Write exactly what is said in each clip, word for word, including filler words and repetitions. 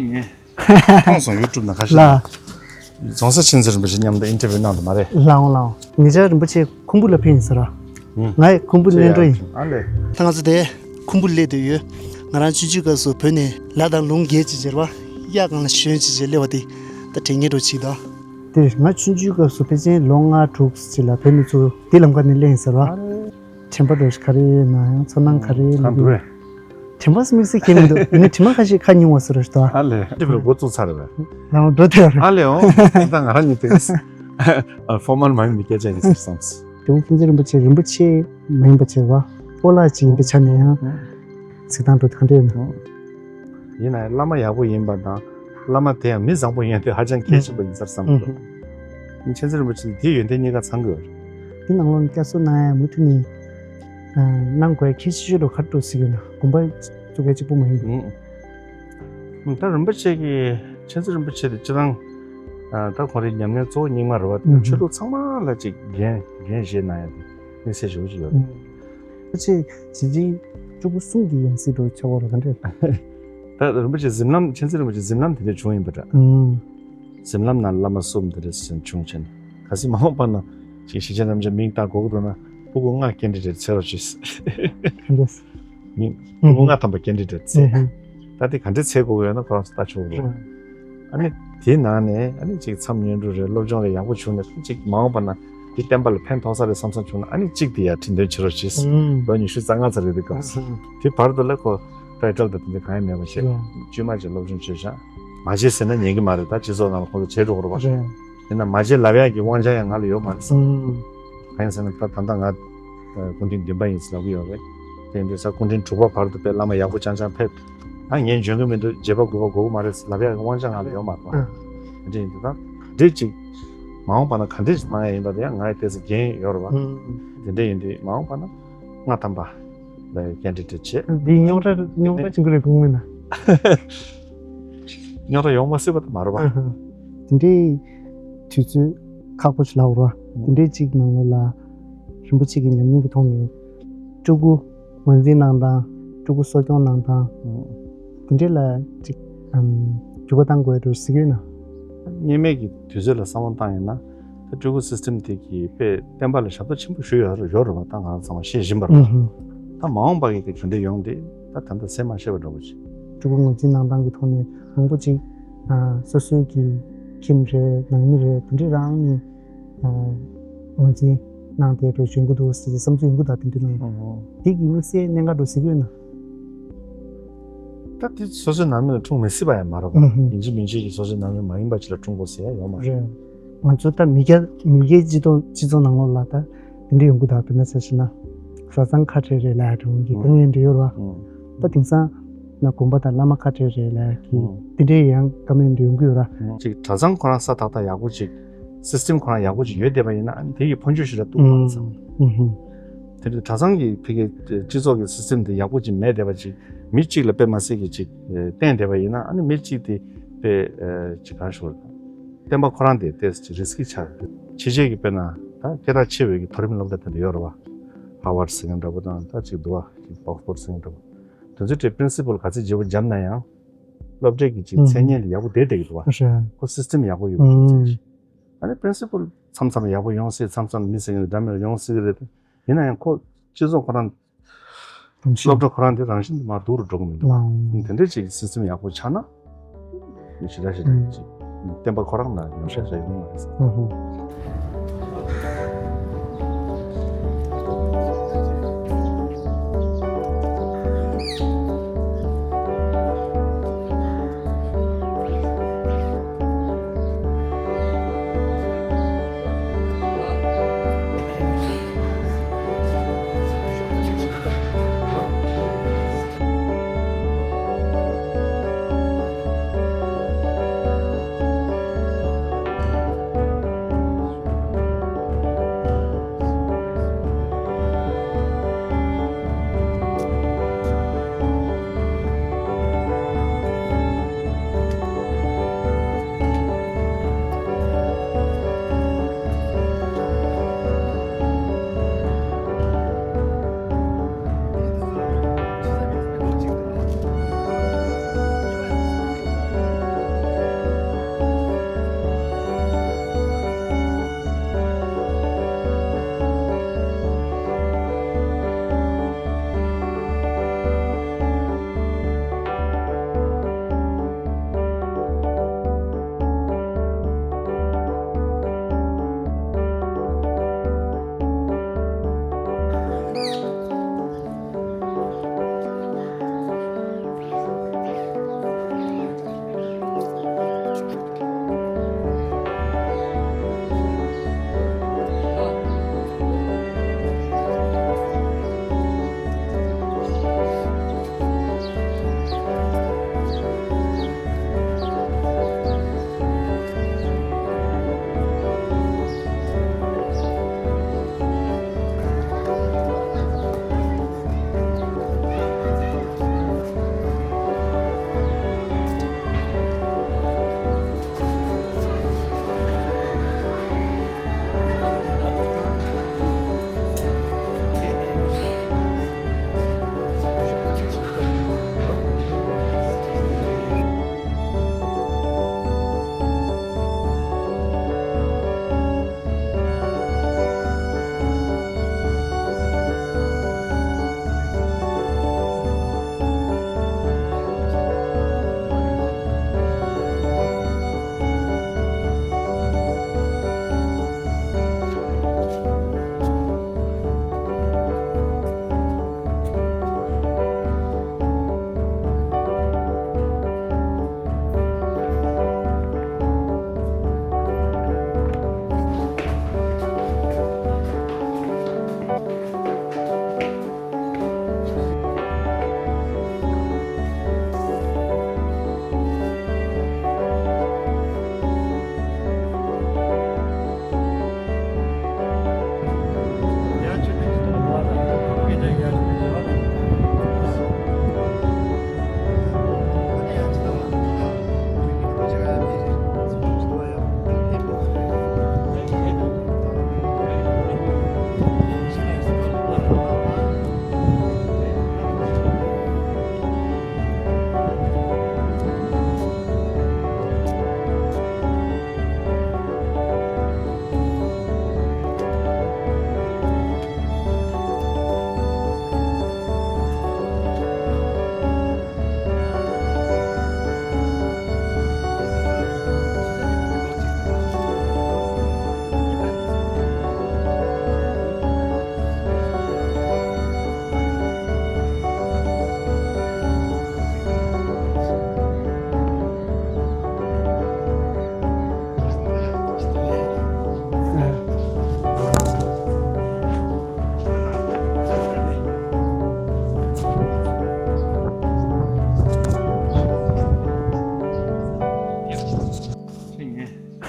ངས་མཐོང་སོང་ཡུ་ཊུབ་ནང་ཁ་ཤས། ལ། རྫོང་སར་མཁྱེན་བརྩེ་རིན་པོ་ཆེ་མཉམ་དུ་ཨིན་ཊར་བིའུ་གནང་འདུག་མ་རེད། ལའོ་ལའོ། ངེད་ཅག་རིན་པོ་ཆེ་ཁུམ་བུ་ལ་ཕེབས་ཡིན་ཟེར་ར། ང་ཡི་ཁུམ་བུ་གླེང་འགྲོ་ཡིན། ཨ་ལེ། ད་ང་ཚོ་དེ་ཁུམ་བུ་སླེབས་བསྡད་ཡོད། ང་རང་ཆུང་ཆུང་སྐབས་སུ་བོད་ནས་ལ་དང་ལུང་བརྒལ་ཅིག་བྱེད་ར། གཡག་སྒང་ལ་ཞོན་ཅིག་བྱེད་སླེབས་པ་དེ་ད་དྲན་མཁན་འགྲོ་ཅིག་ད། དེ་ང་ཆུང་ཆུང་སྐབས་སུ་ཕལ་ཆེར་ལོ་ལྔ་དྲུག་ཅིག་ལ་བོད་ནས་ཚུར་དེ་ལམ་ཁ་ནས་སླེབས་ཡིན་ཟེར་ར། དྲན་པ་འདྲ་ཞིག་ག་རེ་ཡོད་ན་ཡང་ཚོར་སྣང་ག་རེ་གང་འདུག་རེད། དྲན་པ་དམིགས་བསལ་གང་མི་འདུག་ཡིན་ནའི་དྲི་མ་ཁ་ཤས་ཁ་ཉུང་བ་ཟེར་ར་ཞིག་འདུག་ཨ་ལས་དེ་བས་འགོ་བཙུགས་ཚར་བས། ལམ་འགྲོ་དེ་རེད། ཨ་ལས་འོང་ད་ང་རང་ཉིད་དེ་ཨ་ཕོར་མལ་མ་ཡིན་པའི་སྐད་ཆ་ཡིན་ཟེར་བསམས། དེ་བོ་ཕུན་ཚོགས་རིན་པོ་ཆེ་རིན་པོ་ཆེ་མ་ཡིན་པ་བྱས་པ་སྤོ་ལགས་ཅིག་ཡིན་པའི་ཆ་ནས་ཡང་གཟིགས་སྟངས་འགྲོ་དེ་ག་འདྲ་ཡོད་ན། ཡིན་ན་ཡང་བླ་མ་ཡག་པོ་ཡིན་པ་དང་བླ་མ་དེ་ཡང་མི་བཟང་པོ་ཡིན་དེ་ཧ་ཅང་གལ་ཆེན་པོ་ཡིན་ས་རེད་བསམ་གི་འདུག་མཁྱེན་བརྩེ་རིན་པོ་ཆེ་དེའི་ཡོན་ཏན་གཉིས་ཀ་ཚང་གི་ཡོད་རེད། དེ་ནང་ལོགས་ནས་བསྐྱར་གསོ་གནང་ཡ་མུ་མཐུད་ནས་གནང་དགོས་ཡ་གལ་ཆེ་ཤོས་ལ་ག་རེ་འདུག་ཟེར་གྱི་ཡོད་ན་དགོན་པ་བཙུགས་ཡ་གཅིག་པུ་མ་ཡིན་པ། ད་རིན་པོ་ཆེ་གི་མཁྱེན་བརྩེ་རིན་པོ་ཆེ་དེ་སྤྱིར་བཏང་ད་ཁོང་རའི་ཉམས་ལེན་གཙོ་བོ་རྙིང་མ་རེད་བ། ཆོས་ལུགས་ཚང་མ་ལ་ཅིག་འགན་འགན་བཞེས་གནང་ཡ་དེ་དམིགས་བསལ་ཞེ་པོ་ཅིག་ཡོད་རེད། ཅེས་ཇི་བཞིན་སྤྲུལ་སྐུ་གསུམ་གྱི་ཡང་སྲིད་འགྲོ་ཆོག་གོ་ལ་ག་འདྲ། ད་རིན་པོ་ཆེ་གཟིམ་ལམ་མཁྱེན་བརྩེ་རིན་པོ་ཆེ་གཟིམ་ལམ་དེ་འདྲ་བྱུང་ཡིན་པ་འདྲ། གཟིམ་ལམ་ནང་བླ་མ་གསུམ་དེ་འདྲ་ཞིག་བྱུང་ཕྱིན། གལ་སྲིད་མ་འོངས་པ་ན་ཅིག་ཤེས་བྱ་རྣམ་འབྱེད་མིང་བཏགས་དགོས་ཀྱི་འདུག་ན་སྤྲུལ་སྐུ་ལྔ་སྐྱེ་འདྲེན་འདྲ་འཚོལ་རོགས་གྱིས། ག་འདྲ། མིང་སྤྲུལ་སྐུ་ལྔ་ཐམ་པ་སྐྱེ་འདྲེན་འདྲ་འཚོལ། ད་དེ་ག་འདྲ་འཚོལ་དགོས་ཀྱི་ཡོད་ན་ཁོ་རང་ཚོ་ལྟ་ཆོག་གི་རེད། ཨ་ནི་དེའི་ནང་ནས་ཨ་ནི་ཅིག་མཚམས་བསྙེན་སྒྲུབ་རེད་སློབ་སྦྱོང་རེད་ཡག་པོ་བྱུང་ནས་ཅིག་མ་འོངས་པ་ན་དེ་བསྟན་པ་ལ་ཕན་ཐོགས་ས་རེད་བསམ་བསམ་བྱུང་ན་ཨ་ནི་གཅིག་དེ་ཡར་ཁྲིད་འདོན་བྱེད་རོགས་གྱིས། ལོ་ཉི་ཤུ་རྩ་ལྔ་ཙམ་རེད་དེ་སྐབས་སུ། དེ་བར་དུ་ལ་ཁོ་ཊའི་ཊལ་དང་དེ་འདྲ་གང་ཡང་མེད་པ་བྱས་དཀྱུས་མ་ཅིག་སློབ་སྦྱོང་བྱས་བཞག་མ་བྱས་ཟེར་ན་ཉན་གི་མ་རེད། ད་སྤྱི་ཚོགས་ནང་ལ་ཁོ་ཚོ་བྱས་འགྲོ་དགོས་རེད་པ། ཡིན་ན་མ་བྱས་ལབ་ཡག་གི་དབང་ཆ་ཡང་ང་ལ་ཡོད་མ་རེད་བསམ། གང་ཡིན་ཟེར་ན་ད་ད་ལྟ་ང་སྐུ་ཕྲེང་བདུན་པ་ཡིན་ཟེར་ལབ་གི་ཡོད་རེད། དེ་ཡིན་དུས་ས་སྐུ་ཕྲེང་དྲུག་པ་བར་དུ་དཔེ་བླ་མ་ཡག་པོ་རྐྱང་རྐྱང་ཕེབས། ད་ངས་འཇོན་གི་མི་འདུག་བརྒྱད་པ་དགུ་པ་དགོས་ཀྱི་མ་རེད་ཟེར་ལབ་ཡག་གི་དབང་ཆ་ང་ལ་ཡོད་མ་རེད་པ། དེ་འདྲ་ཡིན་དུས་ད་འདྲ་ཅིག་མ་འོངས་པ་ན་ག་འདྲ་ཞིག་གནང་ཡ་ཡིན་པ་དེ་ཡང་ང་ཡི་ཏོག་ཙམ་འགན་ཡོད་རེད་པ། དེ་འདྲ་ཡིན་དུས་མ་འོངས་པ་ན་ལྔ་ཐམ་པ་ལ་སྐད་འབོད་བྱེད། འདི་རྙོག་དྲ་རྙོག་དྲ་ཆེན་པོ་རེད་དགོངས་མེད་ན། རྙོག་དྲ་ཡོང་མ་སྲིད་པ་དེ་མ་རེད་པ། དེ་འདྲའི་དུས་ཚོད་ཁག་པོ་ཞིག་ལབ་རོགས། དེ་འདྲའི་གཅིག་ནང་ལོགས་ལ་རིན་པོ་ཆེ་གི་ཉམས་མྱོང་གི་ཐོག་ནས་སྤྲུལ་སྐུ་ངོས་འཛིན་གནང་སྟངས་སྤྲུལ་སྐུ་གསོ་སྐྱོང་གནང་སྟངས་དེ་འདྲའི་ལ་གཅིག་འགྱུར་བ་གཏང་དགོས་འདུག་ཟེར་གྱི་ཡོད་ན། སྔོན་མའི་གི་དུས་ཚོད་ལ་བསམ་བློ་བཏང་ཡིན་ན། ད་སྤྲུལ་སྐུ་སི་སི་ཊེམ་དེ་གི་དཔེ་བསྟན་པ་ལ་ཞབས་ཏོག་ཆེན་པོ་ཞུ་ཡོད་ཡོད་རེད་པ། ད་ང་རང་ཚང་མ་ཤེས་བཞིན་པ་རེད་པ། ད་མ་འོངས་པ་གི་དེ་ག་འདྲ་ཡོང་དེ་ད་ད་ལྟ་ཟེར་མ་ཤེས་པ་འདྲ་པོ་ཅིག་སྤྲུལ་སྐུ་ངོས་འཛིན་གནང་སྟངས་ཀྱི་ཐོག་ནས་མང་པོ་ཅིག་སོ་སོའི་གི་ཁྱིམ་རེད་ནང་མི་རེད་དེ་འདྲའི་རང་ནས་ངོས་འཛིན་གནང་དེ་འགྲོ་བཞིན་གྱི་འདུག་ཟེར་བསམ་ཚུལ་ཡོང་གི་འདུག་དེ་འདྲ་གནང་དེ་གི་དམིགས་བསལ་གནད་འགག་འགྲོ་ཟེར་གྱི་ཡོད་ན། ད་དེ་སོ་སོའི་ནང་མི་ལ་འཁྲུངས་མི་སྲིད་པ་ཡང་མ་རེད་པ། ཡིན་གཅིག་མིན་གཅིག་གི་སོ་སོའི་ནང་མི་མ་ཡིན་པ་ཅིག་ལ་འཁྲུངས་དགོས་ཟེར་ཡ་ཡོད་མ་རེད། ང་ཚོ་ད་མི་སྐྱ་མི་སྐྱའི་སྤྱི་ཚོགས་སྤྱི་ཚོགས་ནང་ལོགས་ལ་ད་དེ་འདྲ་ཡོང་གི་ད་དཔེར་ན་ཆ་བཞག་ན་བཟའ་ཚང་ཁ་བྲལ་རེད་ལབ་ཡ་འདྲ་ཡོང་གི་དཀའ་ངལ་འདྲ་ཡོད་ར། ད་དེང་སང་ན་དགོན་པ་དང་བླ་མ་ཁ་བྲལ་རེད་ལབ་ཡ་གི་དེ་འདྲའི་ཡང་དཀའ་ངལ་འདྲ་ཡོང་གི་ཡོད་ར། ཅིག་གྲྭ་ཚང་ཁོ་རང་ས་ཏག་ཏག་ཡག་པོ་ཅིག་སི་སི་ཊེམ་ཁོ་རང་ཡག་པོ་ཅིག་ཡོད་བསྡད་པ་ཡིན་ན་ཨ་ནི་དེ་ཡི་འཕོ་འགྱུར་ཞིག་ལ་གཏུག་པ་ཚང་། དེ་འདྲ་གྲྭ་ཚང་གི་ཕ་གི་སྤྱི་ཚོགས་ཀྱི་སི་སི་ཊེམ་དེ་ཡག་པོ་ཅིག་མེད་བསྡད་པ་ཅིག་མི་གཅིག་ལ་དཔེ་མ་སྲིད་ཀྱི་ཅིག་བརྟེན་བསྡད་པ་ཡིན་ན་ཨ་ནི་མི་གཅིག་དེ་དཔེ་ཅིག་གང་ཞུ་དགོས་རེད། བསྟན་པ་ཁོ་རང་དེ་ཏོག་ཙམ་ཅིག་རིས་ཀི་ཆགས་རེད། ཕྱི་རྒྱལ་གྱི་དཔེར་ན་ད་སྐད་གྲགས་ཆེ་བའི་གི་མཐོ་རིམ་སློབ་གྲྭ་དེ་འདྲ་ཡོད་རེད་པ། ཧར་ཝརཌ་ཟེར་མཁན་འདྲ་པོ་དང་ད་ཅིག་འདུག་པ་ཅིག་ཨོག་སི་ཕོརཌ་ཟེར་མཁན་འདྲ་པོ། དེ་ཚོའི་གྲས་པི་རིན་སི་པལ་ག་ཚོད་བརྗེ་པོ་བརྒྱབ་ན་ཡང་སློབ་གྲྭའི་གི་ཅིག་མཚན་སྙན་དེ་ཡག་པོ་བསྡད་བསྡད་ཀྱི་འདུག་པ། ཁོ་སི་སི་ཊེམ་ཡག་པོ་ཡོད་པ་ཅིག་ཨ་ནི་པི་རིན་སི་པལ་མཚམས་མཚམས་ཡག་པོ་ཡོང་སྲིད། མཚམས་མཚམས་མི་ཟེར་མཁན་འདྲ་མི་ཡོང་སྲིད་ཀྱི་རེད། ཡིན་ན་ཡང་ཁོ་སྤྱི་ཚོགས་ཁོ་རང་སློབ་གྲྭ་ཁོ་རང་དེ་རང་བཞིན་དུ་མར་སྡུག་རུ་འགྲོ་གི་མི་འདུག་དེ་འདྲ་ཅིག་སི་སི་ཊེམ་ཡག་པོ་ཆགས་ན་ཞེ་དྲག་ཞེ་དྲག་ཅིག་བསྟན་པ་ཁོ་རང་ལ་ཉམས་ཆག་ཡོང་གི་མ་རེད།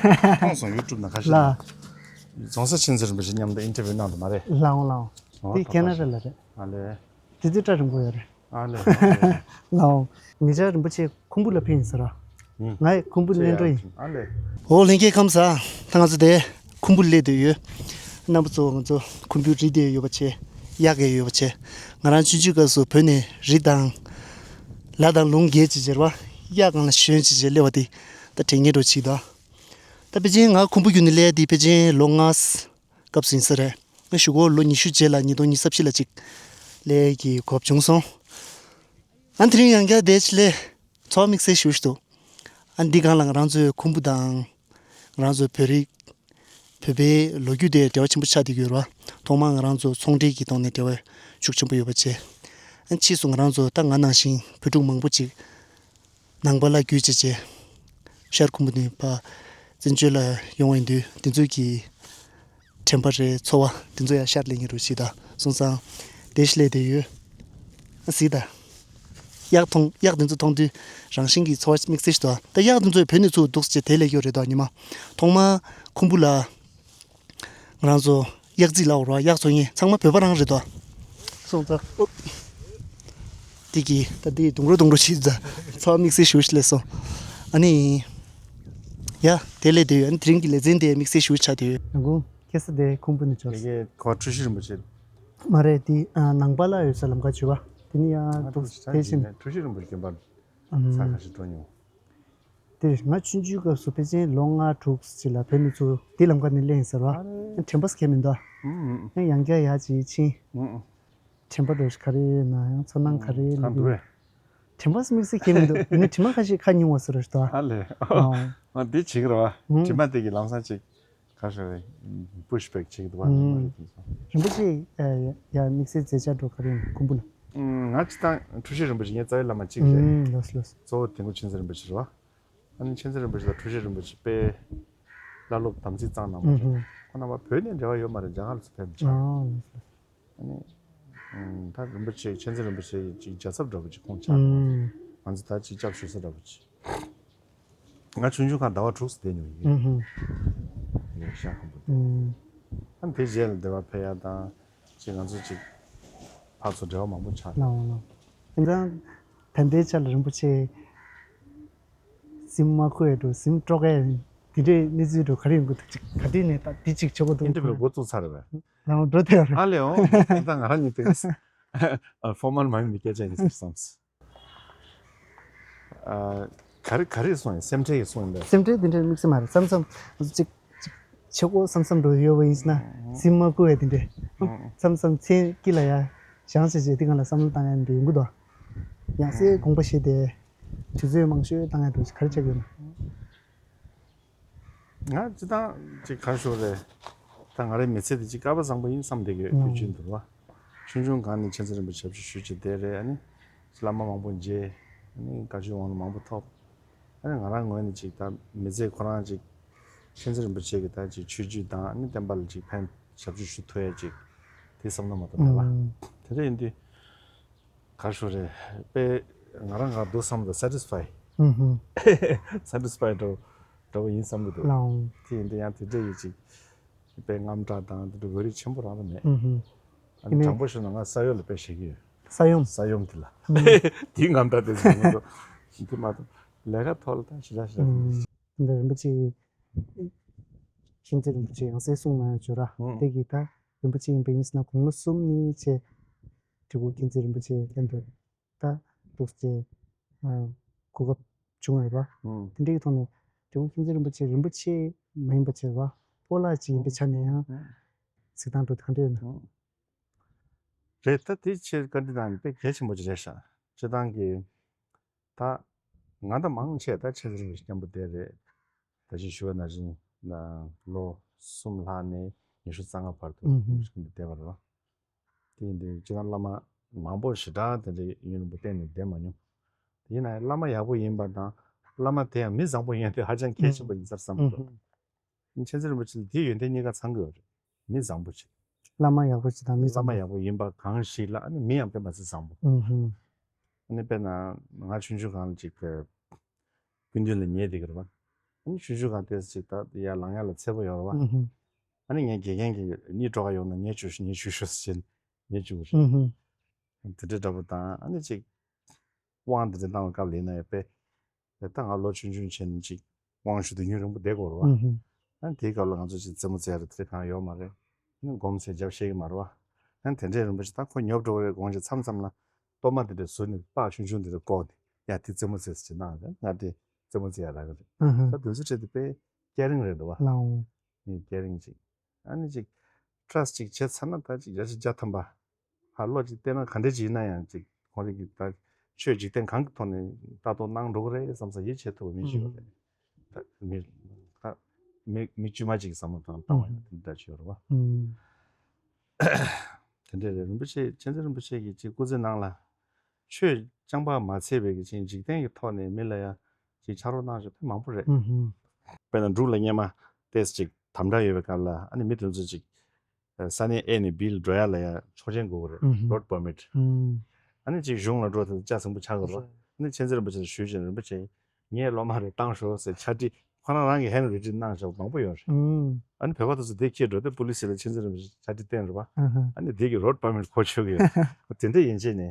མཐོང་སོང་། ཡུ་ཊུབ་ནང་ཁ་ཤས་ལ། རྫོང་སར་མཁྱེན་བརྩེ་རིན་པོ་ཆེ་མཉམ་དུ་ཨིན་ཊར་བིའུ་གནང་འདུག་མ་རེད། ལའོ་ལའོ། ཨོ། དེ་ད་ཁེ་ན་ཌ་ལ་རེད། ཨ་ལེ། དེ་དུས་སྐྲ་རིང་པོ་ཡོད་རེད། ཨ་ལེ། ལའོ། ངེད་ཅག་རིན་པོ་ཆེ་ཁུམ་བུ་ལ་ཕེབས་ཡིན་ཟེར་ར། ང་ཡི་ཁུམ་བུ་ལེན་འགྲོ་ཡིན། ཨ་ལེ། ཨོ་ལྷན་རྒྱས་ཁམས་བཟང་། ད་ང་ཚོ་དེ་ཁུམ་བུ་སླེབས་བསྡད་ཡོད། རྣམ་པ་ཚོ་ང་ཚོ་ཁུམ་བུ་རི་དེ་ཡོད་པ་བྱས། གཡག་གི་ཡོད་པ་བྱས། ང་རང་ཆུང་ཆུང་སྐབས་སུ་བོད་ནས་རི་དང་། ལ་དང་ལུང་བརྒལ་བྱས་བྱས་ར་བ། གཡག་སྒང་ལ་ཞོན་བྱས་བྱས་སླེབས་པ་དེ་ད་དྲན་ཉེ་འགྲོ་ཅིག་འདུག་ད་ཕལ་ཆེར་ང་ཁུམ་བུ་བརྒྱུད་ནས་སླེབས་དེ་ཕལ་ཆེར་ལོ་ལྔ་སྐབས་སུ་ཡིན་ས་རེད། ང་གཞུག་གུ་ལོ་ཉི་ཤུ་རྗེས་ལ་ཉིས་སྟོང་ཉི་ཤུ་རྩ་བཞི་ལ་ཅིག་སླེབས་ཀྱི་གོ་སྐབས་བྱུང་སོང་། ཨ་དེ་རིང་ཡང་བསྐྱར་བསྡད་ཅིག་སླེབས། ཚོར་བ་དམིགས་བསལ་ཞེ་པོ་ཞིག་འདུག་ཨ་འདི་སྒང་ལ་ང་རང་ཚོའི་ཁུམ་བུ་དང་། ང་རང་ཚོའི་བོད་རིགས། བོད་པའི་ལོ་རྒྱུས་དེ་འབྲེལ་བ་ཆེན་པོ་ཆགས་བསྡད་ཀྱི་ཡོད་རེད་བ། ཐོག་མར་ང་རང་ཚོ་ཚོང་འབྲེལ་གྱི་ཐོག་ནས་འབྲེལ་བ་ཤུགས་ཆེན་པོ་ཡོད་པ་བྱས། ཨ་ཕྱིས་སུ་ང་རང་ཚོ་ད་ང་ནང་བཞིན་བོད་ཕྲུག་མང་པོ་ཅིག་ནང་པ་ལ་བརྒྱུད་བྱས་བྱས། ཤར་ཁུམ་བུ་ནས་ཕར་བཙན་བྱོལ་ལ་ཡོང་བ་ཡིན་དུས་དེ་ཚོའི་གི་དྲན་པ་རེད། ཚོར་བ་དེ་ཚོ་ཡང་ཤར་སླེབས་ཉེ་རུ་ཞིག་དང་སོང་ཙང་། བདེ་ཞིག་སླེབས་བསྡད་ཡོད། ཨ་གཟིགས་དང་། གཡག་མཐོང་། གཡག་དེ་ཚོ་མཐོང་དུས་རང་བཞིན་གྱིས་ཚོར་བ་དམིགས་བསལ་ཞིག་འདུག་ད་གཡག་དེ་ཚོ་བོད་ནས་ཚུར་འདུག་སེ་དེ་སླེབས་ཡོད་རེད་དོ། ཉི་མ་ཐོག་མར་ཁུམ་བུ་ལ་ང་རང་ཚོ་གཡག་རྩིས་ལ་འོར་བ་གཡག་འཚོ་མཁན་ཚང་མ་བོད་པ་རང་རེད་དོ། སོང་ཙང་། ཨོ། དེ་གི་ད་དེ་དུང་རོ་དུང་རོ་བྱེད་ཙང་ཚོར་བ་དམིགས་བསལ་ཞེ་པོ་ཞིག་སླེབས་སོང་། ཨ་ནི། ཡ། དེ་སླེབས་བསྡད་ཡོད། ཨ་ནི་དེ་རིང་གི་ལེ་ཚན་དེ་དམིགས་བསལ་ཞེ་པོ་ཆགས་བསྡད་ཡོད། ཡང་ཁུངས་སྐྱེལ་ས་དེ་ཁུམ་བུ་ནས་འབྱོར། དེ་གའི་གོ་འཁྲུལ་ཞིག་རིན་པོ་ཆེ། མ་རེད། དེ་ཨ་ནང་པ་ལ་ཡོད་ས་ལམ་ཁ་བྱོས་པ། དེ་ནི་ཡང་ང་ཏོག་ཙམ་དེ་བཞིན། འཁྲུལ་ཞིག་རིན་པོ་ཆེ་རྒན་པར་ཨམ། ས་ཁ་ཞིག་འགྲོ་མྱོང་། དེ་རེད། ང་ཆུང་ཆུང་སྐབས་སུ་ཕལ་ཆེར་ལོ་ལྔ་དྲུག་ཅིག་ལ་བོད་ནས་ཚུར་དེ་ལམ་ཁ་ནས་སླེབས་ཡིན་ཟེར་བ། ཨ་རེད། དྲན་པ་ཟེར་མཁན་མི་འདུག་ཨུམ་ཨུམ། ཡང་བསྐྱར་ཡར་ཅིག་ཕྱིན། ཨུམ་ཨུམ། དྲན་པ་འདྲ་ཞིག་ག་རེ་ཡོད་ན། ཡང་ཚོར་སྣང་ག་རེ་ཨུམ། སླེབས་ཀྱི་ཡོད། དྲན་པ་དམིགས་བསལ་གང་ཡང་མི་འདུག་ཡིན་ནའི་དྲི་མ་ཁ་ཤས་ཁ་ཉུང་བ་ཟེར་རེད་དོ། ཨ་ལས། ཨོ། ང་འདི་བྱེད་ཀྱི་རེད་བ། ཨུམ། དྲི་མ་དེ་གི་ལམ་སང་ཅིག་ག་རེ་ཟེར་རེད། པུཤ་བེག་བྱེད་ཀྱི་འདུག་བ། ཨུམ། རིན་པོ་ཆེ་ཡ་ཡ་དམིགས་བསལ་མཛད་བྱ་འདྲ་ག་རེ་ཡིན། ཁུམ་བུ་ལ། ཨུམ། ང་སྤྱིར་བཏང་འཁྲུལ་ཞིག་རིན་པོ་ཆེ་ངའི་རྩ་བའི་བླ་མ་གཅིག་རེད། ཨུམ། ལགས་སོ་ལགས་སོ། གཙོ་བོ་དེ་ཁོང་མཁྱེན་བརྩེ་རིན་པོ་ཆེ་རེད་བ། ཨ་ནི་མཁྱེན་བརྩེ་རིན་པོ་ཆེ་དང་འཁྲུལ་ཞིག་རིན་པོ་ཆེ་དཔེ་བླ་སློབ་དམ་ཚིག་གཙང་གནང་བ་རེད། ཨུམ། ཁོང་རྣམ་པ་བོད་ནས་འབྲེལ་བ་ཡོད་མ་རེད། རྒྱ་གར་ལ་ཚུར་ཕེབས་མི་ཆགས། ཨ་ལགས་སོ། ཨ་ནི། ཨུམ། ད་རིན་པོ་ཆེ་མཁྱེན་བརྩེ་རིན་པོ་ཆེ་ཡི་ཅིག་རྒྱལ་ཚབ་འདྲ་པོ་ཅིག་ཁོང་ཆགས། ཨུམ། ང་ཚོ་ད་ཅིག་སྐྱབས་ཞུ་ས་འདྲ་པོ་ཅིག་ང་ཆུང་ཆུང་སྒང་ཟླ་བ་དྲུག་ཙམ་བསྡད་མྱོང་ཡིན། ཨུམ། ངས་ཤར་ཁུམ་བུ་དེ། ཨུམ། ཨ་ནི་དེ་རྗེས་ལ་འདི་པར་ཕེབས་ཡ་དང་ཅིག་ང་ཚོ་ཅིག་ཕར་ཚུར་འབྲེལ་བ་མང་པོ་ཆགས། ལགས་འོང་ལགས་འོང་། ཡིན་ཙང་ད་ལྟའི་ཆ་ལ་རིན་པོ་ཆེ་སེམས་མ་ཁུག་ཡ་འདྲ། སེམས་དཀྲོག་ཡ་དེ་འདྲའི་གནས་ཚུལ་འདྲ་ག་རེ་ཡོང་གི་འདུག་ཅིག་ག་དུས་ནས་ད་འདི་ཅིག་བྱེད་དགོས་འདུག་ཨིན་ཊར་བིའུ་འགོ་བཙུགས་ཚར་རེད་པས། ལགས་འོང་། འགྲོ་དེ་རེད། ཨ་ལས་འོང་། ད་ང་རང་གཉིས་དེ་ཨ་ཕོར་མལ་མ་ཡིན་པའི་སྐད་ཆ་ཡིན་ཟེར་བསམས། ཨ། ག་རེ་ག་རེ་གསུངས་ཡིན། སེམས་ཁྲལ་གྱི་གསུངས་ཡིན་པས། སེམས་ཁྲལ་དེ་འདྲའི་དམིགས་བསལ་མ་རེད། མཚམས་མཚམས་ང་ཚོ་ཅིག་ཅིག་བྱེད་དགོས་བསམ་བསམ་འདྲ་ཡོད་པ་ཡིན་ན་སེམས་མ་ཁུག་ཡ་དེ་འདྲས། མཚམས་མཚམས་མཚན་དཀྱིལ་ལ་ཡ་བཞེངས་བྱས་བྱས་དེ་སྒང་ལ་བསམ་བློ་བཏང་ཡ་འདྲ་ཡོང་གི་འདུག་ཡང་སེ་དགོངས་པ་བཞེས་ཏེ་དུས་ཚོད་མང་ཤོས་བཏང་ཡ་འདྲ་ག་རེ་ཆགས་ཀྱི་ཡོད་ན། ང་སྤྱིར་བཏང་ཅིག་ག་རེ་ཞུ་དགོས་རེད། ད་ང་རའི་མི་ཚེ་འདི་ཅིག་སྐལ་པ་བཟང་པོ་ཡིན་བསམ་བསྡད་ཀྱི་ཡོད། ཨོ། དུས་རྒྱུན་དུ་རེད་བ། ཆུང་ཆུང་སྒང་ནས་མཁྱེན་བརྩེ་རིན་པོ་ཆེ་ཞབས་ཕྱི་ཞུས་བྱས་བསྡད་རེད། ཨ་ནི་བླ་མ་མང་པོ་མཇལ། ཨ་ནི་བཀའ་ཆོས་དབང་ལུང་མང་པོ་ཐོབ། ཨ་ནི་ང་རང་ངོས་ནས་ཅིག་ད་མི་ཚེ་ཁོ་རང་ཅིག་མཁྱེན་བརྩེ་རིན་པོ་ཆེ་གི་ད་ཅིག་ཆོས་བརྒྱུད་དང་ཨ་ནི་བསྟན་པ་ལ་ཅིག་ཕན་ཞབས་ཕྱི་ཞུ་ཐུབ་ཡ་ཅིག་དེ་བསམ་བློ་མ་གཏོགས་མེད་པ། ཨོ། དེ་འདྲ་ཡིན་དུས། ག་རེ་ཞུ་དགོས་རེད། དཔེ་ང་རང་སྒང་འདུག་བསམ་འདུག་སེ་ཊི་སི་ཕའི། ཧུམ་ཧུམ། སེ་ཊི་སི་ཕའི་འདྲ་པོ་འདྲ་པོ་ཡིན་བསམ་གྱི་འདུག་ལགས་འོང་། དེ་ཡིན་དུས་ཡང་དེ་འདྲ་ཡིན་ཅིག་དཔེ་དངངས་སྐྲག་དང་དེ་འདྲ་འོ་རིགས་ཆེན་པོ་རང་ལ་མེད། ཧུམ་ཧུམ། ཨ་ནི་ཡིན་ནའི་དྲང་པོ་ཞུ་ན་ང་ས་ཡོམ་ལ་དཔེ་ཞེད་ཀྱི་ཡོད། ས་ཡོམ། ས་ཡོམ་དེ་ལ། ཧུམ། དེའི་དངངས་སྐྲག་དེ་ཚོ་ཡོང་གི་འདུག་དེ་མ་གཏོགས་ལས་ཀ་ཐོག་ལ་ད་ཞེ་དྲག་ཞེ་དྲག་ཧུམ། འདི་རིན་པོ་ཆེ་མཁྱེན་བརྩེ་རིན་པོ་ཆེ་ཡང་སེ་གསུང་གནང་ཡ་བྱོས་ར། ཧུམ། དེ་གི་ད་རིན་པོ་ཆེ་ཡིན་པ་ཡིན་ཟེར་ན་དགུང་ལོ་གསུམ་ནས་བྱས། དྲིལ་བུ་མཁྱེན་བརྩེ་རིན་པོ་ཆེ་ལྷན་དུ་ད་འདུག་སྟེ་གོ་སྐབས་བྱུང་བ་རེད་པ། ཨང་། དེ་འདྲའི་ཐོག་ནས་དྲིལ་བུ་མཁྱེན་བརྩེ་རིན་པོ་ཆེ་རིན་པོ་ཆེ་མ་ཡིན་པ་བྱས་པ་སྤོ་ལགས་ཅིག་ཡིན་པའི་ཆ་ནས་ཡང་གཟིགས་སྟངས་འདྲ་གང་འདྲ་ཡོད་ན། ཨང་། རེད། ད་དེ་ཆེས་བཀའ་འདྲི་གནང་ནས་དཔེ་གལ་ཆེན་པོ་ཅིག་རེད་ཤག་སྤྱིར་བཏང་གི་ད་ང་དང་མང་ཆེ་ད་མཁྱེན་བརྩེ་རིན་པོ་ཆེ་མཉམ་པོ་བསྡད་རེད། ད་ཅི་ཞུ་བ་ནང་བཞིན་ལོ་གསུམ་ལྷག་ནས་ཉི་ཤུ་རྩ་ལྔ་བར་དུ་ཨུ་ཧུ། བསྡད་པ་རེད། དེ་ཡིན་དུས་སྤྱིར་བཏང་བླ་མ་མང་པོ་ཞེ་དྲག་དེ་འདྲའི་ཡུན་རིང་པོ་གཏན་ནས་བསྡད་མ་མྱོང་། དེ་ཡིན་ན་ཡང་བླ་མ་ཡག་པོ་ཡིན་པ་དང་བླ་མ་དེ་ཡང་མི་བཟང་པོ་ཡིན་དེ་ཧ་ཅང་གལ་ཆེན་པོ་ཡིན་ས་བསམ་གྱི་འདུག་ཨུ་ཧུ། མཁྱེན་བརྩེ་རིན་པོ་ཆེ་ལ་དེའི་ཡོན་ཏན་གཉིས་ཀ་ཚང་གི་ཡོད་རེད། མི་བཟང་པོ་ཅིག་བླ་མ་ཡག་པོ་ཅིག་དང་མི་བཟང་པོ། བླ་མ་ཡག་པོ་ཡིན་པ་གང་ཞིག་ལ་ཨ་ནི་མི་ཡང་དཔེ་མ་སྲིད་བཟང་པོ། ཨུ་ཧུ། ཨ་ནི་དཔེར་ན་ང་ཆུང་ཆུང་སྒང་ལ་ཅིག་སྐུ་མདུན་ལ་ཉལ་བསྡད་ཀྱི་རེད་པ། ཨ་ནི་ཆུང་ཆུང་སྒང་ཏོག་ཙམ་ཅིག་ད་ཡར་ལངས་ཡ་ལ་འཚེར་པོ་ཡོད་རེད་བ། ཨུ་ཧུ། ཨ་ནི་ངའི་དགེ་རྒན་གྱིས་གཉིད་བྲོ་ག་ཡོང་ན་ངས་བཅུག་ཤོག་ངས་བཅུག་ཤོག་ཟེར་བྱས་ནས་ངས་བཅུག་གི་རེད། ཨུ་ཧུ། དེ་འདྲའི་འདྲ་པོ་དང་ཨ་ནི་ཅིག་དབང་དེ་འདྲ་བཏང་བའི་སྐབས་ལ་ཡིན་ན་ཡང་དཔེ། ད་ང་ལོ་ཆུང་ཆུང་བྱས་ནས་ཅིག་དབང་ཞུ་དུས་ཡུན་རིང་པོ་བསྡད་དགོས་རེད་བ། ཨུ་ཧུ། ཨ་ནི་དེའི་སྐབས་ལ་ང་ཚོ་ཅིག་རྩེད་མོ་རྩེ་ཡ་རེད་དེ་གང་ཡོད་མ་རེད། ཨ་ནི་སྒོམ་ཚེ་རྒྱབ་ཤེས་ཀྱི་མ་རེད་བ། ཨ་ནི་དེ་འདྲའི་རིན་པོ་ཆེ་ད་ཁོ་ཉོབ་འགྲོ་གི་རེད་དགོངས་བྱས་མཚམས་མཚམས་ལ་གཏོར་མ་དེ་འདྲ་ཟུར་ནས་སྤགས་ཆུང་ཆུང་དེ་འདྲ་བཀོག་ནས་ཡ་དེ་རྩེད་མོ་རྩེ་ཟེར་གྱི་གནང་རེད། ང་དེ་རྩེད་མོ་རྩེ་ཡ་རག་གི་རེད། ཨུ་ཧུ། ད་དུས་ཚོད་དེ་དཔེ་སྐྱ་རེངས་རེད་འདུག་བ། ལའོ། ངས་སྐྱ་རེངས་ཅིག་ཨ་ནི་ཅིག་ཊ་རས་ཅིག་བྱས་ཚར་ན་ད་ཅིག་བརྒྱ་ཆ་བརྒྱ་ཐམ་པ། ཧ་བློ་ཅིག་བལྟས་ན་ག་འདྲ་ཅིག་ཡིན་ན་ཡང་ཅིག་ཁོང་རང་གིས་ད་ཆོས་འཇིག་རྟེན་གང་གི་ཐོག་ནས་ལྟ་རྟོག་གནང་འགྲོ་གི་རེད་བསམ་ས་ཡིད་ཆེས་ཐུབ་པ་མི་ཞིག་ཡོད་རེད། ད་མི་ད་མི་མི་དཀྱུས་མ་ཅིག་བསམ་བློ་བཏང་བཏང་བ་ཡང་དེ་འདྲ་ཅིག་ཡོད་རེད་བ། དེ་འདྲ་རེད། རིན་པོ་ཆེ་མཁྱེན་བརྩེ་རིན་པོ་ཆེ་གིས་ཅིག་སྐུ་ཚེ་ནང་ལ་ཆོས་རྐྱང་པ་མ་ཚད་པའི་གི་ཅིག་འཇིག་རྟེན་གྱི་ཐོག་ནས་མི་ལ་ཡང་ཅིག་ཕྱག་རོགས་གནང་ཞིག་དཔེ་མང་པོ་རེད། དཔེར་ན་འབྲུག་ལ་སྔོན་མ་ཏོག་ཙམ་ཅིག་དམ་དྲག་ཡོད་པའི་སྐབས་ལ་ཨ་ནི་མི་དེ་ཚོ་ཅིག་ས་གནས་A་ནས་B་ལ་འགྲོ་ཡ་ལ་ཡ་ཆོག་མཆན་དགོས་ཀྱི་རེད། ཨུ་ཧུ། Road permit། ཨུམ། ཨ་ནི་ཅིག་གཞུང་ལ་འགྲོ་དེ་ལྕགས་ཟིང་པོ་ཆགས་ཀྱི་རེད། ཨ་ནི་མཁྱེན་བརྩེ་རིན་པོ་ཆེ་ལ་ཞུས་བྱས་རིན་པོ་ཆེ་ངའི་སློབ་མ་རེ་བཏང་ཤོག་ཟེར་ཕྱག་བྲིས་ཁོ་རང་རང་གི་hand written་གནང་བཞག་པ་མང་པོ་ཡོད་རེད། ཨུམ། ཨ་ནི་བོད་པ་དེ་ཚོ་དེ་ཁྱེར་འགྲོ་དེ་པུ་ལི་སི་ལ་མཁྱེན་བརྩེ་རིན་པོ་ཆེ་ཕྱག་བྲིས་བསྟན་རེད་པ། ཨུ་ཧུ། ཨ་ནི་དེ་གི་road permit་གོ་ཆོད་ཀྱི་ཡོད། དེ་འདྲ་ཡིན་བྱས་ནས་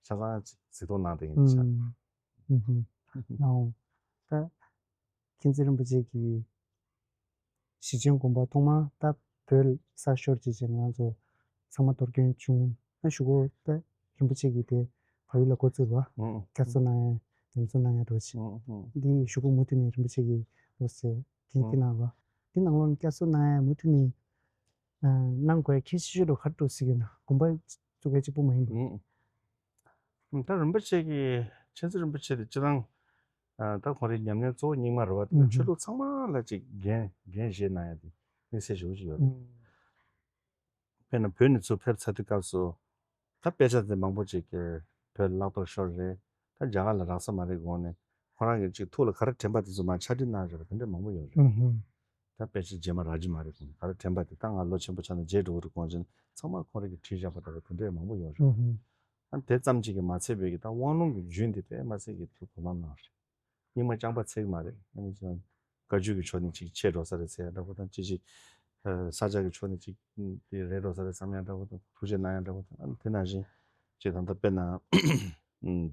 ཆ་ཚང་ཅིག་གཟིགས་རྟོག་གནང་བསྡད་ཡིན་ཆ། ཨུམ། ཨུ་ཧུ། ལའོ། ད། མཁྱེན་བརྩེ་རིན་པོ་ཆེ་གིས་ཞེ་ཆེན་དགོན་པ་ཐོག་མ་ད་བོད་གསར་ཤོར་བྱས་རྗེས་ང་ཚོ་ཚང་མ་གཏོར་སྐྱོན་བྱུང་ན་གཞུག་གུ་ད་རིན་པོ་ཆེ་གིས་དེ་བལ་ཡུལ་ལ་འགོ་བཙུགས་པ། ཨུ་ཨུ། བསྐྱར་གསོ་གནང་ཡ་ཉམས་གསོ་གནང་ཡ་འགྲོ་ཆེ། ཨུ་ཨུ། འདི་གཞུག་གུ་མུ་མཐུད་ནས་རིན་པོ་ཆེ་གིས་འོ་ཟེར་འགན་འཁྱེར་གནང་བ། འདི་ནང་ལོགས་ནས་བསྐྱར་གསོ་གནང་ཡ་མུ་མཐུད་ནས་གནང་དགོས་ཡ་གལ་ཆེ་ཤོས་དུ་ག་རེ་འདུག་ཟེར་གྱི་ན་དགོན་པ་བཙུགས་ཡ་གཅིག་པུ་མ་ཡིན་པ། ཨུ་ཨུ། ད་རིན་པོ་ཆེ་གིས་མཁྱེན་བརྩེ་རིན་པོ་ཆེ་དེ་སྤྱིར་བཏང་ད་ཁོང་རའི་ཉམས་ལེན་གཙོ་བོ་རྙིང་མ་རེད་བ། དེ་ནས་ཆོས་ལུགས་ཚང་མ་ལ་ཅིག་འགན་འགན་བཞེས་གནང་ཡ་དེ་དམིགས་བསལ་ཞེ་པོ་ཅིག་ཡོད་རེད། དཔེར་ན་བོད་ནས་ཚུར་ཕེབས་ཚར་དུས་སྐབས་སུ་ད་དཔེ་ཆ་དེ་མང་པོ་ཅིག་བོད་ལ་བརླག་གཏོར་ཤོར་རེད། ད་རྒྱ་གར་ལ་རག་ས་མ་རེད་དགོངས་ནས་ཁོ་རང་གིས་ཅིག་ཐུགས་ལ་ག་རེ་དྲན་པ་དེ་ཚོ་མར་ཕྱག་བྲིས་གནང་བཞག་པ་དེ་འདྲ་མང་པོ་ཡོད་རེད། ད་དཔེ་ཆ་རྗེས་མ་རག་གི་མ་རེད་དགོངས་ནས་ག་རེ་དྲན་པ་དེ་ད་ང་ལོ་ཆེན་པོ་ཆགས་ནས་བརྗེད་འགྲོ་གི་རེད་དགོངས་བྱས་ནས་ཚང་མ་ཁོ་རང་གིས་བྲིས་བཞག་པ་འདྲ་བོ་དེ་འདྲས་མང་པོ་ཡོད་རེད། ཨ་དེ་ཙམ་གཅིག་གིས་མ་ཚད་པའི་གི་ད་དབང་ལུང་གི་རྒྱུན་དེ་དཔེ་མ་ཚད་ཀྱི་ཐུགས་དོ་སྣང་གནང་རེད། རྙིང་མ་རྐྱང་པ་ཚད་ཀྱི་མ་རེད། ཨ་ནི་ཅང་བཀའ་བརྒྱུད་ཀྱི་ཕྱོགས་ནས་ཅིག་ཆད་འགྲོ་ས་རེད་ཟེར་ཡ་འདྲ་པོ་དང་ཅི་ཅིག་ས་སྐྱ་གི་ཕྱོགས་ནས་ཅིག་དེ་རེད་འགྲོ་ས་རེད་བསམ་ཡ་འདྲ་པོ་དང་ཐུགས་རྗེ་གནང་ཡ་འདྲ་པོ་དང་ཨ་ནི་དེ་ནང་བཞིན་ཅིག་ད་ལྟ་དཔེར་ན་༸གོང་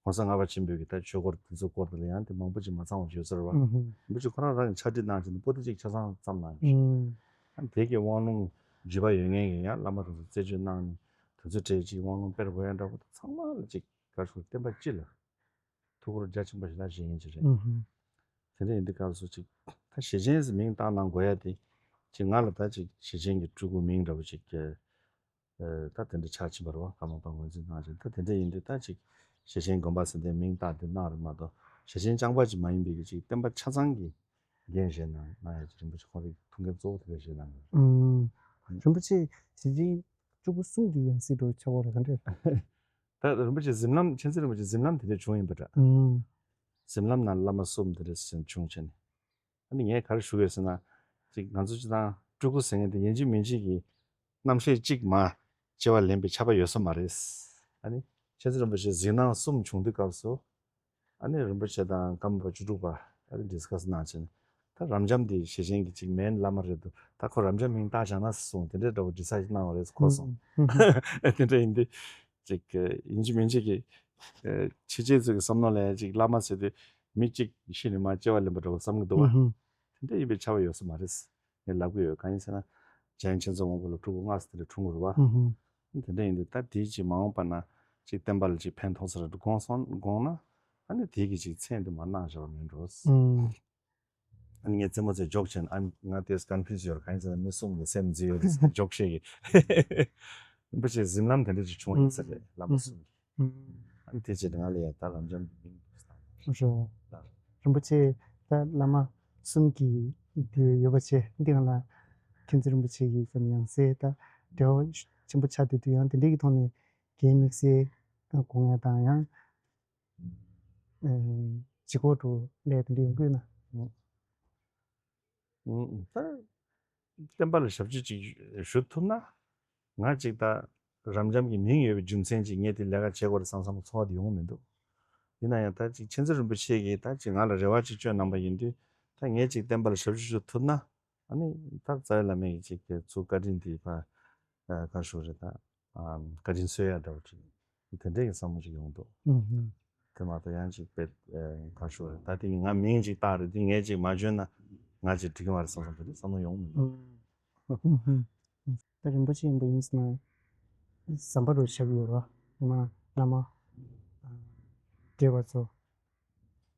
ས་ལྔ་པ་ཆེན་པོའི་གི་ད་ཆོས་སྐོར་དེ་ཚོ་སྐོར་དེ་ལ་ཡང་དེ་མང་པོ་ཅིག་མ་ཚང་བ་ཅིག་ཡོད་ས་རེད་བ། རིན་པོ་ཆེ་ཁོ་རང་རང་གི་ཕྱག་བྲིས་གནང་བྱས་ནས་པོ་ཏི་ཅིག་ཆ་ཚང་བརྩམས་གནང་ཡོད། ཨ་ནི་དེ་གི་དབང་ལུང་བརྒྱུད་པ་ཡོད་མཁན་གྱི་ཡང་བླ་མ་དེ་ཚོ་རྩད་གཅོད་གནང་ནས་དེ་ཚོ་གྲས་ཅིག་དབང་ལུང་སྤེལ་དགོས་ཡ་འདྲ་པོ་དང་ཚང་མ་ལ་ཅིག་ག་རེ་ཞུ་བསྟན་པ་སྤྱི་ལ་ཐུགས་ཁུར་རྒྱ་ཆེན་པོ་ཞིག་གནང་བཞིན་ཡིན་གྱི་རེད། དེ་འདྲ་ཡིན་དུས་སྐབས་སུ་ཅིག་ད་ཞེ་ཆེན་ཟེར་མིང་བཏགས་གནང་དགོས་ཡ་དེ་ཅིག་ང་ལ་ད་ཅིག་ཞེ་ཆེན་གྱི་སྤྲུལ་སྐུ་མིང་འདྲ་པོ་ཅིག་ད་དེ་འདྲ་ཆགས་ཕྱིན་པ་རེད་བ། བཀའ་མོལ་པ་ངོས་འཛིན་གནང་བྱས་ད་དེ་འདྲ་ཡིན་དུས་ད་ཅིག་ཞེ་ཆེན་དགོན་པ་ཟེར་དེ་མིང་བཏགས་དེ་གནང་རེད་མ་གཏོགས་ཞེ་ཆེན་རྐྱང་པ་ཅིག་མ་ཡིན་པའི་གི་ཅིག་བསྟན་པ་ཆ་ཚང་གི་འགན་བཞེས་གནང་གནང་ཡ་ཅིག་རིན་པོ་ཆེ་ཁོང་རའི་ཐུགས་འགན་གཙོ་བོ་དེ་འདྲ་བཞེས་གནང་གི་རེད། ཨུམ། རིན་པོ་ཆེ་ཞེ་ཆེན་སྤྲུལ་སྐུ་གསུམ་གྱི་ཡང་སྲིད་དུ་ཆགས་པ་རེད་ག་འདྲ། ད་རིན་པོ་ཆེ་གཟིམ་ལམ་མཁྱེན་བརྩེ་རིན་པོ་ཆེ་གཟིམ་ལམ་དེ་འདྲ་བྱུང་ཡིན་པ་འདྲ། ཨུམ། གཟིམ་ལམ་ནང་བླ་མ་གསུམ་དེ་འདྲ་བྱུང་བྱས་ནས། ཨ་ནི་ངས་ག་རེ་ཞུ་དགོས་ཟེར་ན། ཅིག་ང་ཚོ་སྤྱིར་བཏང་སྤྲུལ་སྐུ་ཟེར་མཁན་དེ་ཡིན་གཅིག་མིན་གཅིག་གི་རྣམ་ཤེས་གཅིག་མ་སྐྱེ་བ་ལེན་པའི་ཆ་པ་ཡོད་ས་མ་རེད། ཨ་ནི་མཁྱེན་བརྩེ་རིན་པོ་ཆེ་གཟིགས་སྣང་གསུམ་བྱུང་དུས་སྐབས་སུ། ཨ་ནི་རིན་པོ་ཆེ་དང་ཀརྨ་པ་བཅུ་དྲུག་པ་ཨ་ནི་ཌིས་ཀ་སི་གནང་བྱས་ནས་ད་རབ་འབྱམས་འདི་ཞེ་ཆེན་གྱི་གཅིག་མེན་བླ་མ་རེད་འདུག་ད་ཁོ་རབ་འབྱམས་མིང་བཏགས་བཞག་ན་གསུངས་དེ་འདྲའི་འདྲ་བོ་འདྲི་ས་ཞིག་གནང་བ་རེད་གོ་སོང་། དེ་འདྲ་ཡིན་དུས། ཅིག་ཡིན་གཅིག་མིན་གཅིག་གི་ཕྱི་རྒྱལ་ཚོའི་བསམ་མནོ་ལ་ཅིག་བླ་མ་ཟེར་དུས་མི་གཅིག་ཤི་ནས་མར་སྐྱེ་བ་ལེན་པ་འདྲ་བོ་བསམ་གྱི་འདུག་བ། ཨུ་ཧུ། དེ་འདྲ་ཡིན་པའི་ཆ་བ་ཡོད་ས་མ་རེད། ངས་ལབ་ཀྱི་ཡོད་གང་ཡིན་ཟེར་ན། འཇམ་དབྱངས་མཁྱེན་བརྩེ་དབང་པོ་ལ་སྤྲུལ་སྐུ་ལྔ་ཙམ་དེ་འདྲ་འཁྲུངས་དགོས་རེད་བ། ཨུ་ཧུ། དེ་འདྲ་ཡིན་དུས་ད་དེའི་ཅིག་མ་འོངས་པ་ན་ཅིག་བསྟན་པ་ལ་ཅིག་ཕན་ཐོགས་ས་རེད་འདུག་དགོངས་སོང་དགོངས་ན་ཨ་ནི་དེའི་གི་ཅིག་མཚན་དེ་མར་གནང་བཞག་པ་མིན་འགྲོ། ཨུ། ཨ་ནི་ངས་རྩེད་མོ་རྩེ་འཇོག་བྱས་ན་ཨ་ང་དེས་ཀོན་ཕིའུ་ཛི་ཡོད་རེད་གང་ཡིན་ཟེར་ན་མི་གསུམ་གྱི་སེམས་འཛིན་ཡོད་རེད་ཟེར་ན་འཇོག་ཤེས་ཀྱི། རིན་པོ་ཆེ་གཟིམ་ལམ་དེ་འདྲ་ཅིག་བྱུང་ཡིན་ས་རེད་བླ་མ་གསུམ་གྱི། ཨ་ནི་དེ་བྱས་ཏེ་ང་ལ་ཡ་ད་རབ་འབྱམས་ཀྱི་མིང་དུ་བཏགས། རེད། རིན་པོ་ཆེ་ད་བླ་མ་གསུམ་གྱི་དེ་ཡོད་པ་བྱས་འདི་ང་ལ་མཁྱེན་བརྩེ་རིན་པོ་ཆེ་གི་ཀྱང་ཡང་སྲིད་ད་འབྲེལ་བ་ཆེན་པོ་ཆགས་བསྡད་དུས་ཡང་དེ་འདྲའི་གི་ཐོག་ནས་རྒན་དམིགས་བསལ་དགོངས་ཡ་དང་ཡང་། ཨེ། ལྗིད་ཁོག་ཏུ་སླེབས་དེ་འདྲ་ཡོང་གི་ཡོད་ན། ཨུ། ཨུ། ད་བསྟན་པ་ལ་ཞབས་ཕྱི་ཅིག་ཞུ་ཐུབ་ན། ང་ཅིག་ད་རབ་འབྱམས་ཀྱི་མིང་ཡོད་པའི་རྒྱུ་མཚན་གྱིས་ངས་དེ་ལས་ཀ་བྱེད་དགོས་རེད་བསམ་བསམ་ཚོར་བ་དེ་ཡོང་གི་མི་འདུག་ཡིན་ན་ཡང་ད་ཅིག་མཁྱེན་བརྩེ་རིན་པོ་ཆེ་གིས་ད་ཅིག་ང་ལ་རེ་བ་ཅིག་བཅོལ་གནང་པ་ཡིན་དུས། ད་ངས་ཅིག་བསྟན་པ་ལ་ཞབས་ཞུ་ཞུ་ཐུབ་ན། ཨ་ནི་ད་རྩ་བའི་བླ་མས་ཅིག་གི་ཚུར་བཀའ་དྲིན་དེ་ཕར་ག་ཞུ་རེད། ད་བཀའ་དྲིན་གསོ་ཡ་འདྲ་བོ་ཅིག་དེ་འདྲའི་གི་བསམ་བློ་ཅིག་ཡོང་འདུག་དེ་མ་གཏོགས་ཡང་ཅིག་དཔེ་ག་ཞུ་རེད། ད་དེ་ང་མིང་ཅིག་བཏགས་རེད། དེ་ངས་ཅིག་མ་བཅོལ་ན་ང་ཅིག་འགྲིག་གི་མ་རེད་བསམ་བསམ་དེ་འདྲའི་བསམ་བློ་ཡོང་མི་འདུག་ད་རིན་པོ་ཆེ་ཡིན་པ་ཡིན་ཟེར་ན་ཟམ་པ་རུ་ཆགས་ཡོད་ར། ཡང་ན་བླ་མ་བགྲེས་པ་ཚོ།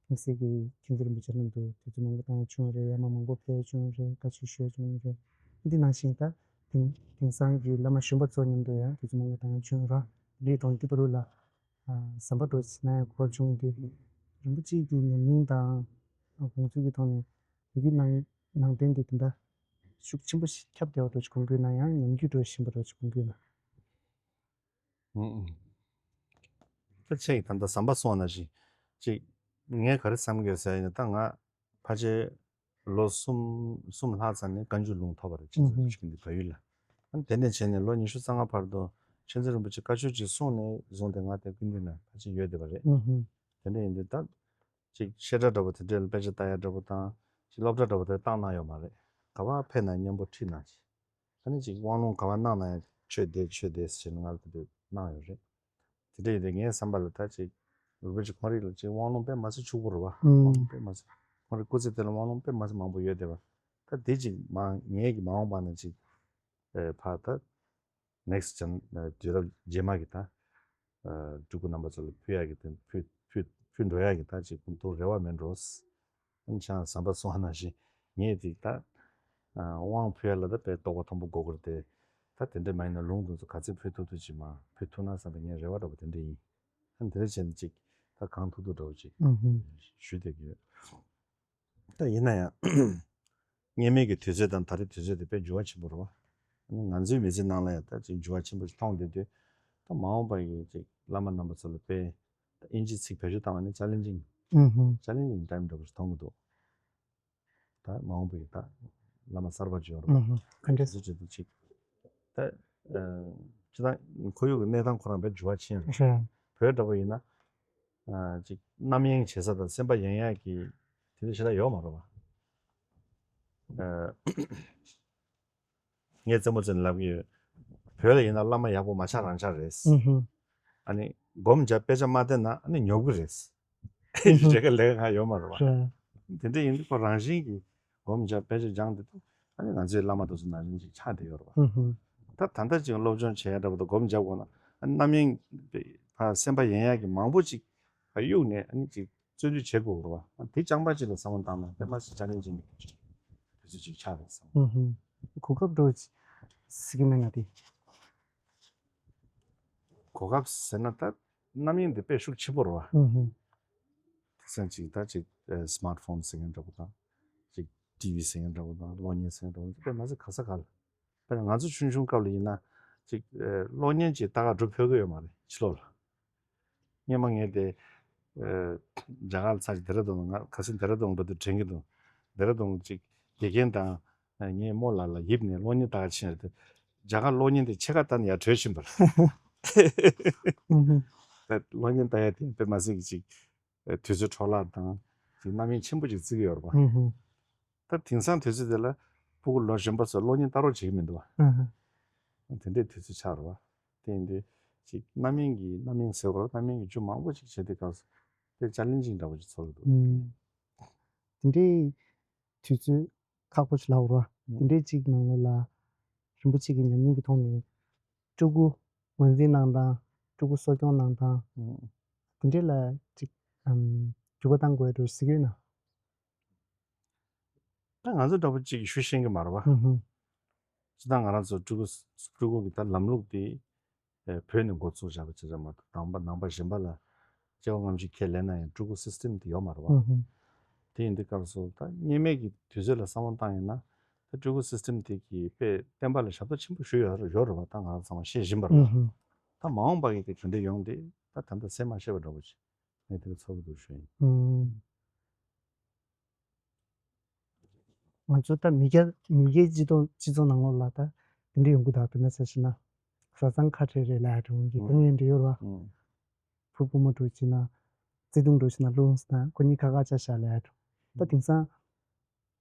དམིགས་བསལ་གྱི་མཁྱེན་བརྩེ་རིན་པོ་ཆེ་མཉམ་དུ་དུས་ཚོད་མང་པོ་བཏང་བྱུང་རེད། ཡར་མར་མང་པོ་ཕེབས་བྱུང་རེད། བཀའ་ཆོས་ཞུས་བྱུང་རེད། འདི་ནང་བཞིན་ད་དེང་དེང་སང་གི་བླ་མ་གཞོན་པ་ཚོ་མཉམ་དུ་ཡང་དུས་ཚོད་མང་པོ་བཏང་བྱུང་ར། འདིའི་དོན་འདི་བར་ལ་ཟམ་པ་འགྲོ་ན་ཡང་གོ་བྱུང་དུས། རིན་པོ་ཆེ་གི་ཉམས་མྱོང་དང་དགོངས་ཚུལ་གྱི་ཐོག་ནས་བོད་བརྒྱུད་ནང་ནང་བསྟན་འདི་དེ་འདྲ་ཤུགས་ཆེན་པོ་ཞིག་ཁྱབ་བསྡད་པ་འདྲ་ཞིག་གོ་གི་ཡོད་ན། ཡང་ཉམས་རྒུད་འདྲ་ཞིག་ཕྱིན་པ་འདྲ་ཞིག་གོ་གི་ཡོད་ན། ཨང་ཨང་། ད་ཁྱེད་ཀྱིས་ད་ལྟ་ཟམ་པ་གསུངས་པ་ནང་བཞིན་ཅིག་ངས་ག་རེ་བསམ་གི་ཟེར་ཡིན་ན། ད་ང་ཕལ་ཆེར་ལོ་གསུམ་གསུམ་ལྷག་ཙམ་ནས་བཀའ་འགྱུར་ལུང་ཐོབ་པ་རེད། ཅིག་ཨང་ཨང་། ཅིག་འདི་བལ་ཡུལ་ལ། ཨ་ནི་དེ་ནས་བྱས་ནས་ལོ་ཉི་ཤུ་རྩ་ལྔ་བར་དུ་མཁྱེན་བརྩེ་རིན་པོ་ཆེ་བཀའ་ཆོས་ཅིག་གསུངས་ནས་བཟུང་སྟེ་ང་དེ་སྐུ་མདུན་ན་ཕལ་ཆེར་ཡོད་བསྡད་པ་རེད། ཨང་ཨང་། དེ་འདྲ་ཡིན་དུས་ད་ཅིག་བཤད་གྲྭ་འདྲ་པོ་དེ་འདྲའི་དཔེ་ཆ་ལྟ་ཡ་འདྲ་པོ་དང་། ཅིག་སློབ་གྲྭ་འདྲ་པོ་དེར་བཏང་གནང་ཡོད་མ་རེད། ག་པར་ཕེབས་ན་མཉམ་པོ་ཁྲིད་གནང་ཅིག་ཨ་ནི་ཅིག་དབང་ལུང་ག་པར་གནང་ན་ཡང་ཆོས་དེ་ཆོས་དེ་ཟེར་ནས་ང་ལ་དེ་འདྲ་གནང་ཡོད་རེད། དེ་འདྲ་ཡིན་དུས་ངའི་བསམ་པ་ལ་ད་ཅིག་རིན་པོ་ཆེ་ཁོང་རང་ལ་ཅིག་དབང་ལུང་དཔེ་མ་སྲིད་ཕྱུག་པོ་རེད་བ། ཨང་། དབང་ལུང་དཔེ་མ་སྲིད། ཁོང་རང་སྐུ་ཚེ་དེ་ལ་དབང་ལུང་དཔེ་མ་སྲིད་མང་པོ་ཡོད་བསྡད་པ། ད་དེ་ཅིག་མ་ངེད་ཀྱི་མ་འོངས་པ་ན་ཅིག་ཨེ་ཕར་ད་ནེག་སི་ཊི་ཇེན་ཨ་དུས་རབས་རྗེས་མ་གི་ད་ཨ་སྤྲུལ་སྐུ་རྣམ་པ་ཚོ་ལ་ཕུལ་ཡག་གི་དེ་ཕུལ་ཕུལ་ཕུལ་འགྲོ་ཡག་གི་ད་ཅིག་ཁོང་ཚོ་རེ་བ་མེད་འགྲོ། ཨ་ནི་ཁྱེད་རང་ཟམ་པ་གསུངས་པ་ནང་བཞིན་ངས་དེ་ད་ཨ་དབང་ཕུལ་ཡག་ལ་ད་དཔེ་རྟོགས་པ་མཐོན་པོ་དགོས་ཀྱི་རེད་དེ། ད་དེ་འདྲ་མ་ཡིན་ན་ལུང་དེ་ཚོ་ག་ཚོད་ཕུལ་ཐུབ་ཐུབ་ཅིག་མར་ཕུལ་ཐུབ་ན་བསམ་པའི་ངའི་རེ་བ་འདྲ་པོ་དེ་འདྲ་ཡིན། ཨ་ནི་དེ་འདྲ་བྱས་ནས་ཅིག་ད་གང་ཐུབ་ཐུབ་འདྲ་པོ་ཅིག་ཨུ་ཧུ། ཞུ་བསྡད་ཀྱི་ཡོད། ད་ཡིན་ན་ཡང་སྔོན་མའི་གི་དུས་ཚོད་དང་ད་རེས་དུས་ཚོད་དེ་དཔེ་འགྱུར་བ་ཆེན་པོ་རེད་བ། ང་ཚོའི་མི་ཚེ་ནང་ལ་ཡང་ད་ཅིག་འགྱུར་བ་ཆེན་པོ་ཞིག་མཐོང་བསྡད་དུས། ད་མ་འོངས་པ་གི་ཅིག་བླ་མ་རྣམ་པ་ཚོ་ལ་དཔེ་ད་ཨིན་ཇིའི་ཚིག་བེད་སྤྱོད་བཏང་བ་ནི་ཅ་ལེན་ཇིང་། ཨུ་ཧུ། ཅ་ལེན་ཇིང་ཊའིམ་འདྲ་པོ་ཞིག་མཐོང་གི་འདུག་ད་མ་འོངས་པ་གི་ད་བླ་མ་གསར་པ་ཅིག་ཡོང་རེད་བ། ཨུ་ཧུ། ག་འདྲ། དེ་ཚོ་བྱེད་དུས་ཅིག་ད་ཨ་སྤྱིར་བཏང་ཁོར་ཡུག་གི་གནས་སྟངས་ཁོ་རང་དཔེ་འགྱུར་བ་ཕྱིན་རེད། རེད། བོད་འདྲ་པོ་ཡིན་ན། ཨ་ཅིག་རྣམ་གཡེང་བྱེད་ས་དང་སེམས་པ་ཡེངས་ཡག་གི་དེ་འདྲ་ཞེ་དྲག་ཡོད་མ་རེད་བ། ཨ་ངས་རྩེད་མོ་རྩེ་ནས་ལབ་ཀྱི་ཡོད། བོད་ལ་ཡིན་ན་བླ་མ་ཡག་པོ་མ་ཆགས་རང་ཆགས་རེད། ཨུ་ཧུ། ཨ་ནི་སྒོམ་རྒྱབ་དཔེ་ཆ་མ་བལྟས་ན་ཨ་ནི་ཉོབ་གི་རེད། ཨུ་ཧུ། རེ་ག་ལས་ཀ་ཡོད་མ་རེད་བ། རེད། དེ་འདྲ་ཡིན་དུས་ཁོ་རང་བཞིན་གྱིས་སྒོམ་རྒྱབ་དཔེ་ཆ་སྦྱངས་བསྡད་དུས། ཨ་ནི་ང་ཚོའི་བླ་མ་དེ་ཚོ་ནང་བཞིན་ཅིག་ཆགས་བསྡད་ཡོད་རེད་བ། ཨུ་ཧུ། ད་ད་ལྟ་ཅིག་སློབ་སྦྱོང་བྱེད་ཡ་འདྲ་པོ་དང་སྒོམ་རྒྱག་དགོས་ན། ཨ་ནི་རྣམ་གཡེང་ཕར་སེམས་པ་ཡེངས་ཡ་གི་མང་པོ་ཅིག་ཕར་གཡུགས་ནས་ཨ་ནི་ཅིག་བརྩོན་འགྲུས་བྱེད་དགོས་རེད་བ། ཨ་དེ་རྐྱང་པ་ཅིག་ལ་བསམ་བློ་བཏང་ན་དཔེ་མ་སྲིད་ཅ་ལེན་ཇིང་གི་དུས་ཚོད་ཅིག་ཆགས་རེད་བསམ། ཨུ་ཧུ། གོ་སྐབས་འདྲ་པོ་ཅིག་ཟེར་གི་མེད་ན་དེ། གོ་སྐབས་ཟེར་ན་ད་རྣམ་གཡེང་འདི་དཔེ་ཤུགས་ཆེ་པོ་རེད་བ། ཨུ་ཧུ། དེང་སང་ཅིག་ད་ཅིག་ཨ་སི་མཱར་ཊི་ཕོན་ཟེར་མཁན་འདྲ་པོ་དང་། ཅིག་ཊི་ཝི་ཟེར་མཁན་འདྲ་པོ་དང་། གློག་བརྙན་ཟེར་མཁན་འདྲ་པོ་དེ་དཔེ་མ་སྲིད་ག་ས་ག་ལ། དཔེར་ན་ང་ཚོ་ཆུང་ཆུང་སྐབས་ལ་ཡིན་ན་ཅིག་ཨ་གློག་བརྙན་ཅིག་ལྟ་ག་འགྲོ་ཕོད་ཀྱི་ཡོད་མ་རེད་ཕྱི་ལོགས་ལ། སྔོན་མ་ངས་དེ་ཨ་རྒྱ་གར་ལ་ཚར་ཅིག་ཌེ་ར་ཌུན་ལ། ང་ཁ་སང་ཌེ་ར་ཌུན་འགྲོ་དུས་དྲན་གྱི་འདུག་ཌེ་ར་ཌུན་ཅིག་དགེ་རྒན་དང་ངའི་རྨོ་ལགས་ལ་ཡིབ་ནས་གློག་བརྙན་ལྟ་ག་ཕྱིན་རེད་དེ། རྒྱ་གར་གློག་བརྙན་དེ་ཕྱེད་ཀ་ལྟ་ནས་ཡར་བྲོས་ཕྱིན་པ་རེད། ཨུ་ཧུ། ད་གློག་བརྙན་ལྟ་ཡ་དེ་དཔེ་མ་སྲིད་ཀྱི་ཅིག་ཨ་དུས་ཚོད་འཕྲོ་བརླག་དང་ཅིག་རྣམ་གཡེང་ཆེན་པོ་ཅིག་བརྩི་གི་ཡོད་རེད་པ། ཨུ་ཧུ། ད་དེང་སང་དུས་ཚོད་དེ་ལ་ཕྲུ་གུ་ལོ་གཞོན་པ་ཚོ་གློག་བརྙན་ལྟ་རོགས་བྱེད་ཀྱི་མི་འདུག་བ། ཨུ་ཧུ། དེ་འདྲའི་དུས་ཚོད་ཆགས་རེད་བ། དེ་ཡིན་དུས་ཅིག་རྣམ་གཡེང་གི་རྣམ་གཡེང་ཟེར་དགོས་རེད། རྣམ་གཡེང་གི་རྒྱུ་མང་པོ་ཅིག་བྱས་དུས་སྐབས་སུ་དཔེ་ཅ་ལེན་ཇིང་འདྲ་པོ་ཅིག་ཚོར་གྱི་འདུག་ཨུམ། དེ་འདྲའི་དུས་ཚོད་ཁག་པོ་ཞིག་ལབ་དགོས་རེད་བ། དེ་འདྲའི་ཅིག་ནང་ལོགས་ལ་རིན་པོ་ཆེ་གི་ཉམས་མྱོང་གི་ཐོག་ནས་ཕྲུ་གུ་ངོས་འཛིན་གནང་སྟངས། ཕྲུ་གུ་གསོ་སྐྱོང་གནང་སྟངས། ཨུམ། དེ་འདྲའི་ལ་ཅིག་ཨམ་འགྱུར་བ་གཏང་དགོས་འགྲོ་ཟེར་གྱི་ཡོད་ན། ད་ང་ཚོ་འདྲ་པོ་ཅིག་ཞུ་ཤེས་ཀྱི་མ་རེད་བ། ཧུམ་ཧུམ། སྤྱིར་བཏང་ང་རང་ཚོ་ཕྲུ་གུ་ཕྲུ་གུ་གི་ད་ལམ་ལུགས་དེ་ཨེ་བོད་ནས་འགོ་བཙུགས་བཞག་པ་ཅིག་རེད་མ་གཏོགས། ནང་པ་ནང་པ་གཞན་པ་ལ་སྐྱེ་བ་སྔ་ཕྱི་ཁས་ལེན་ན་ཡང་ཕྲུ་གུ་སིས་ཊེམ་དེ་ཡོད་མ་རེད་བ། ཧུམ་ཧུམ། དེ་ཡིན་དུས་སྐབས་སུ་ད་སྔོན་མའི་གི་དུས་ཚོད་ལ་བསམ་བློ་བཏང་ཡིན་ན། ད་ཕྲུ་གུ་སིས་ཊེམ་དེ་གི་དཔེ་བསྟན་པ་ལ་ཞབས་ཏོག་ཆེན་པོ་ཞུས་ཡོད་ཡོད་རེད་བ། ད་ང་རང་ཚང་མ་ཤེས་བཞིན་པ་རེད་བ། ཧུམ་ཧུམ། ད་མ་འོངས་པ་གི་དེ་ག་འདྲ་ཡོང་དེ་ད་ད་ལྟ་ཟེར་མ་ཤེས་པ་འདྲ་པོ་ཅིག་ངས་དེ་ག་ཚོར་གི་འདུག་ཞུ་ཡིན། ཧུམ། ང་ཚོ་ད་མི་སྒེར་མི་སྒེར་སྤྱི་ཚོགས་སྤྱི་ཚོགས་ནང་ལོགས་ལ་ད་དེ་འདྲ་ཡོང་གི་ད། དཔེར་ན་ཆ་བཞག་ན་བཟའ་ཚང་ཁ་བྲལ་རེད་ལབ་ཡ་འདྲ་བོ་གི་ཨུམ། དེ་འདྲ་ཡོད་རེད་བ། ཨུམ། བུ་བུ་མོ་འདྲ་བྱས་ན་ བརྩེ་དུང་འགྲོ་ཞིག་ན་ལྷུང་སོང་ན་ཁོ་གཉིས་ཁ་ཁ་ཆ་བཞག་ལ་ཡ་འགྲོ། ད་དེང་སང་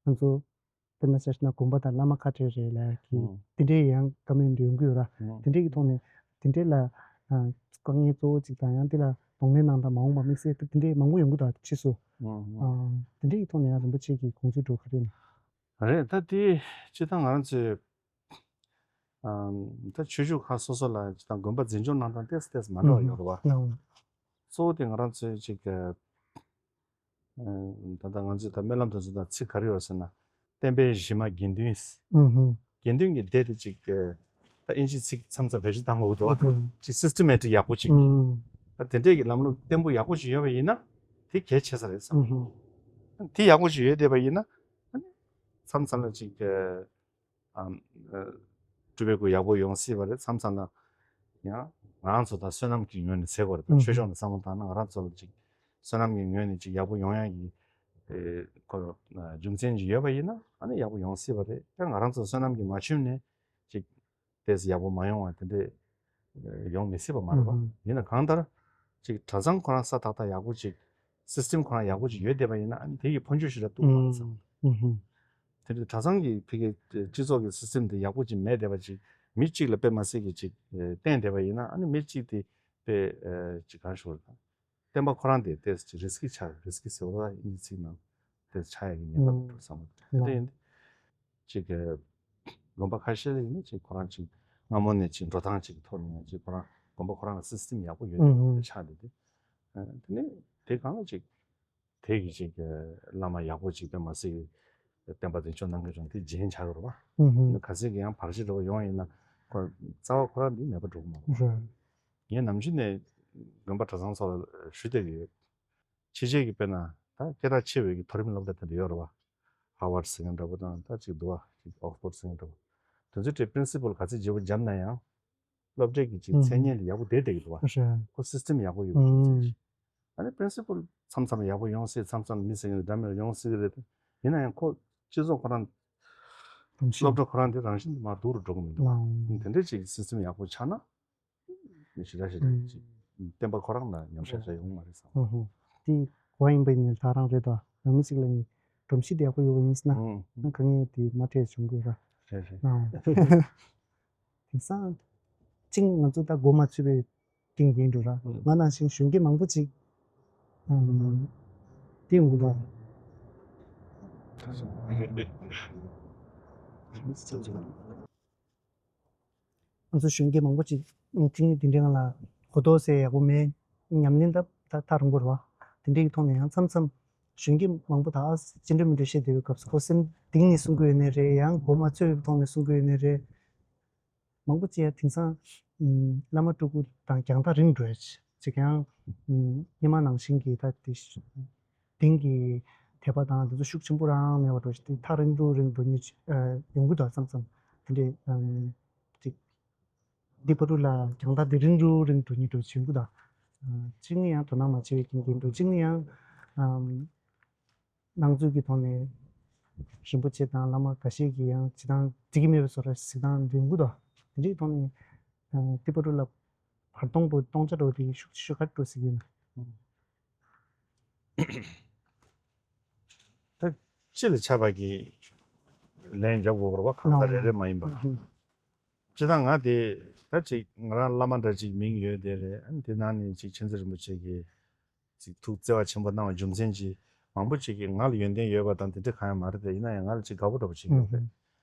ང་ཚོ་དཔེར་ན་ཆ་བཞག་ན་དགོན་པ་དང་བླ་མ་ཁ་བྲལ་རེད་ལ་ཡ་གི་ཨང་། དེ་འདྲའི་ཡང་བཀའ་མོལ་འདི་ཡོང་གི་ཡོད་ར། ཨང་། དེ་འདྲའི་གི་ཐོག་ནས་དེ་འདྲའི་ལ་ཨ་དཀའ་ངལ་གཙོ་བོ་གཅིག་དང་ཡང་དེ་ལ་གདོང་ལེན་གནང་དང་མ་འོངས་པ་དམིགས་བསལ་དེ་འདྲའི་མང་པོ་ཡོང་གི་འདུག་ཕྱིས་སུ། ཨང་། ཨ་དེ་འདྲའི་གི་ཐོག་ནས་ཡང་རིན་པོ་ཆེ་གི་དགོངས་ཚུལ་འགྲོ་ག་རེ་ཡིན། རེད། ད་དེ་སྤྱིར་བཏང་ང་རང་ཚོའི་ཨམ། ད་ཆོས་བརྒྱུད་ཁག་སོ་སོ་ལ་ཅིག་དང་དགོན་པ་འཛིན་སྐྱོང་གནང་སྟངས་ཏོག་ཙམ་ཏོག་ཙམ་མ་འདྲ་བ་ཡོད་རེད་བ། ཨང་། གཙོ་བོ་དེ་ང་རང་ཚོའི་ཅིག་ཨ། ད་ལྟ་ང་ཚོས་ད་སྨོན་ལམ་དེ་ཚོ་དང་ཚིག་ག་རེ་ཡོད་ཟེར་ན། བསྟན་པའི་གཞི་མ་དགེ་འདུན། ཨང་། དགེ་འདུན་གྱི་སྡེ་དེ་ཅིག་ཨ། ད་ཨིན་ཇིའི་ཚིག་མཚམས་མཚམས་བེད་སྤྱོད་བཏང་དགོས་འདུག་བ། ཨང་། ཅིག་སི་སི་ཊེ་མེ་ཊིག་ཡག་པོ་ཅིག་ཨང་། ད་དེ་འདྲས་ཀྱི་ལམ་ལུགས་བརྟན་པོ་ཡག་པོ་ཅིག་ཡོད་པ་ཡིན་ན་དེ་གལ་ཆེ་ས་རེད་བསམ། ཨང་། དེ་ཡག་པོ་ཅིག་ཡོད་བསྡད་པ་ཡིན་ན་ཨ་ནི་མཚམས་མཚམས་ལ་ཅིག་ཨ། ཨམ། ཨ། སྤྲུལ་པའི་སྐུ་ཡག་པོ་ཡོང་སྲིད་པ་རེད། མཚམས་མཚམས་ལ་ཡང་ང་རང་ཚོ་ད་བསོད་ནམས་ཀྱི་ངོས་ནས་ཟེར་དགོས་རེད། ད་ཨང་། ཆོས་ཕྱོགས་ནས་བསམ་བློ་བཏང་ན་ང་རང་ཚོ་ལ་ཅིག་བསོད་ནམས་ཀྱི་ངོས་ནས་ཅིག་ཡག་པོ་ཡོང་ཡག་གི་ཨེ། ཁོ་རྒྱུ་མཚན་ཅིག་ཡོད་པ་ཡིན་ན་ཨ་ནི་ཡག་པོ་ཡོང་སྲིད་པ་རེད། ཡང་ང་རང་ཚོ་བསོད་ནམས་ཀྱིས་མ་ཆུན་ནས་ཅིག་ཏོག་ཙམ་ཡག་པོ་མ་ཡོང་བ་དེ་འདྲས་ཡོང་མི་སྲིད་པ་མ་རེད་པ། ཨང་། ཡིན་ན་གང་ལྟར་ཅིག་གྲྭ་ཚང་ཁོ་རང་ས་ཏག་ཏག་ཡག་པོ་ཅིག་སི་སི་ཊེམ་ཁོ་རང་ཡག་པོ་ཅིག་ཡོད་བསྡད་པ་ཡིན་ན་ཨ་ནི་དེ་ཡི་འཕོ་འགྱུར་ཞིག་ལ་གཏུག་དགོས་པ་བསམ། ཨང་། དེ་འདྲའི་གྲྭ་ཚང་གི་ཕ་གི་སྤྱི་ཚོགས་ཀྱི་སི་སི་ཊེམ་དེ་ཡག་པོ་ཅིག་མེད་བསྡད་པ་ཅིག་མི་གཅིག་ལ་དཔེ་མ་སྲིད་ཀྱི་ཅིག་བརྟེན་བསྡད་པ་ཡིན་ན་ཨ་ནི་མི་གཅིག་དེ་དཔེ་ཅིག་གང་ཞུ་དགོས་རེད། བསྟན་པ་ཁོ་རང་དེ་ཏོག་ཙམ་རི་སི་ཀི་ཆགས། རི་སི་ཀི་ཟེར་བ་ལ་ཨིན་ཇི་ཚིག་ནང་ཏོག་ཙམ་ཆགས་ཡག་གི་ཉེན་ཁ་འདུག་བསམ་གི་འདུག་དེ་འདྲ་ཡིན་དུས་ཅིག་གི་དགོན་པ་ཁ་ཤས་ལ་ཡིན་ན་ཅིག་ཁོ་རང་ཅིག་སྔ་མོ་ནས་ཅིག་འགྲོ་སྟངས་ཅིག་གི་ཐོག་ནས་ཡང་ཅིག་ཁོ་རང་དགོན་པ་ཁོ་རང་ལ་སི་སི་ཊེམ་ཡག་པོ་ཡོད་ཨང་ཨང་དེ་ཆགས་བསྡད་དུས། ཨ། དེ་ནས་དེ་སྒང་ལ་ཅིག་དེ་གི་ཅིག་གི་བླ་མ་ཡག་པོ་ཅིག་དཔེ་མ་སྲིད་བསྟན་པ་འཛིན་སྐྱོང་གནང་མཁན་བྱུང་དེ་རྗེན་ཆགས་ཀྱི་རེད་པ། ཨང་ཨང་། གལ་སྲིད་ཀྱི་ཡང་བར་ཆད་འདྲ་བོ་ཡོང་ཡིན་ན་ཁོ་རྩ་བ་ཁོ་རང་འདི་མེད་པ་འགྲོ་གི་མ་རེད། རེད། ངས་ནམ་རྒྱུན་ནས་དགོན་པ་གྲྭ་ཚང་ཚོ་ལ་ཞུ་བསྡད་ཀྱི་ཡོད། ཕྱི་རྒྱལ་གྱི་དཔེར་ན་ད་སྐད་གྲགས་ཆེ་བའི་གི་མཐོ་རིམ་སློབ་གྲྭ་དེ་འདྲ་ཡོད་རེད་བ། ཧར་ཝརཌ་ཟེར་མཁན་འདྲ་པོ་དང་ད་ཅིག་འདུག་བ། ཅིག་ཨོག་སི་ཕོརཌ་ཟེར་མཁན་འདྲ་པོ། དེ་ཚོའི་གྲས་པི་རིན་སི་པལ་ག་ཚོད་བརྗེ་པོ་བརྒྱབ་ན་ཡང་སློབ་གྲྭའི་གི་ཅིག་ཨང་། མཚན་སྙན་དེ་ཡག་པོ་བསྡད་བསྡད་ཀྱི་འདུག་བ། རེད། ཁོ་སིས་ཊེམ་ཡག་པོ་ཡོད་པ་ཅིག་ཨང་། ཅིག་ཨ་ནི་པི་རིན་སི་པལ་མཚམས་མཚམས་ཡག་པོ་ཡོང་སྲིད། མཚམས་མཚམས་མི་ཟེར་མཁན་འདྲ་མིན་ཡོང་སྲིད་ཀྱི་རེད། ཡིན་ན་ཡང་ཁོ་སྤྱི་ཚོགས་ཁོ་རང་རང་བཞིན། སློབ་གྲྭ་ཁོ་རང་དེ་རང་བཞིན་དུ་མར་སྡུག་རུ་འགྲོ་གི་མི་འདུག་བ། ཨང་། དེ་འདྲ་ཅིག་སིས་ཊེམ་ཡག་པོ་ཆགས་ན། མི་ཞེ་དྲག་ཞེ་དྲག་ཅིག་བསྟན་པ་ཁོ་རང་ལ་ཉམས་ཆག་ཞིག་ཡོང་མ་རེད་བསམ། ཨོ་ཧོ། དེ་གོ་བ་ཡིན་པ་ཡིན་ན་ད་རང་རེད་དོ། ནང་མི་ཞིག་ལ་ནི་སྒྲོམ་གཞི་དེ་ཡག་པོ་ཡོད་པ་ཡིན་ཟེར་ན། ཨང་། ཨང་། དཀའ་ངལ་དེ་མ་འཕྲད་བྱུང་དགོས་ར། རེད་རེད། ཨང་། དེང་སང་ཅིང་ང་ཚོ་ད་འགོ་མ་ཚུད་པའི་སྟེང་ཡིན་འགྲོ་ར། ཨང་། ང་ནང་བཞིན་གཞོན་སྐྱེས་མང་པོ་ཅིག་ཨང་། དེ་འུ་ད། ང་ཚོ་གཞོན་སྐྱེས་མང་པོ་ཅིག་ཅིག་ནི་དེ་འདྲའི་ངང་ལ་གོ་རྟོགས་ཟེར་ཡག་པོ་མེད། ཉམས་ལེན་ད་ད་ཐག་རིང་པོ་རེད་བ། དེ་འདྲའི་གི་ཐོག་ནས་ཡང་མཚམས་མཚམས་གཞོན་སྐྱེས་མང་པོ་ད་ཅི་འདྲ་མི་འདྲ་བཤད་བསྡད་པའི་སྐབས་སུ་ཁོ་སེམས་གཏིང་ནས་གསུང་གི་ཡོད་ནའི་རེད། ཡང་མགོ་མ་ཚོས་པའི་ཐོག་ནས་གསུང་གི་ཡོད་ནའི་རེད། མང་པོ་ཅིག་ཡང་དེང་སང་ཨུམ། བླ་མ་སྤྲུལ་སྐུ་དང་རྒྱང་ཐག་རིང་འགྲོ་ཡ་ཅིག་ཡང་ཨུམ། སྔོན་མ་ནང་བཞིན་གྱི་ད་དེ་གདེང་གི་དད་པ་དང་དེ་ཚོ་ཤུགས་ཆེན་པོ་རང་མེད་པ་འགྲོ་ཞིག་དེ་ཐག་རིང་རུ་རིང་འགྲོ་མཁན་ཅིག་ཨ། ཡོང་གི་འདུག་མཚམས་མཚམས་དེ་འདྲའི་ཨམ། ཅིག་འདི་བར་དུ་ལ་རྒྱང་ཐག་དེ་རིང་རུ་རིང་འགྲོ་མཁན་འགྲོ་བྱེད་ཀྱི་འདུག་ཨ། གཅིག་ནི་ཡང་དོ་སྣང་མ་བྱས་པའི་རྐྱེན་གྱིས་འགྲོ། གཅིག་ནི་ཡང་ཨམ། སྣང་ཚུལ་གྱི་ཐོག་ནས་རིན་པོ་ཆེ་དང་བླ་མ་འགའ་ཤས་ཀྱིས་ཡང་སྤྱིར་བཏང་འགྲིག་གི་མེད་པའི་བཟོ་འདྲ་ཞིག་དང་འགྲིག་གི་འདུག་དེ་འདྲའི་ཐོག་ནས་ཨ། འདི་བར་དུ་ལ་བར་སྟོང་པོ་སྟོང་ཆ་འགྲོ་དེ་ཤུགས་ཆེ་ཤོས་ག་རེ་འགྲོ་སྲིད་ཀྱི་ཡོད་ན། ད་སྤྱི་ལ་ཆགས་པ་གི་ལན་རྒྱབ་དགོས་པ་རེད་བ། གང་ཟག་རེ་རེ་མ་ཡིན་པ། ཨང་། སྤྱིར་བཏང་ང་དེ་ད་ཅིག་ང་རང་བླ་མ་འདྲ་ཅིག་མིང་ཡོད་དེ་རེད། ཨ་ནི་དེ་ནང་ནས་ཅིག་མཁྱེན་བརྩེ་རིན་པོ་ཆེ་གི་ཅིག་ཐུགས་བརྩེ་བ་ཆེན་པོ་གནང་བའི་རྒྱུ་མཚན་གྱིས་མང་པོ་ཅིག་གིས་ང་ལ་ཡོན་ཏན་ཡོད་པ་དང་དེ་འདྲ་གང་ཡང་མ་རེད་དེ། ཡིན་ན་ཡང་ང་ལ་ཅིག་དགའ་པོ་འདྲ་པོ་ཅིག་ཡོད་རེད།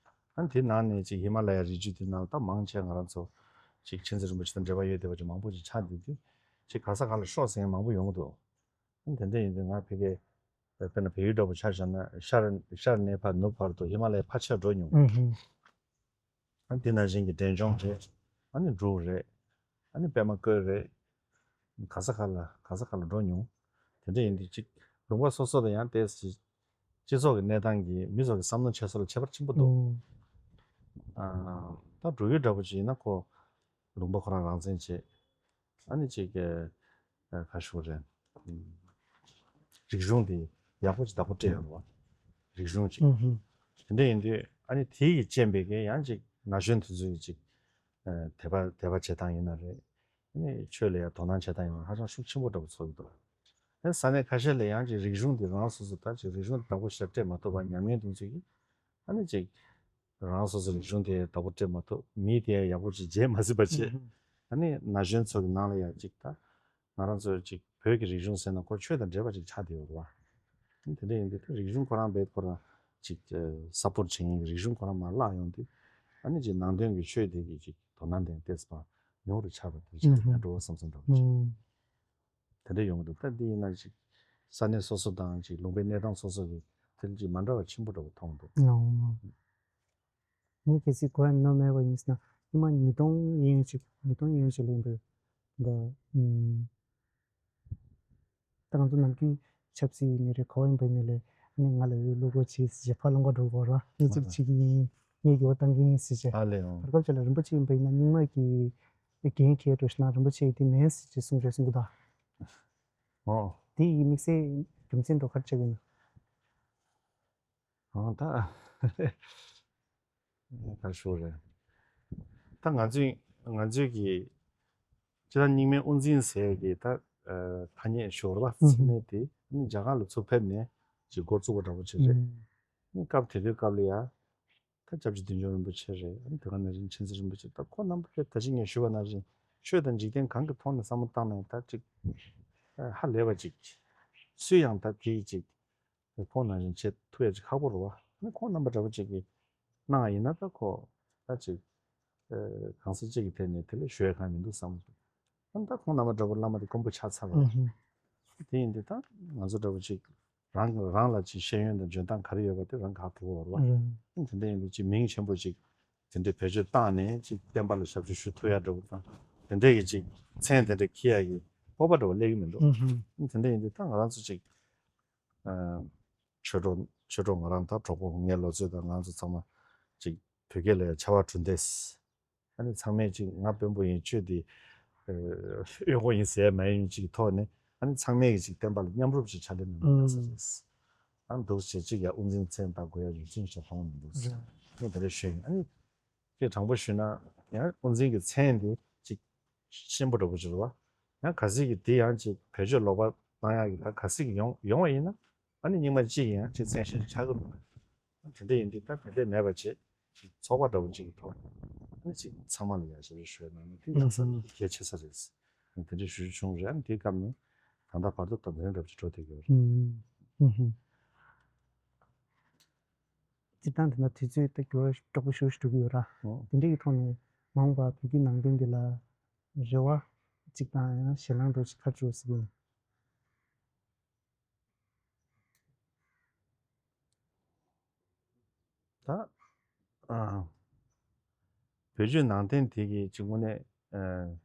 ཨ་ནི་དེ་ནང་ནས་ཅིག་ཧི་མ་ལ་ཡ་རི་རྒྱུད་དེ་ནང་ད་མང་ཆེ་ང་རང་ཚོ་ཅིག་མཁྱེན་བརྩེ་རིན་པོ་ཆེ་དང་འབྲེལ་བ་ཡོད་བསྡད་པ་ཅིག་མང་པོ་ཅིག་ཆགས་བསྡད་དུས་ཅིག་ག་ས་ག་ལ་ཤོག་ཟེར་མཁན་མང་པོ་ཡོང་གི་འདུག་ཨ་ནི་དེ་འདྲ་ཡིན་དུས་ང་ཕ་གི་དཔེར་ན་བལ་ཡུལ་འདྲ་པོ་ཆ་བཞག་ན་ཤར་ཤར་ནས་ཕར་ནུབ་བར་དུ་ཧི་མ་ལ་ཡའི་ཕར་ཆེར་འགྲོ་མྱོང་། ཨུ་ཧུ། ཨ་ནི་དེ་ནང་བཞིན་གྱི་འབྲས་ལྗོངས་རེད། ཨ་ནི་འབྲུག་རེད། ཨ་ནི་པད་མ་བཀོད་རེད། ག་ས་ག་ལ་ག་ས་ག་ལ་འགྲོ་མྱོང་། དེ་འདྲ་ཡིན་དུས་ཅིག་ལུང་པ་སོ་སོ་ལ་ཡང་ཏོག་ཙམ་སྤྱི་ཚོགས་ཀྱི་གནས་སྟངས་ཀྱིས་མི་ཚོ་གི་བསམ་བློ་འཁྱེར་སྲོལ་ལ་ཁྱད་པར་ཆེན་པོ་འདུག་ཨུ། ཨ། ད་འབྲུག་ཡུལ་འདྲ་པོ་ཅིག་ཡིན་ན་ཁོ་ལུང་པ་ཁོ་རང་རང་བཙན་བྱེད། ཨ་ནི་ཅིག་གི་ཨ། ག་ཞུ་རེད། རིག་གཞུང་དེ་ཡག་པོ་ཅིག་བདག་པོ་སྤྲད་ཡོད་རེད་བ། རིག་གཞུང་ཅིག་ཨུ་ཧུ། དེ་འདྲ་ཡིན་དུས་ཨ་ནི་དེ་ཡི་རྐྱེན་པས་ཀྱི་ཡང་ཅིག་ན་གཞོན་དེ་ཚོ་ཡི་ཅིག་ཨ། དད་པ་དད་པ་བྱེད་སྟངས་ཡིན་ན་རེད། ཨ་ནི་ཆོས་ལ་ཡང་དོ་སྣང་བྱེད་སྟངས་ཡིན་ན་ཧ་ཅང་ཤུགས་ཆེན་པོ་འདྲ་པོ་ཚོར་གྱི་འདུག་ཨ་ས་གནས་ཁ་ཤས་ལ་ཡང་ཅིག་རིག་གཞུང་དེ་རང་སོ་སོ་ད་ཅིག་རིག་གཞུང་དེ་བདག་པོ་ཞེ་དྲག་སྤྲད་མ་ཐུབ་པ་ཉམས་ཉེས་གཏོང་ཚུལ་གྱིས་ཨ་ནི་ཅིག་རང་སོ་སོ་རིག་གཞུང་དེ་བདག་པོ་སྤྲད་མ་ཐུབ་མིས་དེ་ཡག་པོ་ཅིག་བརྗེད་མ་ཟིན་པ་བྱས། ཨ་ནི་ན་གཞོན་ཚོ་གི་ནང་ལ་ཡང་ཅིག་ད་ང་རང་ཚོ་ཅིག་བོད་ཀྱི་རིག་གཞུང་ཟེར་ན་ཁོ་ཆོས་དང་འབྲེལ་བ་ཅིག་ཆགས་བསྡད་ཡོད་རེད་བ། དེ་འདྲ་ཡིན་དུས་ད་རིག་གཞུང་ཁོ་རང་བས་ཁོ་རང་ཅིག་ས་ཕོར་བྱེད་མཁན་གྱི་རིག་གཞུང་ཁོ་རང་མར་བརླག་ཡོང་དུས་ཨ་ནི་ཅིག་ནང་དོན་གྱི་ཆོས་དེ་གི་ཅིག་དོ་སྣང་དེ་ཏོག་ཙམ་ཉུང་རུ་ཆགས་པ་དེ་ཅིག་ཡང་འགྲོ་བ་བསམ་བསམ་འདྲ་བོ་ཅིག་དེ་འདྲ་ཡོང་གི་འདུག་ད་འདི་ཡིན་ན་ཅིག་ས་གནས་སོ་སོ་དང་ཅིག་ལུང་པའི་གནས་སྟངས་སོ་སོ་གི་དེ་ཅིག་མ་འདྲ་བ་ཆེན་པོ་འདྲ་བོ་མཐོང་འདུག་ངས་གལ་སྲིད་གོ་ཡ་ནོར་མེད་པ་ཡིན་ཟེར་ན་སྔོན་མ་ཉིས་སྟོང་ཡན་ཅིག་ཉིས་སྟོང་ཡན་ཅིག་ལ་ཡིན་པས་འདི་ཨུམ། ད་ང་ཚོ་ནམ་རྒྱུན་ཆབ་སྲིད་ཡིན་ནའི་རེད་ག་བ་ཡིན་པ་ཡིན་ནའི་རེད་ཨ་ནི་ང་ལ་ཡོད་བློ་སྒོ་ཆེ་ཟེར་ཕར་ལོང་ག་འགྲོ་དགོས་ར་ངས་ཅིག་བྱེད་ཀྱི་ཡིན་ངས་ཡོ་བཏང་གི་ཡིན་ཟེར་བྱས། ཨ་ལས་ཡང་བར་སྐབས་ཅིག་ལ་རིན་པོ་ཆེ་ཡིན་པ་ཡིན་ན་རྙིང་མ་གི་འགན་འཁྱེར་འགྲོ་ཞིག་ན་རིན་པོ་ཆེ་ཡིན་དེ་མིན་ཟེར་ཅིག་གསུང་རེད་གསུང་གི་ད། ཨོ། དེ་ཡི་དམིགས་བསལ་རྒྱུ་མཚན་འགྲོ་ག་རེ་ཆགས་ཀྱི་ཡིན། ཨང་ད། ག་ཞུ་རེད། ད་ང་ཚོས་ང་ཚོས་ཀྱི་སྤྱི་བཏང་རྙིང་མའི་དབུ་འཛིན་ཟེར་གྱི་ད་ཐ་སྙད་ཞོར་བ་ཚིག་ནས་དེ་རྒྱ་གར་ལ་ཚུར་ཕེབས་ནས་ཀྱི་འགོ་བཙུགས་པ་འདྲ་པོ་ཅིག་རེད། སྐབས་དེ་དུས་སྐབས་ལ་ཡ་ད་སྐྱབས་རྗེ་བདུད་འཇོམས་རིན་པོ་ཆེ་རེད་དེ་ག་ནང་བཞིན་མཁྱེན་བརྩེ་རིན་པོ་ཆེ་ད་ཁོ་རྣམ་པ་ཕེབས་ད་ཅི་ངས་ཞུས་པ་ནང་བཞིན་ཆོས་དང་འཇིག་རྟེན་གང་གི་ཐོག་ནས་བསམ་བློ་བཏང་ནས་ད་ཅིག་ཧ་ལས་པ་ཅིག་སུས་ཡང་ད་དེ་ཅིག་ཁོང་ནང་བཞིན་བྱེད་ཐུབ་ཡ་ཅིག་ཁག་པོ་རེད་བ། ཨ་ནི་ཁོང་རྣམ་པ་འདྲ་པོ་ཅིག་གིས་གནང་བ་ཡིན་ན་ད་ཁོ་ད་ཅིག་གང་ཟག་ཅིག་གི་ཐད་ནས་དེ་ལས་ཞུ་ཡ་གང་མི་འདུག་བསམ། ཨ་ནི་ད་ཁོང་རྣམ་པ་འདྲ་པོ་བླ་མ་དེ་དཀོན་པོ་ཆགས་ཚར་བ་དེ་ཡིན་དུས་ད་ང་ཚོ་འདྲ་པོ་ཅིག་རང་རང་ལ་ཅིག་ཤེས་ཡོན་དང་འཇོན་ཐང་ག་རེ་ཡོད་པ་དེ་རང་ག་ཐུབ་བོར་བ། ཨ་ནི་དེ་འདྲ་ཡིན་དུས་ཅིག་མིང་ཆེན་པོ་ཅིག་དེ་འདྲའི་བེད་སྤྱོད་བཏང་ནས་ཅིག་བསྟན་པ་ལ་ཞབས་ཕྱི་ཞུ་ཐུབ་ཡ་འདྲ་པོ་དང་དེ་འདྲའི་གི་ཅིག་མཚན་དེ་འདྲ་འཁྱེར་ཡ་གི་སྤོབས་པ་འདྲ་པོ་སླེབས་ཀྱི་མི་འདུག་ཨ་ནི་དེ་འདྲ་ཡིན་དུས་ད་ང་རང་ཚོ་ཅིག་ཆོས་གྲོགས་ཆོས་གྲོགས་ང་རང་དང་གྲོགས་པོ་ངའི་ལོ་ཚོད་དང་ང་ཚོ་ཚང་མ་ཅིག་བོད་སྐད་ལ་ཡང་བྱ་བ་གྲུ་འདེགས། ཨ་ནི་ཚང་མས་ཅིག་ང་དཔོན་པོ་ཡིན་ཆོས་འདི་གཡོག་པོ་ཡིན་ཟེར་མ་ཡིན་ཅིག་ཐོག་ནས་ཨ་ནི་ཚང་མས་ཀྱི་ཅིག་བསྟན་པ་ལ་མཉམ་རུབ་ཅིག་ཕྱག་ལས་གནང་བ་ཡག་ས་རེད། ཨ་ནི་འདུག་བྱེད་ཅིག་ཡང་དབུ་འཛིན་མཚན་བཏགས་དགོས་ཡ་རྒྱུ་མཚན་ཞིག་མཐོང་མི་འདུག་ཨ་ནི་དེ་འདྲ་ཞུས་ཡིན། ཨ་ནི་ཅིག་དྲང་པོ་ཞུས་ན་ཡང་དབུ་འཛིན་གྱི་མཚན་འདི་ཅིག་ཆེན་པོ་འདྲ་པོ་ཅིག་རེད་བ། ཡང་གལ་སྲིད་ཀྱི་དེ་ཡང་ཅིག་བེད་སྤྱོད་ལོག་པ་བཏང་ཡག་གི་ད་གལ་སྲིད་ཀྱི་ཡོང་ཡོང་བ་ཡིན་ན་ཨ་ནི་རྙིང་མ་གཅིག་ཡིན་ཡང་ཅིག་མཚན་ཤས་ཆགས་ཀྱི་མི་འདུག་དེ་འདྲ་ཡིན་དུས་ད་དེ་འདྲ་མེད་པ་བྱེད་ཅིག་ཚོགས་པ་འདྲ་པོ་ཅིག་གི་ཐོག་ཨ་ནི་ཅིག་ཚང་མ་ལ་ཡང་ཞབས་ཕྱི་ཞུས་གནང་ན་དེ་ཡག་ས་རེད་གལ་ཆེ་ས་རེད། དེ་འདྲ་ཞུ་རྒྱུ་བྱུང་རེད། ཨ་ནི་དེའི་སྐབས་ནས་ད་ལྟ་བར་དུ་ད་དེ་རིང་འདྲ་པོ་ཅིག་འགྲོ་བསྡད་ཀྱི་ཡོད་རེད། ཨུམ། ཨུམ། སྤྱིར་བཏང་དེ་འདྲ་དུས་ཚོད་ད་འགྱུར་བ་དཀྲོག་པོ་ཞེ་པོ་ཞིག་འགྲོ་གི་ཡོད་ར། ཨོ། དེ་འདྲ་གི་ཐོག་ནས་མ་འོངས་པར་བོད་བརྒྱུད་ནང་བསྟན་འདི་ལ་རེ་བ་གཅིག་དང་ཡང་ཞེད་སྣང་འདྲ་ཞིག་ག་རེ་བྱུང་ཟེར་གྱི་ཡིན། ད་ཨ་བོད་བརྒྱུད་ནང་བསྟན་དེ་གི་གཅིག་དངོས་གནས་ཨ།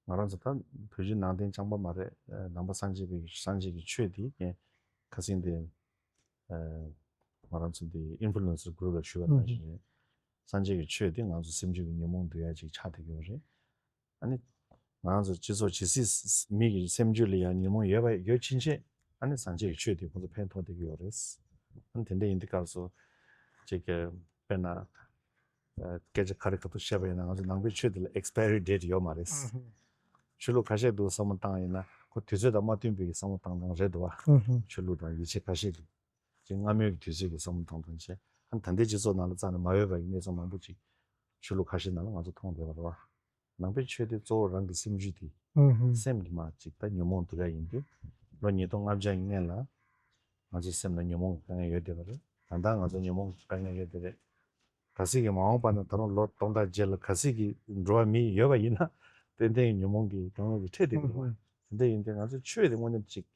ང་རང་ཚོ་ད་བོད་བརྒྱུད་ནང་བསྟན་རྐྱང་པ་མ་རེད། ནང་པ་སངས་རྒྱས་པའི་སངས་རྒྱས་ཀྱི་ཆོས་འདི་ངས་ཁ་སང་འདི་ང་རང་ཚོ་འདི་ཨིན་ཕུ་ལུ་ཨེན་སར་གུ་རུབ་ལ་ཞུས་པ་ནང་བཞིན་རེད། སངས་རྒྱས་ཀྱི་ཆོས་འདི་ང་ཚོ་སེམས་རྒྱུད་ཀྱི་ཉོན་མོངས་འདུལ་ཡ་ཅིག་ཆགས་བསྡད་ཀྱི་ཡོད་རེད། ཨ་ནི་ང་རང་ཚོ་སྤྱི་ཚོགས་ཇི་སྲིད་མི་གི་སེམས་རྒྱུད་ལ་ཡང་ཉོན་མོངས་ཡོད་པ་ཡོད་ཕྱིན་ཆད་ཨ་ནི་སངས་རྒྱས་ཀྱི་ཆོས་འདི་ཁོང་ཚོ་ཕན་ཐོགས་བསྡད་ཀྱི་ཡོད་རེད། ཨ་ནི་དེ་འདྲ་ཡིན་དུས་སྐབས་སུ་ཅིག་གི་དཔེར་ན། སྐད་ཆ་ཁ་རི་ཁ་ཐུག་བཤད་པ་ཡིན་ན་ང་ཚོ་ནང་པའི་ཆོས་དེ་ལ་ཨེགས་པའི་རི་ཌེ་ཊི་ཡོད་མ་རེད། ཆོས་ལུགས་ཁ་ཤས་འདུག་བསམ་བློ་བཏང་ཡིན་ན་ཁོ་དུས་ཚོད་དང་མ་མཐུན་པའི་བསམ་བློ་བཏང་སྟངས་རེད་འདུག་བ། ཆོས་ལུགས་དང་ཡིད་ཆེས་ཁ་ཤས་ཀྱི་ཅིག་སྔ་མོའི་གི་དུས་ཚོད་ཀྱི་བསམ་བློ་བཏང་སྟངས་བྱས་ཨ་ནི་ད་ལྟའི་སྤྱི་ཚོགས་ནང་ལ་རྩ་ནས་མ་འོས་པ་ཡི་གནས་ཚུལ་མང་པོ་ཅིག་ཆོས་ལུགས་ཁ་ཤས་ནང་ལ་ང་ཚོ་མཐོང་བསྡད་པ་རེད་བ། ནང་པའི་ཆོས་དེ་གཙོ་བོ་རང་གི་སེམས་རྒྱུད་དེ། ཨུ་ཧུམ། སེམས་ཀྱི་མར་ཅིག་ད་ཉོན་མོངས་འདུལ་ཡ་ཡིན་དུས། ལོ་ཉིས་སྟོང་ལྔ་བརྒྱ་ཡི་སྔོན་ལ། ང་ཚོའི་སེམས་ལ་ཉོན་མོངས་ཀྱི་དཀའ་ངལ་ཡོད་བསྡད་པ་རེད། ད་ལྟ་ང་ཚོ་ཉོན་མོངས་ཀྱི་དཀའ་ངལ་ཡོད་བསྡད་རེད། གལ་སྲིད་ཀྱི་མ་འོངས་པ་ན་ད་རུང་ལོ་སྟོང་ཕྲག་རྗེས་ལ་གལ་སྲིད་ཀྱི་འགྲོ་བ་མི་ཡོད་པ་ཡིན་ན། ཏན་ཏན་ཉོན་མོངས་ཀྱི་དཀའ་ངལ་གྱིས་འཕྲད་བསྡད་ཀྱི་རེད་བ། ཨུ་ཧུམ། དེ་འདྲ་ཡིན་དུས་ང་ཚོ་ཆོས་དེ་དངོས་གནས་ཅིག་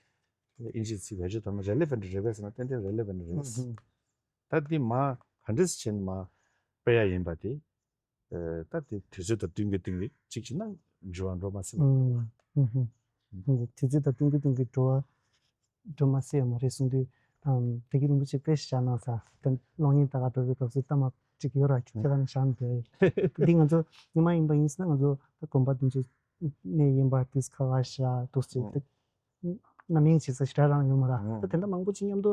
ཨིན་ཇིའི་ཚིག་བེད་སྤྱོད་བཏང་ན་རེ་ལེ་ཝན་ཊི་རེད་པས་ཟེར་ན་ཏན་ཏན་རེ་ལེ་ཝན་ཊི་རེད། ཨུ་ཧུམ། ད་འདི་མ་ག་འདྲས་བྱས་ནས་མ་སྤེལ་ཡ་ཡིན་པ་དེ། ད་དེ་དུས་ཚོད་དང་བསྟུན་གྱི་བསྟུན་གྱི་གཅིག་བྱས་ན་འགྱུར་བ་འགྲོ་མ་སྲིད་པ། ཨུ་ཧུམ། དུས་ཚོད་དང་བསྟུན་གྱི་བསྟུན་གྱི་འགྲོ་བ་འགྲོ་མ་སྲིད་ཡ་མ་རེད་གསུངས་དུས། དེ་གི་རིན་པོ་ཆེ་དཔེ་ཞིག་བཞག་གནང་ས་དེ་གློག་བརྙན་ལྟ་ག་འགྲོ་བའི་སྐབས་སུ་ལྟ་མ་གཅིག་ཡོད་ར་ཁྱོད་ཁྱེད་རང་བཞག་ནས་བསྡད་ཡོད། འདི་ང་ཚོ་ཉི་མ་ཡིན་པ་ཡིན་ཟེར་ན་ང་ཚོ་ད་དགོན་པ་འདི་ཚོ་གནས་ཡིན་པ་དུས་ཁ་ཁ་བཞག་འདུག་ཟེར་ཏེ། རྣམ་གཡེང་བྱེད་ས་ཞེ་དྲག་རང་ཡོད་མ་ར། ད་དེ་འདྲ་མང་པོ་ཅིག་མཉམ་དུ།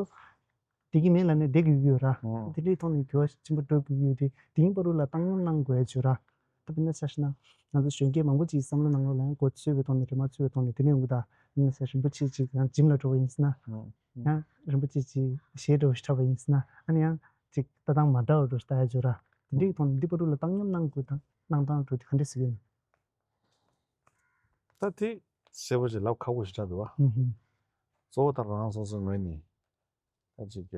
དེ་གི་མེད་ལ་ནས་བསྡད་དགོས་ཀྱི་ཡོད་ར། ཨོ། དེ་འདྲའི་ཐོག་ནས་འགྱུར་བ་ཆེན་པོ་འགྲོ་དགོས་ཀྱི་ཡོད་དེ་དེ་ཡིན་པ་རུ་ལ་བཏང་སྙོམས་གནང་དགོས་ཡ་བྱོས་ར། ད་དཔེར་ན་ཆ་བཞག་ན་ང་ཚོ་གཞོན་སྐྱེས་མང་པོ་ཅིག་བསམ་བློ་ནང་ལོགས་ལ་ཡང་མགོ་ཚོས་པའི་ཐོག་ནས་རེ་མ་ཚོས་པའི་ཐོག་ནས་དེ་ནས་ཡོང་གི་ད། ཡིན་ན་ཟེར་རིན་པོ་ཆེ་ཅིག་ཡང་ཇིམ་ལ་འགྲོ་བ་ཡིན་ཟེར་ན། ཨང་། ཡང་རིན་པོ་ཆེ་ཅིག་གཞས་འགྲོ་བ་ཞིག་འཁྲབ་པ་ཡིན་ཟེར་ན། ཨ་ནི་ཡང་ཅིག་ལྟ་སྟངས་མ་འདྲ་བ་འགྲོ་ཞིག་ལྟ་ཡ་འཇོག་ར། དེ་འདྲའི་ཐོག་ནས་འདི་བར་དུ་ལ་བཏང་སྙོམས་གནང་དགོས་དང་གནང་སྟངས་འགྲོ་དེ་ག་འདྲ་ཟེར་གྱི་ཡིན། ད་དེ་གསལ་པོ་ཞིག་ལབ་ཁག་པོ་ཞིག་ཆགས་འདུག་བ། ཧུམ་ཧུམ། གཙོ་བོ་ད་རང་སོ་སོའི་ངོས་ནས་ད་ཅིག་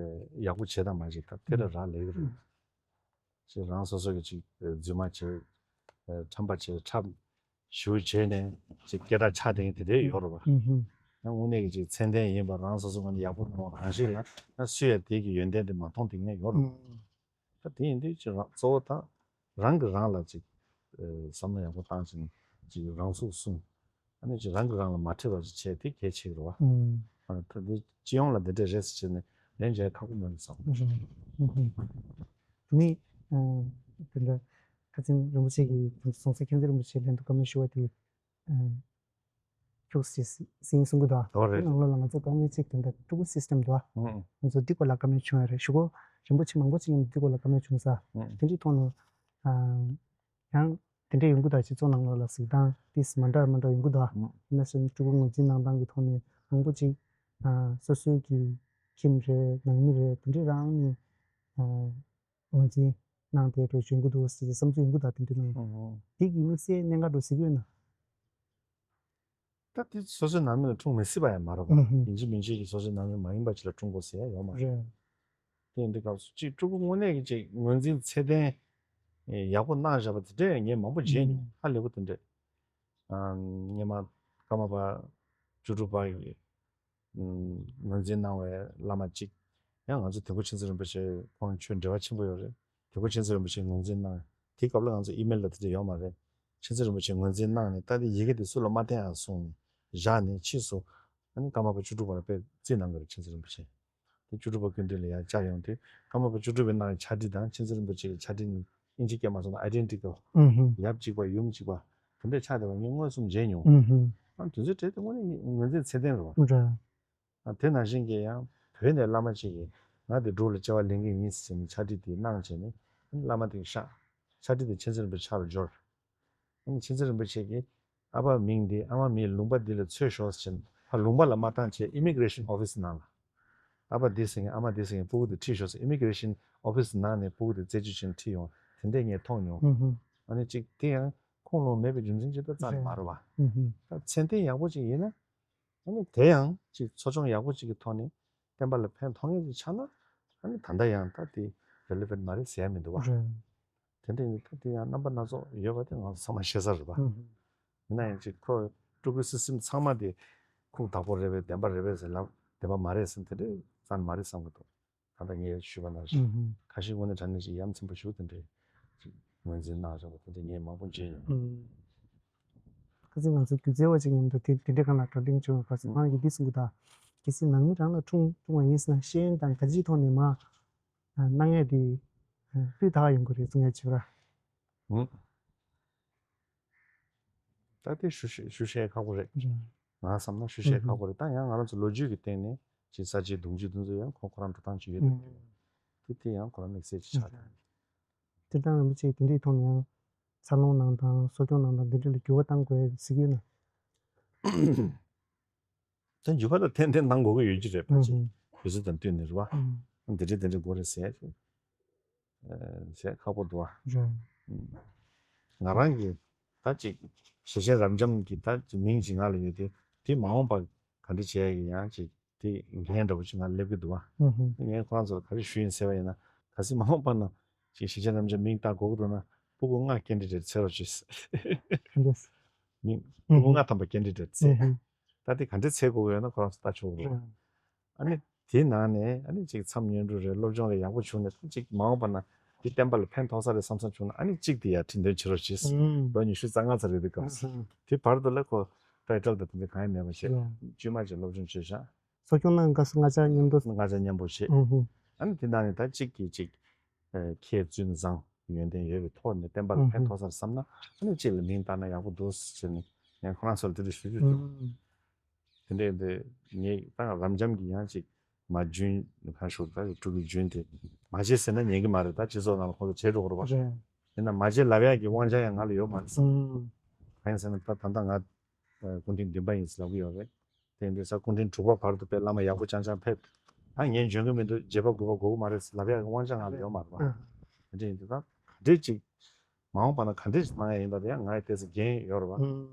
ཡག་པོ་བྱེད་དང་མ་བྱེད་ད་དེ་ལ་རག་ལས་ཀྱི་རེད། ཅིག་རང་སོ་སོ་གི་ཅིག་རྫུན་མ་བྱེད། ཁྲམ་པ་བྱེད། ཁྲབ་ཞུ་བྱས་ནས་ཅིག་སྐད་གྲགས་ཆགས་དེ་དེ་འདྲའི་ཡོད་རེད་བ། ཧུམ་ཧུམ། ཡང་དངོས་གནས་ཀྱི་ཅིག་ཚད་ལྡན་ཡིན་པ་རང་སོ་སོ་ངོས་ནས་ཡག་པོ་གནང་བ་རང་ཞིག་ལ་ཡང་སུས་ཡང་དེ་གི་ཡོན་ཏན་དེ་མ་མཐོང་དེ་ངས་ཡོད་རེད་བ། ཧུམ། ད་དེ་ཡིན་དུས་ཅིག་རང་གཙོ་བོ་དང་རང་གིས་རང་ལ་ཅིག་བསམ་བློ་ཡག་པོ་བཏང་ཅིང་ཅིག་རང་ཚུགས་སྲུང་། ཨ་ནི་ཅིག་རང་གིས་རང་ལ་མ་ཁྲེལ་བ་ཅིག་བྱས་དེ་གལ་ཆེ་གི་རེད་བ། ཨ་ད་འདི་སྤྱི་ཡོངས་ལ་འདི་འདྲ་རེད་ཟེར་བྱས་ནས་ལན་འཇལ་ཁག་པོ་མེད་བསམ། ཨ་ནི་དེ་འདྲ་ཁ་ཆེམས་རིན་པོ་ཆེ་གིས་གོང་ས་མཁྱེན་བརྩེ་རིན་པོ་ཆེ་ལྷན་དུ་བཀའ་མོལ་ཞུ་བ་དེ། ཁྱུག་ཙམ་ཟིན་གསུང་གི་འདུག་ཨོ་རེད། དེ་ནང་ལོགས་ལ་ང་ཚོ་བཀའ་མོལ་གཅིག་དེ་འདྲ་ཕྲུ་གུ་སིས་ཊེམ་འདུག་ཨང་། ང་ཚོ་འདི་སྐོར་ལ་བཀའ་མོལ་བྱུང་ཡོད་རེད་ཞུ་གོ། རིན་པོ་ཆེ་མང་པོ་ཅིག་གིས་འདི་སྐོར་ལ་བཀའ་མོལ་བྱུང་ས། ཨང་། དེ་འདྲའི་ཐོག་ནས་ཡང་དེ་འདྲའི་ཡོང་གི་འདུག་སྤྱི་ཚོགས་ནང་ལོགས་ལ་གཟིགས་སྟངས་ཏིས་མ་འདྲ་མ་འདྲ་ཡོང་གི་འདུག་ཨང་། ཡིན་ན་ཕྲུ་གུ་ངོས་འཛིན་གནང་སྟངས་ཀྱི་ཐོག་ནས་མང་པོ་ཅིག་སོ་སོའི་གི་ཁྱིམ་རེད་ནང་མི་རེད་དེ་འདྲའི་རང་ནས་ངོས་འཛིན་གནང་སྟེ་འགྲོ་བཞིན་གྱི་འདུག་ཟེར་བསམ་ཚུལ་ཡོང་གི་འདུག་དེ་འདྲའི་ནང་དེ་གི་དམིགས་བསལ་གནད་འགག་འགྲོ་ཟེར་གྱི་ཡོད་ན། ད་དེ་སོ་སོའི་ནང་མི་ལ་འཁྲུངས་མི་སྲིད་པ་ཡང་མ་རེད་པ། ཡིན་གཅིག་མིན་གཅིག་གི་སོ་སོའི་ནང་མི་མ་ཡིན་པ་ཅིག་ལ་འཁྲུངས་དགོས་ཟེར་ཡ་ཡོད་མ་རེད། རེད། དེ་ཡིན་དུས་སྐབས་སུ་གཅིག་ཕྲུ་གུ་དངོས་གནས་ཀྱི་ཅིག་ངོས་འཛིན་ཚད་ལྡན་ཡག་པོ་གནང་བཞག་པ་དེ་འདྲས་ངས་མང་པོ་མཇལ་མྱོང་། ཧ་ལས་པོ་དེ་འདྲས། སྔོན་མ་ཀརྨ་པ་བཅུ་དྲུག་པ་ཡི་ངོས་འཛིན་གནང་བའི་བླ་མ་གཅིག་ཡང་ང་ཚོ་དིལ་མགོ་མཁྱེན་བརྩེ་རིན་པོ་ཆེ་ཁོང་ཆོས་འབྲེལ་བ་ཆེན་པོ་ཡོད་རེད། དིལ་མགོ་མཁྱེན་བརྩེ་རིན་པོ་ཆེ་ངོས་འཛིན་གནང་། དེའི་སྐབས་ལ་ང་ཚོ་ཨི་མེལ་ལ་དེ་འདྲ་ཡོད་མ་རེད། མཁྱེན་བརྩེ་རིན་པོ་ཆེ་ངོས་འཛིན་གནང་ནས་ད་དེ་ཡི་གེ་དེ་སུ་ལ་མ་བསྟན་ཨ་གསུངས་ནས་བཞག་ནས་ཕྱིས་སུ་ཨ་ནི་ཀརྨ་པ་བཅུ་དྲུག་པ་ལ་དཔེ་རྩིས་གནང་གི་རེད་མཁྱེན་བརྩེ་རིན་པོ་ཆེ། དེ་བཅུ་དྲུག་པ་སྐུ་མདུན་ལ་ཡར་བཅར་ཡོང་དུས་ཀརྨ་པ་བཅུ་དྲུག་པའི་གནང་བའི་ཕྱག་བྲིས་དང་མཁྱེན་བརྩེ་རིན་པོ་ཆེ་གི་ཕྱག་བྲིས་ནི་ཨིན་ཇི་སྐད་མ་སོང་ན་ཨའི་ཌེན་ཊི་ཀལ་ཡབ་གཅིག་པ་ཡུམ་གཅིག་པ་དེ་འདྲས་ཆགས་བསྡད་པ་ངས་མངོན་སུམ་མཇལ་མྱོང་། ཨ་དེ་ཚོའི་གྲས་དེ་དངོས་གནས་ངོས་འཛིན་ཚད་ལྡན་རེད་བ། རེད། ཨ་དེ་ནང་བཞིན་གྱི་ཡང་བོད་ནས་བླ་མ་གཅིག་གིས་ང་དེ་འབྲུག་ལ་སྐྱེ་བ་ལེན་གྱི་ཡིན་ཟེར་ནས་ཕྱག་བྲིས་དེ་གནང་བྱས་ནས་བླ་མ་དེ་གིས་ཤག་ཕྱག་བྲིས་དེ་མཁྱེན་བརྩེ་རིན་པོ་ཆེ་ཕྱག་ལ་འབྱོར། མཁྱེན་བརྩེ་རིན་པོ་ཆེ་གིས་ཨ་ཕ་མིང་འདི་ཨ་མ་མིང་ལུང་པ་འདི་ལ་འཚོལ་ཤོག་ཟེར་ནས་ཕར་ལུང་པ་ལ་མ་བཏང་བྱས་ཨི་མི་གི་རེ་ཤན་ཨོ་ཕི་སི་ནང་ལ་ཨ་ཕ་འདི་ཟེར་མཁན་ཨ་མ་འདི་ཟེར་མཁན་སྤུ་གུ་དེ་ཁྲིད་ཤོག་ཟེར་ཨི་མི་གི་རེ་ཤན་ཨོ་ཕི་སི་ནང་ནས་སྤུ་གུ་དེ་རྩད་གཅོད་བྱས་ནས་ཁྲིད་ཡོང་དེ་འདྲས་ངས་མཐོང་མྱོང་། ཨ་ནི་གཅིག་དེ་ཡང་ཁུངས་ལུང་མེད་པའི་རྒྱུ་མཚན་ཅིག་ད་རྩ་ནས་མ་རེད་བ། ད་ཚད་ལྡན་ཡག་པོ་ཅིག་ཡིན་ན་ཨ་ནི་དེ་ཡང་ཅིག་འཚོ་སྐྱོང་ཡག་པོ་ཅིག་གི་ཐོག་ནས་བསྟན་པ་ལ་ཕན་ཐོགས་མཁན་ཅིག་ཆགས་ན་ཨ་ནི་ད་ལྟ་ཡང་ད་དེ་རེ་ལི་ཝེན་ཊི་མ་རེད་ཟེར་ཡ་མི་འདུག་བ། དེ་འདྲ་ཡིན་ད་དེ་ཡང་རྣམ་པ་སྣ་ཚོགས་ཡོད་པ་དེ་ང་ཚོ་ཚང་མ་ཤེས་ས་རེད་པ། ཡིན་ན་ཡང་ཅིག་ཁོ་སྤྲུལ་སྐུའི་སི་སི་ཊེམ་ཚང་མ་དེ་ཁུངས་དག་པོ་རེད་པས་བདེན་པ་རེད་པས་ཟེར་ལབ་བདེན་པ་མ་རེད་ཟེར་དེ་འདྲའི་རྩ་ནས་མ་རེད་བསམ་གི་འདུག་ད་ལྟ་ངས་ཞུས་པ་ནང་བཞིན་ཁ་ཤས་དངོས་གནས་དྲང་གནས་ཅིག་ཡ་མཚན་པ་ཞིག་དེ་འདྲའི་ཅིག་ངོས་འཛིན་གནང་བཞག་པ་དེ་འདྲ་ངས་མང་པོ་མཇལ་ཡོད། ཁ་སང་ང་ཚོ་སྒྱུ་རྩལ་བ་ཅིག་མཉམ་དུ་དེ་དེ་འདྲའི་སྒང་ལ་བགྲོ་གླེང་བྱུང་བ་སོང་ཁོང་གིས་འདི་གསུང་གི་འདུག་གལ་སྲིད་ནང་མི་རང་ལ་འཁྲུངས་འཁྲུངས་པ་ཡིན་ཟེར་ན་ཤེས་ཡོན་དང་ག་ཅིའི་ཐོག་ནས་མར་གནང་ཡས་དེ་སྤུས་དག་ཡོང་གི་རེད་གསུང་ཡས་བྱེད་པ། ད་དེ་ཞུ་ཞུ་བཤད་ཁག་པོ་རེད། ང་བསམ་ན་ཞུ་བཤད་ཁག་པོ་རེད་ད་ཡང་ང་རང་ཚོ་ལོ་རྒྱུས་ཀྱི་སྟེང་ནས་ཅིག་གསར་བརྗེའི་གདུང་རྒྱུད་དེ་ཚོ་ཡང་ཁོ་ཁོ་རང་འགྲོ་སྟངས་ཅིག་ཡོད་དེ་དེ་དེ་ཡང་ཁོ་རང་དམིགས་བསལ་ཅིག་ཆགས་ད། སྤྱིར་བཏང་རིན་པོ་ཆེ་དེ་འདྲའི་ཐོག་ནས་ཡང་འཚར་ལོངས་གནང་སྟངས་གསོ་སྐྱོང་གནང་སྟངས་འདི་འདྲ་ལ་འགྱུར་བ་གཏང་དགོས་ཟེར་གྱི་ཡོད་ན། དེ་འགྱུར་བ་ལ་ཏན་ཏན་གནང་དགོས་ཀྱི་ཡོད་ཀྱི་རེད་ཕལ་ཆེར་དུས་ཚོད་དང་བསྟུན་ནས་རེད་བ། འདི་འདྲའི་འདི་འདྲའི་དགོས་རེད་ཟེར་ཟེར་ཁག་པོ་འདུག་བ། ང་རང་གི་ད་ཅིག་ཞེ་ཆེན་རབ་འབྱམས་ཀྱི་ད་ཅིག་མིང་ཅིག་ང་ལ་ཡོད་དེ་དེ་མ་འོངས་པ་ག་འདྲ་བྱས་ཀྱི་ཡང་ཅིག་དེ་འགན་འདྲ་པོ་ཅིག་ང་སླེབས་ཀྱི་འདུག་བ། ངས་ཁོ་རང་ཚོ་ལ་ག་རེ་ཞུ་ཡིན་ཟེར་བ་ཡིན་ན་གལ་སྲིད་མ་འོངས་པ་ན་ཅིག་ཞེ་ཆེན་རབ་འབྱམས་མིང་བཏགས་དགོས་ཀྱི་འདུག་ན་སྤུ་གུ་ལྔ་ཀེན་ཌི་ཌེ་ཊི་འཚོལ་རོགས་བྱེད། མིང་སྤུ་གུ་ལྔ་ཐམ་པ་ཀེན་ཌི་ཌེ་ཊི་འཚོལ། ད་དེ་ག་འདྲས་འཚོལ་དགོས་ཀྱི་ཡོད་ན་ཁོ་རང་ཚོ་ལྟ་ཆོག་གི་རེད། ཨ་ནི་དེའི་ནང་ནས་ཨ་ནི་ཅིག་མཚམས་བསྙེན་སྒྲུབ་རེད་སློབ་སྦྱོང་རེད་ཡག་པོ་བྱུང་ནས་ད་ཅིག་མ་འོངས་པ་ན་འདི་བསྟན་པ་ལ་ཕན་ཐོགས་ས་རེད་བསམ་བསམ་བྱུང་ན་ཨ་ནི་གཅིག་དེ་ཡར་ཁྲིད་འདོན་བྱེད་རོགས་བྱེད། ལོ་ཉི་ཤུ་རྩ་ལྔ་ཙམ་རེད་དུས་སྐབས་སུ་དེ་བར་དུ་ལ་ཁོ་ཊའི་ཊལ་དང་དེ་འདྲ་གང་ཡང་མེད་པ་བྱས་དཀྱུས་མ་ཅིག་སློབ་སྦྱོང་བྱས་ཤག་གསོ་སྐྱོང་གནང་སྐབས་སུ་ང་ཅག་མཉམ་དུ། ང་ཅག་མཉམ་པོ་བྱས། ཨ་ནི་དེ་ནང་ནས་ད་གཅིག་གིས་གཅིག་མཁས་བཙུན་བཟང་ཡོན་ཏན་ཡོད་པའི་ཐོག་ནས་བསྟན་པ་ལ་ཕན་ཐོགས་ས་རེད་བསམ་ན་ཨ་ནི་གཅིག་ལ་མིང་བཏགས་ན་ཡག་པོ་འདུག་ཟེར་ནས་ངས་ཁོ་རང་ཚོ་ལ་དེ་འདྲ་ཞུ་རྒྱུ་བྱུང་། དེ་འདྲས་དེ་ངས་ད་རབ་འབྱམས་ཀྱི་ཡང་ཅིག་མ་རྒྱུན་གང་ཞུ་ད་ཕྲུ་གུའི་རྒྱུན་དེ་མ་བྱེད་ཟེར་ན་ཉན་གི་མ་རེད་ད་སྤྱི་ཚོགས་ནང་ལ་ཁོང་ཚོ་བྱེད་འགྲོ་གི་རེད་པ། ཡིན་ན་མ་བྱེད་ལབ་ཡག་གི་དབང་ཆ་ཡང་ང་ལ་ཡོད་མ་རེད་བསམ། གང་ཡིན་ཟེར་ན་ད་ད་ལྟ་ང་སྐུ་ཕྲེང་བདུན་པ་ཡིན་ཟེར་ལབ་གི་ཡོད་རེད། ཡིན་དུས་ས་སྐུ་ཕྲེང་དྲུག་པ་བར་དུ་དཔེ་བླ་མ་ཡག་པོ་རྐྱང་རྐྱང་ཕེབས། ད་ངས་འཇོན་གི་མི་འདུག་བརྒྱད་པ་དགུ་པ་དགོས་ཀྱི་མ་རེད་ལབ་ཡག་གི་དབང་ཆ་ང་ལ་ཡོད་མ་རེད་པ། དེ་འདྲ་ཡིན་དུས་ད་ག་འདྲས་ཅིག་མ་འོངས་པ་ན་ག་འདྲས་ཅིག་གནང་ཡག་ཡིན་པ་དེ་ཡང་ང་ཡི་ཏོག་ཙམ་འགན་ཡོད་རེད་པ།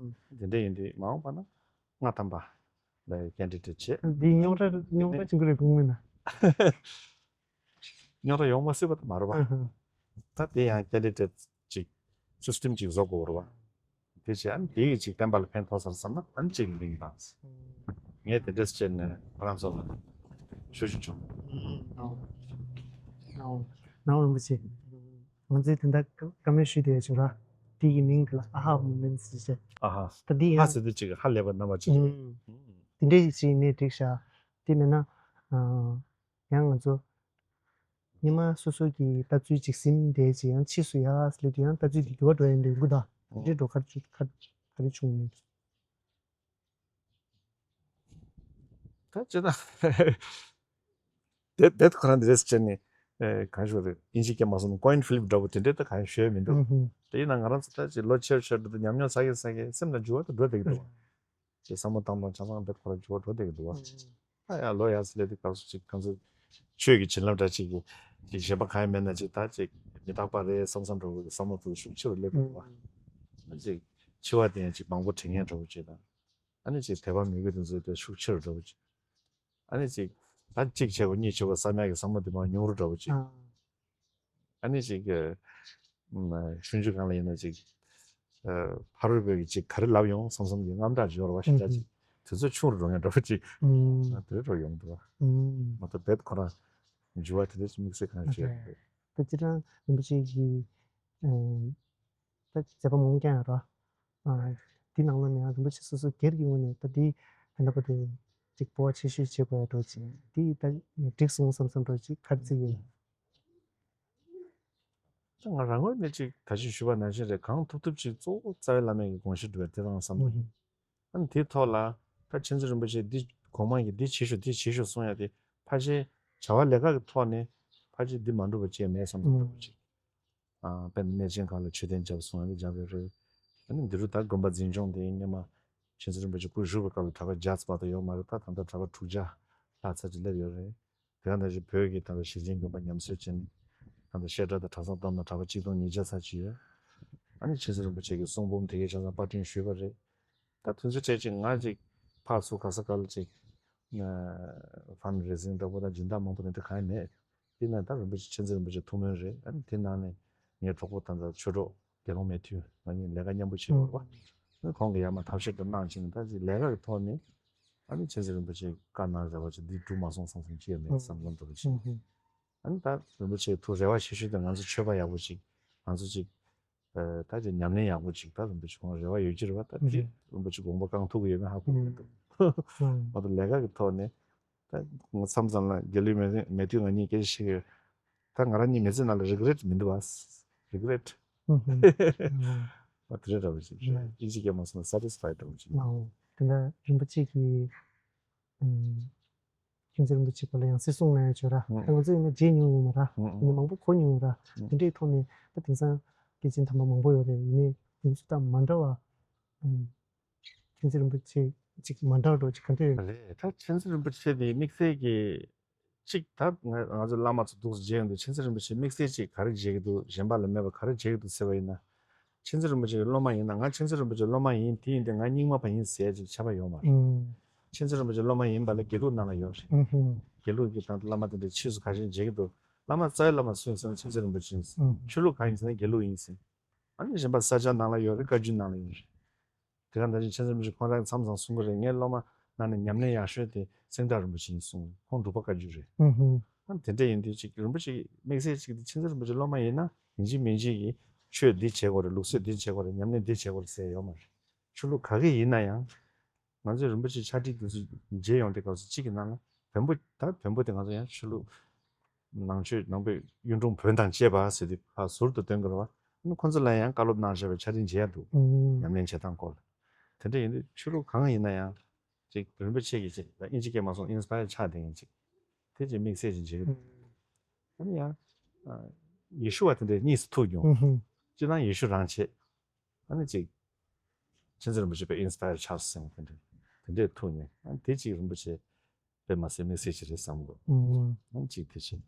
དེ་འདྲ་ཡིན་དུས་མ་འོངས་པ་ན་ལྔ་ཐམ་པ་ལ་ཡི་ཀེན་ཌི་ཌེ་ཊི་བྱེད། འདི་རྙོག་དྲ་རྙོག་དྲ་ཆེན་པོ་རེད་དགོངས་མེད་ན། རྙོག་དྲ་ཡོང་མ་སྲིད་པ་དེ་མ་རེད་པ། ད་དེ་ཡང་ཀེན་ཌི་ཌེ་ཊི་ཅིག་སི་སི་ཊེམ་ཅིག་བཟོ་དགོས་རེད་པ། དེ་བྱས་ཨ་ནི་དེ་གི་ཅིག་བསྟན་པ་ལ་ཕན་ཐོགས་ས་རེད་བསམ་ན་ཨ་ནི་ཅིག་ལིང་དང་། ངས་དེ་འདྲས་བྱས་ནས་ང་རང་ཚོ་ལ་ཞུ་ཞུ་བྱུང་། ནའོ་རིན་པོ་ཆེ། ང་ཚོས་དེ་འདྲ་བཀའ་མོལ་ཞུས་བསྡད་ཡོད་ར། དེ་གི་མིང་དེ་ལ་ཨ་ཧ་མུ་མེན་ཊི་ཟེར་བྱས། ཨ་ཧ། ད་འདི་ཧ་ཡང་ཟེར་དུས་ཅིག་ཧ་ལས་པ་རྣམ་པ་ཅིག་རེད། དེ་འདྲས་ཞིག་ནས་འགྲིག་ཤག་དེ་མིན་ན། ཡང་ང་ཚོ་ཉི་མ་སོ་སོ་གི་ལྟ་ཚུལ་ཅིག་ཟིན་བསྡད་ཅིག་ཡང་ཕྱིས་སུ་ཡ་སླེབས་དུས་ཡང་ལྟ་ཚུལ་དེ་འགྱུར་བ་འགྲོ་ཡ་འདྲ་འགུ་ད་དེ་འགྲོ་ག་རེ་ག་རེ་བྱུང་མིན། ད་ཅི་ད་དེ་དེ་ཁོ་རང་འདི་རེད་ཟེར་ནས་གང་ཞུ་རེད། དབྱིན་ཇི་སྐད་མ་སོང་ན་ཀོ་ཡིན་ཕི་ལིབ་འདྲ་པོ་དེ་འདྲས་ད་གང་ཞུ་ཡ་མི་འདུག་དེ་ཡིན་ན་ང་རང་ཚོ་ད་ཅི་ལོ་ཆེར་ཆེར་འགྲོ་དུས་ཉམས་མྱོང་ཚ་གེ་ཚ་གེ་སེམས་ལ་འགྱུར་བ་ད་འགྲོ་བསྡད་ཀྱི་འདུག་ཅེས་བསམ་བློ་བཏང་བཏང་ཆ་ཚང་རྦད་ཁོ་ར་འགྱུར་བ་འགྲོ་བསྡད་ཀྱི་འདུག་བ། ཨ་ཡ་ལོ་ཡར་སི་ལེ་དེ་སྐབས་སུ་ཅིག་ཁོང་ཚོས་ཆོས་ཀྱི་བྱིན་རླབས་འདྲ་ཅིག་གིས་ཅིག་གཞན་པ་གང་ཡང་མེད་ན་ཅིག་ད་ཅིག་མི་རྟག་པ་རེད་བསམ་བསམ་འདྲ་བོ་གི་བསམ་བློ་དེ་ཤུགས་ཆེ་རུ་སླེབས་ཀྱི་འདུག་བ། ཨ་ཅིག་འཆི་བ་དེ་ཡང་ཅིག་མང་པོ་དྲན་མཁན་འདྲ་བོ་ཅིག་དང་། ཨ་ནི་ཅིག་དད་པ་མོས་གུས་དེ་ཚོ་དེ་ཤུགས་ཆེ་རུ་འདྲ་བོ་ཅིག་ཨ་ནི་ཅིག་ད་གཅིག་བྱས་གོ་གཉིས་བྱས་གོ་བསམ་ཡག་གི་བསམ་བློ་དེ་མར་ཉུང་རུ་འདྲ་བོ་ཅིག་ཨ་ནི་ཅིག་གི་ཞུན་ཇུ་གང་ལ་ཡིན་ན་ཅིག་ཕ་རོལ་པོས་ཀྱི་ཅིག་ག་རེ་ལབ་ཡོང་བསམ་བསམ་གྱི་དངངས་སྐྲག་ཅིག་ཡོད་རེད་བ། ཞེ་དྲག་ཅིག་དུས་ཚོད་ཆུང་རུ་འགྲོ་མཁན་འདྲ་བོ་ཅིག་ང་དེ་འདྲ་ཡོང་འདུག་བ། མ་གཏོགས་རྦད་ཁོ་རང་འགྱུར་བ་དེ་འདྲ་ཅིག་དམིགས་བསལ་གང་ཡང་བྱས་ཡོད་མ་རེད། ད་སྤྱིར་བཏང་རིན་པོ་ཆེ་གིས་ད་མཛད་པ་མང་པོ་བསྐྱངས་ཡོད་རེད་བ། འདི་ནང་ལ་ནས་ཡང་རིན་པོ་ཆེ་སོ་སོ་སྒེར་གྱི་ངོས་ནས་ད་འདི་ད་ལྟ་བར་དུ་ཅིག་སྤོབས་པ་ཆེ་ཤོས་བྱེད་དགོས་ཡ་འདྲ་ཅིག་འདི་ད་འགྲིག་སོང་བསམ་བསམ་འདྲ་ཅིག་ག་རེ་བརྩི་གི་ཡོད། ད་ང་རང་ངོས་ནས་ཅིག་ད་ཅི་ཞུས་པ་ནང་བཞིན་རེད། གང་ཐུབ་ཐུབ་ཅིག་གཙོ་བོ་རྩ་བའི་བླ་མའི་གི་དགོངས་གཞི་སྒྲུབ་པའི་དེ་རང་བསམ་བློ། ཨ་ནི་དེའི་ཐོག་ལ་ད་མཁྱེན་བརྩེ་རིན་པོ་ཆེ་འདི་གོང་མ་གིས་འདི་བྱེད་ཤོག་འདི་བྱེད་ཤོག་གསུང་ཡ་དེ་ཕལ་ཆེར་བྱ་བ་ལས་ཀ་གི་ཐོག་ནས་ཕལ་ཆེར་འདི་མ་འགྲུབ་པ་ཅིག་མེད་བསམ་བསམ་འདྲ་པོ་ཅིག་དཔེར་ན་གནས་ཆེན་ཁག་ལ་མཆོད་རྟེན་བརྒྱབ་སོང་ཡང་བརྒྱབ་ཡོད་རེད། ཨ་ནི་འདི་རུ་ད་དགོན་པ་འཛིན་སྐྱོང་དེ་སྔོན་མ་མཁྱེན་བརྩེ་རིན་པོ་ཆེ་སྐུ་བཞུགས་པའི་སྐབས་ལ་གྲྭ་པ་བརྒྱ་ཙམ་མ་གཏོགས་ཡོད་མ་རེད། ད་ད་ལྟ་གྲྭ་པ་དྲུག་བརྒྱ་ལྷག་ཙམ་ཅིག་སླེབས་ཡོད་རེད། དེ་ག་ནང་བཞིན་བོད་ཀྱི་ད་ལྟ་ཞེ་ཆེན་དགོན་པ་ཉམས་གསོ་བྱས་ནས་ད་ལྟ་བཤད་གྲྭ་དང་གྲྭ་ཚང་བསྡོམས་ན་གྲྭ་པ་གཅིག་སྟོང་ཉིས་བརྒྱ་ཙམ་ཅིག་ཡོད། ཨ་ནི་མཁྱེན་བརྩེ་རིན་པོ་ཆེ་གི་གསུང་འབུམ་དེ་གའི་ཆ་ཚང་པར་སྐྲུན་ཞུས་པ་རེད། ད་དུས་ཚོད་སྤྲད་ཅིག་ང་ཅིག་ཕར་ཚུར་ག་ས་ག་ལ་ཅིག་ཕན་རེ་སིང་འདྲ་པོ་དང་སྦྱིན་བདག་མང་པོ་དེ་འདྲ་གང་ཡང་མེད། དེ་ནས་ད་རིན་པོ་ཆེ་མཁྱེན་བརྩེ་རིན་པོ་ཆེ་ཐུགས་སྨོན་རེད། ཨ་ནི་དེ་ནང་ནས་ངའི་གྲོགས་པོ་ད་ལྟ་ཆོས་གྲོགས་དགེ་སློང་མེ་ཐུན་ང་གཉིས་ལས་ཀ་མཉམ་པོ་བྱེད་ཡོད་པ། ཨ་ནི་ཁོང་གིས་ཡར་མར་ཐབས་ཤེས་དེ་གནང་བྱས་ནས་ད་ཅིག་ལས་ཀ་གི་ཐོག་ནས་ཨ་ནི་མཁྱེན་བརྩེ་རིན་པོ་ཆེ་བཀའ་གནང་རེ་བ་ཅིག་འདི་འགྲུབ་མ་སོང་བསམ་བསམ་ཅིག་ཡོད་མེད་བསམ་བསམ་འདྲ་པོ་ཅིག་ཨ་ནི་ད་རིན་པོ་ཆེའི་ཐུགས་རེ་བ་ཆེ་ཤོས་དེ་ང་ཚོ་ཆོས་པ་ཡག་པོ་ཅིག་ང་ཚོ་ཅིག་ཨ་ད་ཅིག་ཉམས་ལེན་ཡག་པོ་ཅིག་ད་རིན་པོ་ཆེ་ཁོང་རེ་བ་ཡོད་ཀྱི་རེད་བ། ད་དེ་རིན་པོ་ཆེ་དགོངས་པ་བསྐང་ཐུབ་ཀྱི་ཡོད་མེད་ཧ་གོ་གི་མི་འདུག་མ་གཏོགས་ལས་ཀ་གི་ཐོག་ནས་ད་ང་མཚམས་མཚམས་ལ་དགེ་ལུགས་མེ་མེ་དུས་ང་གཉིས་སྐད་ཆ་བཤད་ཀྱི་ཡོད། ད་ང་རང་གཉིས་མི་ཚེ་ནང་ལ་རི་གི་རེཊ་མི་འདུག་བ། རི་གི་རེཊ་མ་དེ་འདྲ་འདྲ་པོ་ཅིག་རེད། ཨིན་ཇི་སྐད་མ་སོང་ན་སེ་ཊི་སི་ཕའི་འདྲ་པོ་ཅིག་རེད། དེ་འདྲ་རིན་པོ་ཆེ་གིས་མཁྱེན་བརྩེ་རིན་པོ་ཆེ་སྐོར་ལ་ཡང་སྲིད་གསུང་གནང་ཡ་བྱོས་ར། ད་ང་ཚོ་ཡིན་ན་མཇལ་མྱོང་ཡོད་མ་ར། ཡིན་ན་མང་པོ་གོ་མྱོང་ཡོད་ར། དེ་འདྲའི་ཐོག་ནས་ད་དེང་སང་སྐྱེས་ཆེན་དམ་པ་མང་པོ་ཡོད་རེད། ཡིན་ནའི་དེ་ཚོ་དང་མ་འདྲ་བ། མཁྱེན་བརྩེ་རིན་པོ་ཆེ་ཅིག་མ་འདྲ་བ་འདྲ་ཅིག་ག་འདྲ་ཡོད། རེད། ད་མཁྱེན་བརྩེ་རིན་པོ་ཆེ་དེ་དམིགས་བསལ་གྱི་གཅིག་ད་ང་ང་ཚོ་བླ་མ་ཚོ་འདུག་སེ་མཇལ་ཡོང་དུས་མཁྱེན་བརྩེ་རིན་པོ་ཆེ་དམིགས་བསལ་གཅིག་ག་རེ་མཇལ་གྱི་འདུག་གཞན་པ་ལ་མེད་པ་ག་རེ་མཇལ་གྱི་འདུག་ཟེར་བ་ཡིན་ན། མཁྱེན་བརྩེ་རིན་པོ་ཆེ་གི་སློབ་མ་ཡིན་ན་ང་མཁྱེན་བརྩེ་རིན་པོ་ཆེའི་སློབ་མ་ཡིན་དེ་ཡིན་དུས་ང་རྙིང་མ་བ་ཡིན་ཟེར་ཡ་ཅིག་ཁྱབ་པ་ཡོད་མ་རེད། མཁྱེན་བརྩེ་རིན་པོ་ཆེའི་སློབ་མ་ཡིན་པ་ལ་དགེ་ལུགས་ནང་ལ་ཡོད་རེད། དགེ་ལུགས་ཀྱི་སྟེང་དུ་བླ་མ་དེ་འདྲ་ཕྱིས་སུ་ཁ་ཤས་མཇལ་གྱི་འདུག་བླ་མ་རྩ་བའི་བླ་མ་སུ་ཡིན་ཟེར་ན་མཁྱེན་བརྩེ་རིན་པོ་ཆེ་ཡིན། ཆོས་ལུགས་གང་ཡིན་ཟེར་ན་དགེ་ལུགས་ཡིན་ཟེར། ཨ་ནི་གཞན་པ་ས་སྐྱ་ནང་ལ་ཡོད་རེད། བཀའ་བརྒྱུད་ནང་ལ་ཡོད་རེད། དེ་ག་ནང་བཞིན་མཁྱེན་བརྩེ་རིན་པོ་ཆེ་ཁོང་རང་མཚམས་མཚམས་གསུང་གི་རེད། ངའི་སློབ་མ་ནང་ནས་ཉམས་ལེན་ཡག་ཤོས་དེ་སེང་བྲག་རིན་པོ་ཆེ་ཡིན་གསུང་། ཁོང་འབྲུག་པ་བཀའ་བརྒྱུད་རེད། ཨ་དེ་འདྲ་ཡིན་དུས་ཅིག་རིན་པོ་ཆེ་དམིགས་བསལ་ཅིག་དེ་མཁྱེན་བརྩེ་རིན་པོ་ཆེ་སློབ་མ་ཡིན་ན་ཡིན་གཅིག་མིན་གཅིག་གིས་ཆོས་འདི་བྱེད་དགོས་རེད། ལུགས་སྲོལ་འདི་བྱེད་དགོས་རེད། ཉམས་ལེན་འདི་བྱེད་དགོས་རེད་ཟེར་ཡོད་མ་རེད། ཆོས་ལུགས་ག་གེ་ཡིན་ན་ཡང་ང་ཚོས་རིན་པོ་ཆེ་ཕྱག་བྲིས་དེ་ཚོ་མཇལ་ཡོང་དུས་སྐབས་སུ་གཅིག་གི་ནང་ལ་བོན་པོ་ད་བོན་པོ་དེ་ང་ཚོ་ཡང་ཆོས་ལུགས་ནང་ཆོས་ནང་པའི་གཡུང་དྲུང་བོན་དང་བཅས་པ་ཟེར་དུས་ཕར་ཟུར་དུ་སྟོན་དགོས་རེད་བ། ཨ་ནི་ཁོ་ཚོ་ལ་ཡང་བཀའ་སློབ་གནང་བཞག་པའི་ཕྱག་བྲིས་མཇལ་ཡ་འདུག་ཉམས་ལེན་བྱེད་སྟངས་སྐོར་ལ། དེ་འདྲ་ཡིན་དུས་ཆོས་ལུགས་གང་ཡིན་ན་ཡང་ཅིག་རིན་པོ་ཆེ་གིས་ཅིག་ད་ཨིན་ཇི་སྐད་མ་སོང་ཨིན་སི་པ་ཡར་ཆགས་བསྡད་མཁན་ཅིག་དེ་ཅིག་དམིགས་བསལ་ཅིག་མཇལ་གི་འདུག་ཨ་ནི་ཡང་ཡེ་ཤུ་བ་དེ་འདྲ་གཉིས་སུ་ཐུག་མྱོང་། སྤྱིར་བཏང་ཡེ་ཤུ་རང་བྱེད། ཨ་ནི་ཅིག་མཁྱེན་བརྩེ་རིན་པོ་ཆེ་དཔེ་ཨིན་སི་པ་ཡར་ཆགས་སོང་དེ་འདྲ། དེ་འདྲས་ཐུག་ནས་ཨ་དེ་གཅིག་རིན་པོ་ཆེ་དཔེ་མ་སྲིད་མི་སྲིད་ཅིག་རེད་བསམ་གོ། ཨ་གཅིག་དེ་བྱས།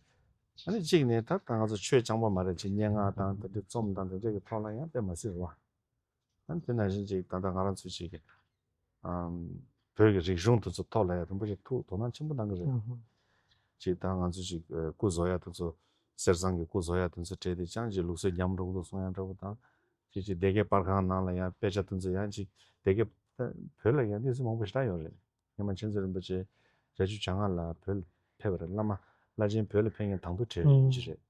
ཨ་ནི་གཅིག་ནས་ད་ད་ང་ཚོ་ཆོས་རྐྱང་པ་མ་རེད་ཅིག་སྙན་ངག་དང་དེ་འདྲས་རྩོམ་དང་དེ་འདྲས་ཀྱི་ཐོག་ལ་ཡང་དཔེ་མ་སྲིད་རེད་བ། ཨ་ནི་དེ་ནང་བཞིན་ཅིག་ད་ལྟ་ང་རང་ཚོས་ཅིག་ཨམ། བོད་ཀྱི་རིག་གཞུང་དེ་ཚོ་ཐོག་ལ་ཡང་རིན་པོ་ཆེ་ཐུགས་དོ་སྣང་ཆེན་པོ་གནང་གི་རེད། ཅིག་ད་ང་ཚོ་ཅིག་ཨ་སྐུ་བཟོ་ཡ་དེ་ཚོ་གསེར་ཟངས་ཀྱི་སྐུ་བཟོ་ཡ་དེ་ཚོ་སྤྲད་དེ་ཅང་ཅིག་ལུགས་སྲོལ་ཉམས་འགྲོ་གི་འདུག་གསུང་ཡ་འདྲ་པོ་དང་། ཅིག་ཅིག་སྡེ་དགེ་པར་ཁང་ནང་ལ་ཡང་དཔེ་ཆ་དེ་ཚོ་ཡང་ཅིག་སྡེ་དགེ་ད་བོད་ལ་ཡང་གནས་ཚུལ་མང་པོ་ཞེ་དྲག་ཡོད་རེད། སྔོན་མ་མཁྱེན་བརྩེ་རིན་པོ་ཆེ་རྒྱ་ཆུ་བྱ་ངང་ལ་བོད་ལ་ཕེབས་པ་རེད། བླ་མ་བླ་ཆེན་བོད་ལ་ཕེབས་མཁན་དང་པོ་དེ་རེད་ཡིན་གྱི་རེད།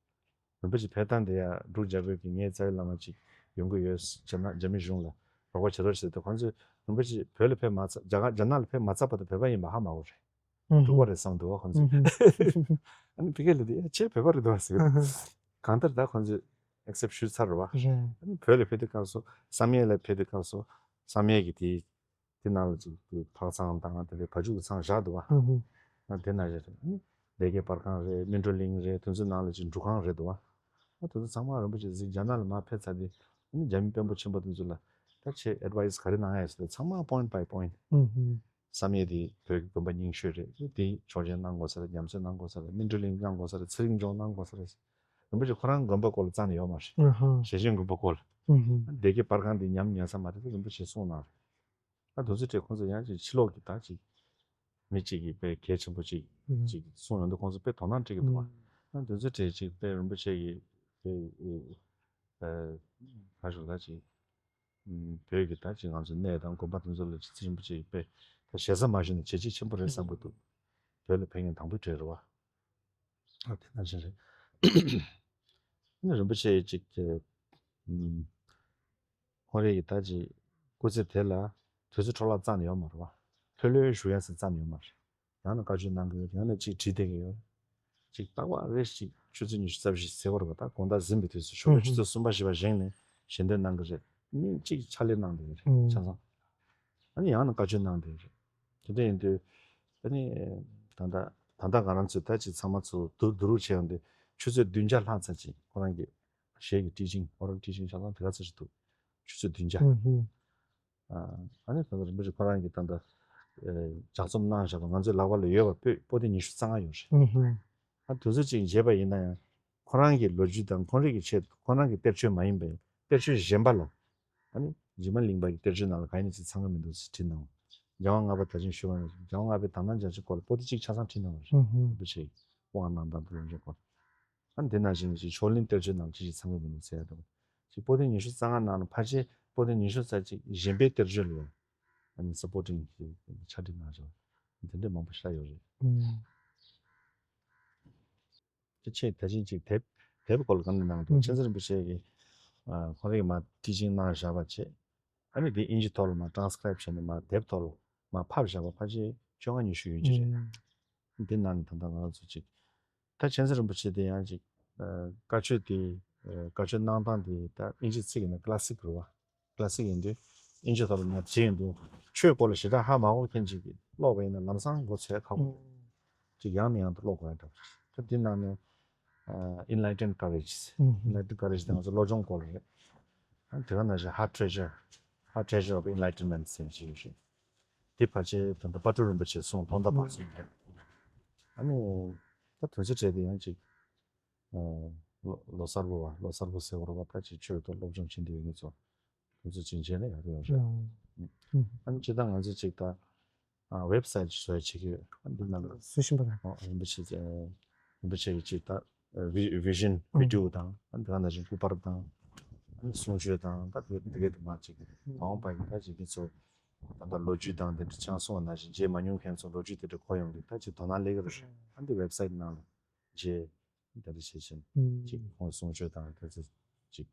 རིན་པོ་ཆེ་ཕེབས་སྟངས་དེ་ཡང་འབྲུག་རྒྱལ་པོས་ཀྱི་ངའི་རྩ་བའི་བླ་མ་ཅིག་ཡོང་གི་ཡོད། རྒྱ་ནག་རྒྱ་མི་གཞུང་ལ་རོགས་པ་བྱེད་རོགས་བྱེད་དེ་ཁོང་ཚོས་རིན་པོ་ཆེ་བོད་ལ་ཕེབས་མ་ཚར། རྒྱ་གར་རྒྱ་ནག་ལ་ཕེབས་མ་ཚར་བར་དུ་བོད་པ་ཡིན་པ་ཧ་མ་གོ་རེད། འབྲུག་པ་རེད་བསམ་འདུག་བ་ཁོང་ཚོས། ཨ་ནི་ཕ་གི་ལ་དེ་ཡ་ཁྱེད་བོད་པ་རེད་འདུག་བ་ཟེར། གང་ལྟར་ད་ཁོང་ཚོས་ཨེག་སེབ་ཞུས་ཚར་རེད་བ། ཨ་ནི་བོད་ལ་ཕེབས་དུས་སྐབས་སུ་བསམ་ཡས་ལ་ཕེབས་དུས་སྐབས་སུ་བསམ་ཡས་ཀྱི་དེ། དེ་ནང་ལ་ཅིག་དེ་ཕག་ཚང་དང་དེ་འདྲའི་བ་ཕྱུགས་ཀྱི་ཚང་བཞག་འདུག་བ། ཨ་དེ་ནང་བཞིན་རེད། ཨ་ནི་སྡེ་དགེ་པར་ཁང་རེད། སྨིན་གྲོལ་གླིང་རེད། དེ་ཚོའི་ནང་ལ་ཅིག་འབྲུ་ཁང་རེད་འདུག་བ། ཨ་དེ་ཚོ་ཚང་མ་རིན་པོ་ཆེ་གཟིགས། རྒྱ་ནག་ལ་མར་ཕེབས་ཚར་དུས་ཨ་ནི་རྒྱ་མི་དཔོན་པོ་ཆེན་པོ་དེ་ཚོ་ལ་ད་ཁྱེད་ཨེ་ཌི་ཝའི་སི་ག་རེ་གནང་ཡ་ཟེར་དུས་ཚང་མ་པོ་ཡིན་ཊི་བའི་པོ་ཡིན་ཊི། བསམ་ཡས་དེ་བོད་ཀྱི་དགོན་པ་རྙིང་ཤོས་རེད། དེ་ཆོག་མཆན་གནང་དགོས་ས་རེད། ཉམས་སྲོལ་གནང་དགོས་ས་རེད། སྨིན་གྲོལ་གླིང་གནང་དགོས་ས་རེད། ཚེ་རིང་ལྗོངས་གནང་དགོས་ས་རེད། རིན་པོ་ཆེ་ཁོ་རང་དགོན་པ་སྐོར་ལ་རྩ་ནས་ཡོད་མ་རེད། ཞེ་ཆེན་དགོན་པ་སྐོར་ལ། སྡེ་དགེ་པར་ཁང་དེ་ཉམས་ཉན་ས་མ་རེད་དེ་རིན་པོ་ཆེ་གསུངས་གནང་རེད། ཨ་དེ་ཚོ་དེ་ཁོང་ཚོ་ཡང་ཅིག་ཕྱི་ལོགས་ཀྱི་ད་ཅིག་མི་གཅིག་གིས་དཔེ་གལ་ཆེན་པོ་ཅིག་ཅིག་གསུངས་ཡོང་དུས་ཁོང་ཚོ་དཔེ་དོ་སྣང་སྤྲད་ཀྱི་འདུག་བ། ཨ་དེ་ཚོ་དེ་ཅིག་དཔེ་རིན་པོ་ཆེ་གིས་དཔེ་ཨ་ག་ཞུ་ད་ཅིག་བོད་ཀྱི་ད་ཅིག་ང་ཚོ་གནས་དང་དགོན་པ་དེ་ཚོ་ལ་ཅིག་རྩིས་རིན་པོ་ཆེ་གིས་དཔེ་ད་ཞེ་ས་མ་ཞུས་ན་བྱས་རྗེས་ཆེན་པོ་རེད་བསམ་གྱི་འདུག་བོད་ལ་ཕེབས་མཁན་དང་པོའི་གྲས་རེད་བ། ཨ་དེ་ནང་བཞིན་རེད། ཨ་ནི་རིན་པོ་ཆེ་ཡིས་ཅིག་གི་ཨུམ། ཁོང་རང་གིས་ད་ཅིག་སྐུ་ཚེ་དེ་ལ་དུས་ཚོད་འཕྲོ་བརླག་རྩ་ནས་ཡོད་མ་རེད་བ། ལྷོད་ལྷོད་བཞུགས་ཡ་ཟེར་རྩ་ནས་ཡོད་མ་རེད། ཡང་ན་བཀའ་ཆོས་གནང་གི་ཡོད། ཡང་ན་ཅིག་བྲིས་བསྡད་ཀྱི་ཡོད། ཅིག་རྟག་པར་རེ་ཞིག་ཆུ་ཚོད་ཉི་ཤུ་རྩ་བཞི་ཟེར་བ་རེད་བ། ད་དགོང་དག་ཟིན་པའི་དུས་སུ་ཞོགས་པ་ཆུ་ཚོད་གསུམ་པ་བཞི་པ་བཞེངས་ནས་ཞལ་འདོན་གནང་གི་རེད། ཨ་ནི་གཅིག་ཕྱག་ལས་གནང་བསྡད་ཀྱི་རེད་ཆ་ཚང་། ཨ་ནི་ཡང་ན་བཀའ་ཆོས་གནང་བསྡད་ཀྱི་རེད། དེ་འདྲ་ཡིན་དུས་ཨ་ནི་ད་ལྟ་ད་ལྟ་ང་རང་ཚོས་ད་ཅིག་ཚང་མ་ཚོ་བསྡུ་བསྡུ་རུབ་བྱས་ཡོང་དུས་ཆུ་ཚོད་བདུན་བརྒྱ་ལྷག་ཙམ་ཅིག་ཁོ་རང་གི་ཞལ་གྱི་ཊི་ཅིང་། ཨོ་རལ་ཊི་ཅིང་ཆ་ཚང་དེ་ག་ཚོད་ཅིག་འདུག་ཆུ་ཚོད་བདུན་བརྒྱ། ཨ་ནི་ད་ལྟ་རིན་པོ་ཆེ་ཁོ་རང་གིས་ད་ལྟ་ལྗགས་རྩོམ་གནང་བཞག་པ་ང་ཚོའི་ལག་པ་ལ་ཡོད་པ་པོ་པོ་ཏི་ཉི་ཤུ་རྩ་ལྔ་ཡོད་རེད། ཨ་དུས་ཚོད་ཅིག་བརྗེས་པ་ཡིན་ན་ཡང་ཁོ་རང་གི་ལོ་རྒྱུས་དང་ཁོང་རང་གི་ཆེད་དུ་ཁོང་རང་གི་གཏེར་ཆོས་མ་ཡིན་པའི་གཏེར་ཆོས་གཞན་པ་ལ། ཨ་ནི་འཇིགས་མེད་གླིང་པ་གི་གཏེར་ཆོས་ནང་ལ་གང་ཡིན་ཅིག་ཚང་གི་མི་འདུག་ཟེར་བྲིས་གནང་བ། རྒྱལ་དབང་ལྔ་པ་ད་ཅིང་ཞུ་བ་ནང་བཞིན་རྒྱལ་དབང་ལྔ་པའི་དག་སྣང་རྒྱ་མཚོའི་སྐོར་ལ་པོ་ཏི་གཅིག་ཆ་ཚང་བྲིས་གནང་བ་རེད། རིན་པོ་ཆེ་ཡིས་དབང་གནང་སྟངས་དེ་ཚོའི་སྐོར། ཨ་ནི་དེ་ནང་བཞིན་ཅིག་ཕྱོགས་གླིང་གཏེར་ཆོས་ནང་ཅི་ཞིག་ཚང་གི་མི་འདུག་ཟེར་ཡ་དང་། ཅིག་པོ་ཏི་ཉི་ཤུ་རྩ་ལྔ་ནང་ལ་ཕལ་ཆེར་པོ་ཏི་ཉི་ཤུ་རྩ་གཅིག་གཞན་པའི་གཏེར་ཆོས་ལ་ཡང་ཨ་ནི་སབ་པོར་ཊིང་གི་ཕྱག་བྲིས་གནང་བཞག་དེ་འདྲ་མང་པོ་ཞེ་དྲག་ཡོད་རེད། ཨུམ། དེ་ཆེད་ད་ཕྱིན་ཅིག་དེབ་དེབ་སྐོར་ལ་གང་ནས་གནང་འདུག་ཨུམ། མཁྱེན་བརྩེ་རིན་པོ་ཆེ་གིས་ཨ་ཁོ་རང་གིས་མར་ཊི་ཅིང་གནང་བཞག་པ་བྱས། ཨ་ནི་དེ་དབྱིན་ཇི་ཐོག་ལ་མར་ཊ་རན་སི་ཀ་རའིབ་བྱས་ནས་མར་དེབ་ཐོག་ལ་མར་ཕབ་བཞག་པ་ཕལ་ཆེར་བཅོ་ལྔ་ཉི་ཤུ་ཡོད་ཀྱི་རེད། ཨུམ། དེ་ནང་ནས་ད་ལྟ་ང་རང་ཚོ་ཅིག་ད་མཁྱེན་བརྩེ་རིན་པོ་ཆེ་དེ་ཡང་ཅིག་ཨ་བཀའ་ཆོས་དེ་ཨ་བཀའ་ཆོས་གནང་སྟངས་དེ་ད་དབྱིན་ཇིའི་ཚིག་ཡིན་ན་ཀི་ལ་སིག་རེད་བ། ཀི་ལ་སིག་ཡིན་དུས་དབྱིན་ཇི་ཐོག་ལ་ཉར་བྱས་ཡིན་དུས་ཆོས་སྐོར་ལ་ཞེ་དྲག་ཧ་མ་གོ་མཁན་ཅིག་གིས་ཀློག་པ་ཡིན་ན་ལམ་སང་མགོ་ཚོས་ཁག་པོ་ཅིག་ཡང་ནས་ཡང་དུ་ཀློག་དགོས་ཡ་འདྲ་བ་ཞིག་ད་དེ་ནང་ནས་ཨ་Enlightened Courage། Enlightened Courage དེ་ང་ཚོ་བློ་སྦྱོང་སྐོར་ལ་རེད། ཨ་དེ་ག་ནང་བཞིན་Heart Treasure། Heart Treasure of Enlightenment ཟེར་ཞིག་ཡོད་རེད། དེ་ཕལ་ཆེར་ད་ལྟ་དཔལ་སྤྲུལ་རིན་པོ་ཆེས་གསུངས་དོན་དམ་པར་གསུངས་ཡོད། ཨ་ནི་ད་དོན་ཚན་གྲས་དེ་ཡང་ཅིག་ཨ་ལོ་ལོ་གསར་པ་བ་ལོ་གསར་པ་ཟེར་བ་རེད་བ། ད་ཅིག་ཆོས་ཐོག་སློབ་སྦྱོང་བྱེད་འདོད་ཡོད་མཁན་ཚོ་དུས་ཚོད་ཅིག་མཇལ་ན་ཡག་པོ་ཡོད་རེད། ཨ་ནི་སྤྱིར་བཏང་ང་ཚོ་ཅིག་ད་ཨ་ཝེབ་སའིཊ་བཟོ་ཡ་བྱེད་ཀྱི་ཡོད། ཨ་འདི་ནང་ལ་བཟོ་བཞིན་པ་རེད། ཨ་རིན་པོ་ཆེ་ཨ་རིན་པོ་ཆེ་གི་ཅིག་ད་ཨ་བི་བི་ཞན་ཨ་བི་ཌི་ཡོ་དང་ཨ་འདི་ག་ནང་བཞིན་སྐུ་པར་དང་ཨ་ནི་གསུང་ཆོས་དང་ད་འདི་འདི་གའི་དུ་མ་ཅིག་མ་འོངས་པ་ཡིན་ད་ཅིག་འདི་ཚོ་ད་ལྟ་ལོ་རྒྱུས་དང་དེ་འདྲ་ཅང་གསུང་བ་ནང་བཞིན་མཇལ་མ་མྱོང་མཁན་ཚོ་ལོ་རྒྱུས་དེ་འདྲ་གོ་ཡོང་གི་ད་ཅིག་དོ་སྣང་སླེབས་ཀྱི་རེད། ཨ་འདི་ཝེབ་སའིཊ་ནང་ལ་མཇལ། དེ་འདྲ་བྱེད་བཞིན་ཅིག་ཁོང་གསུང་ཆོས་དང་དེ་ཚོ་ཅིག་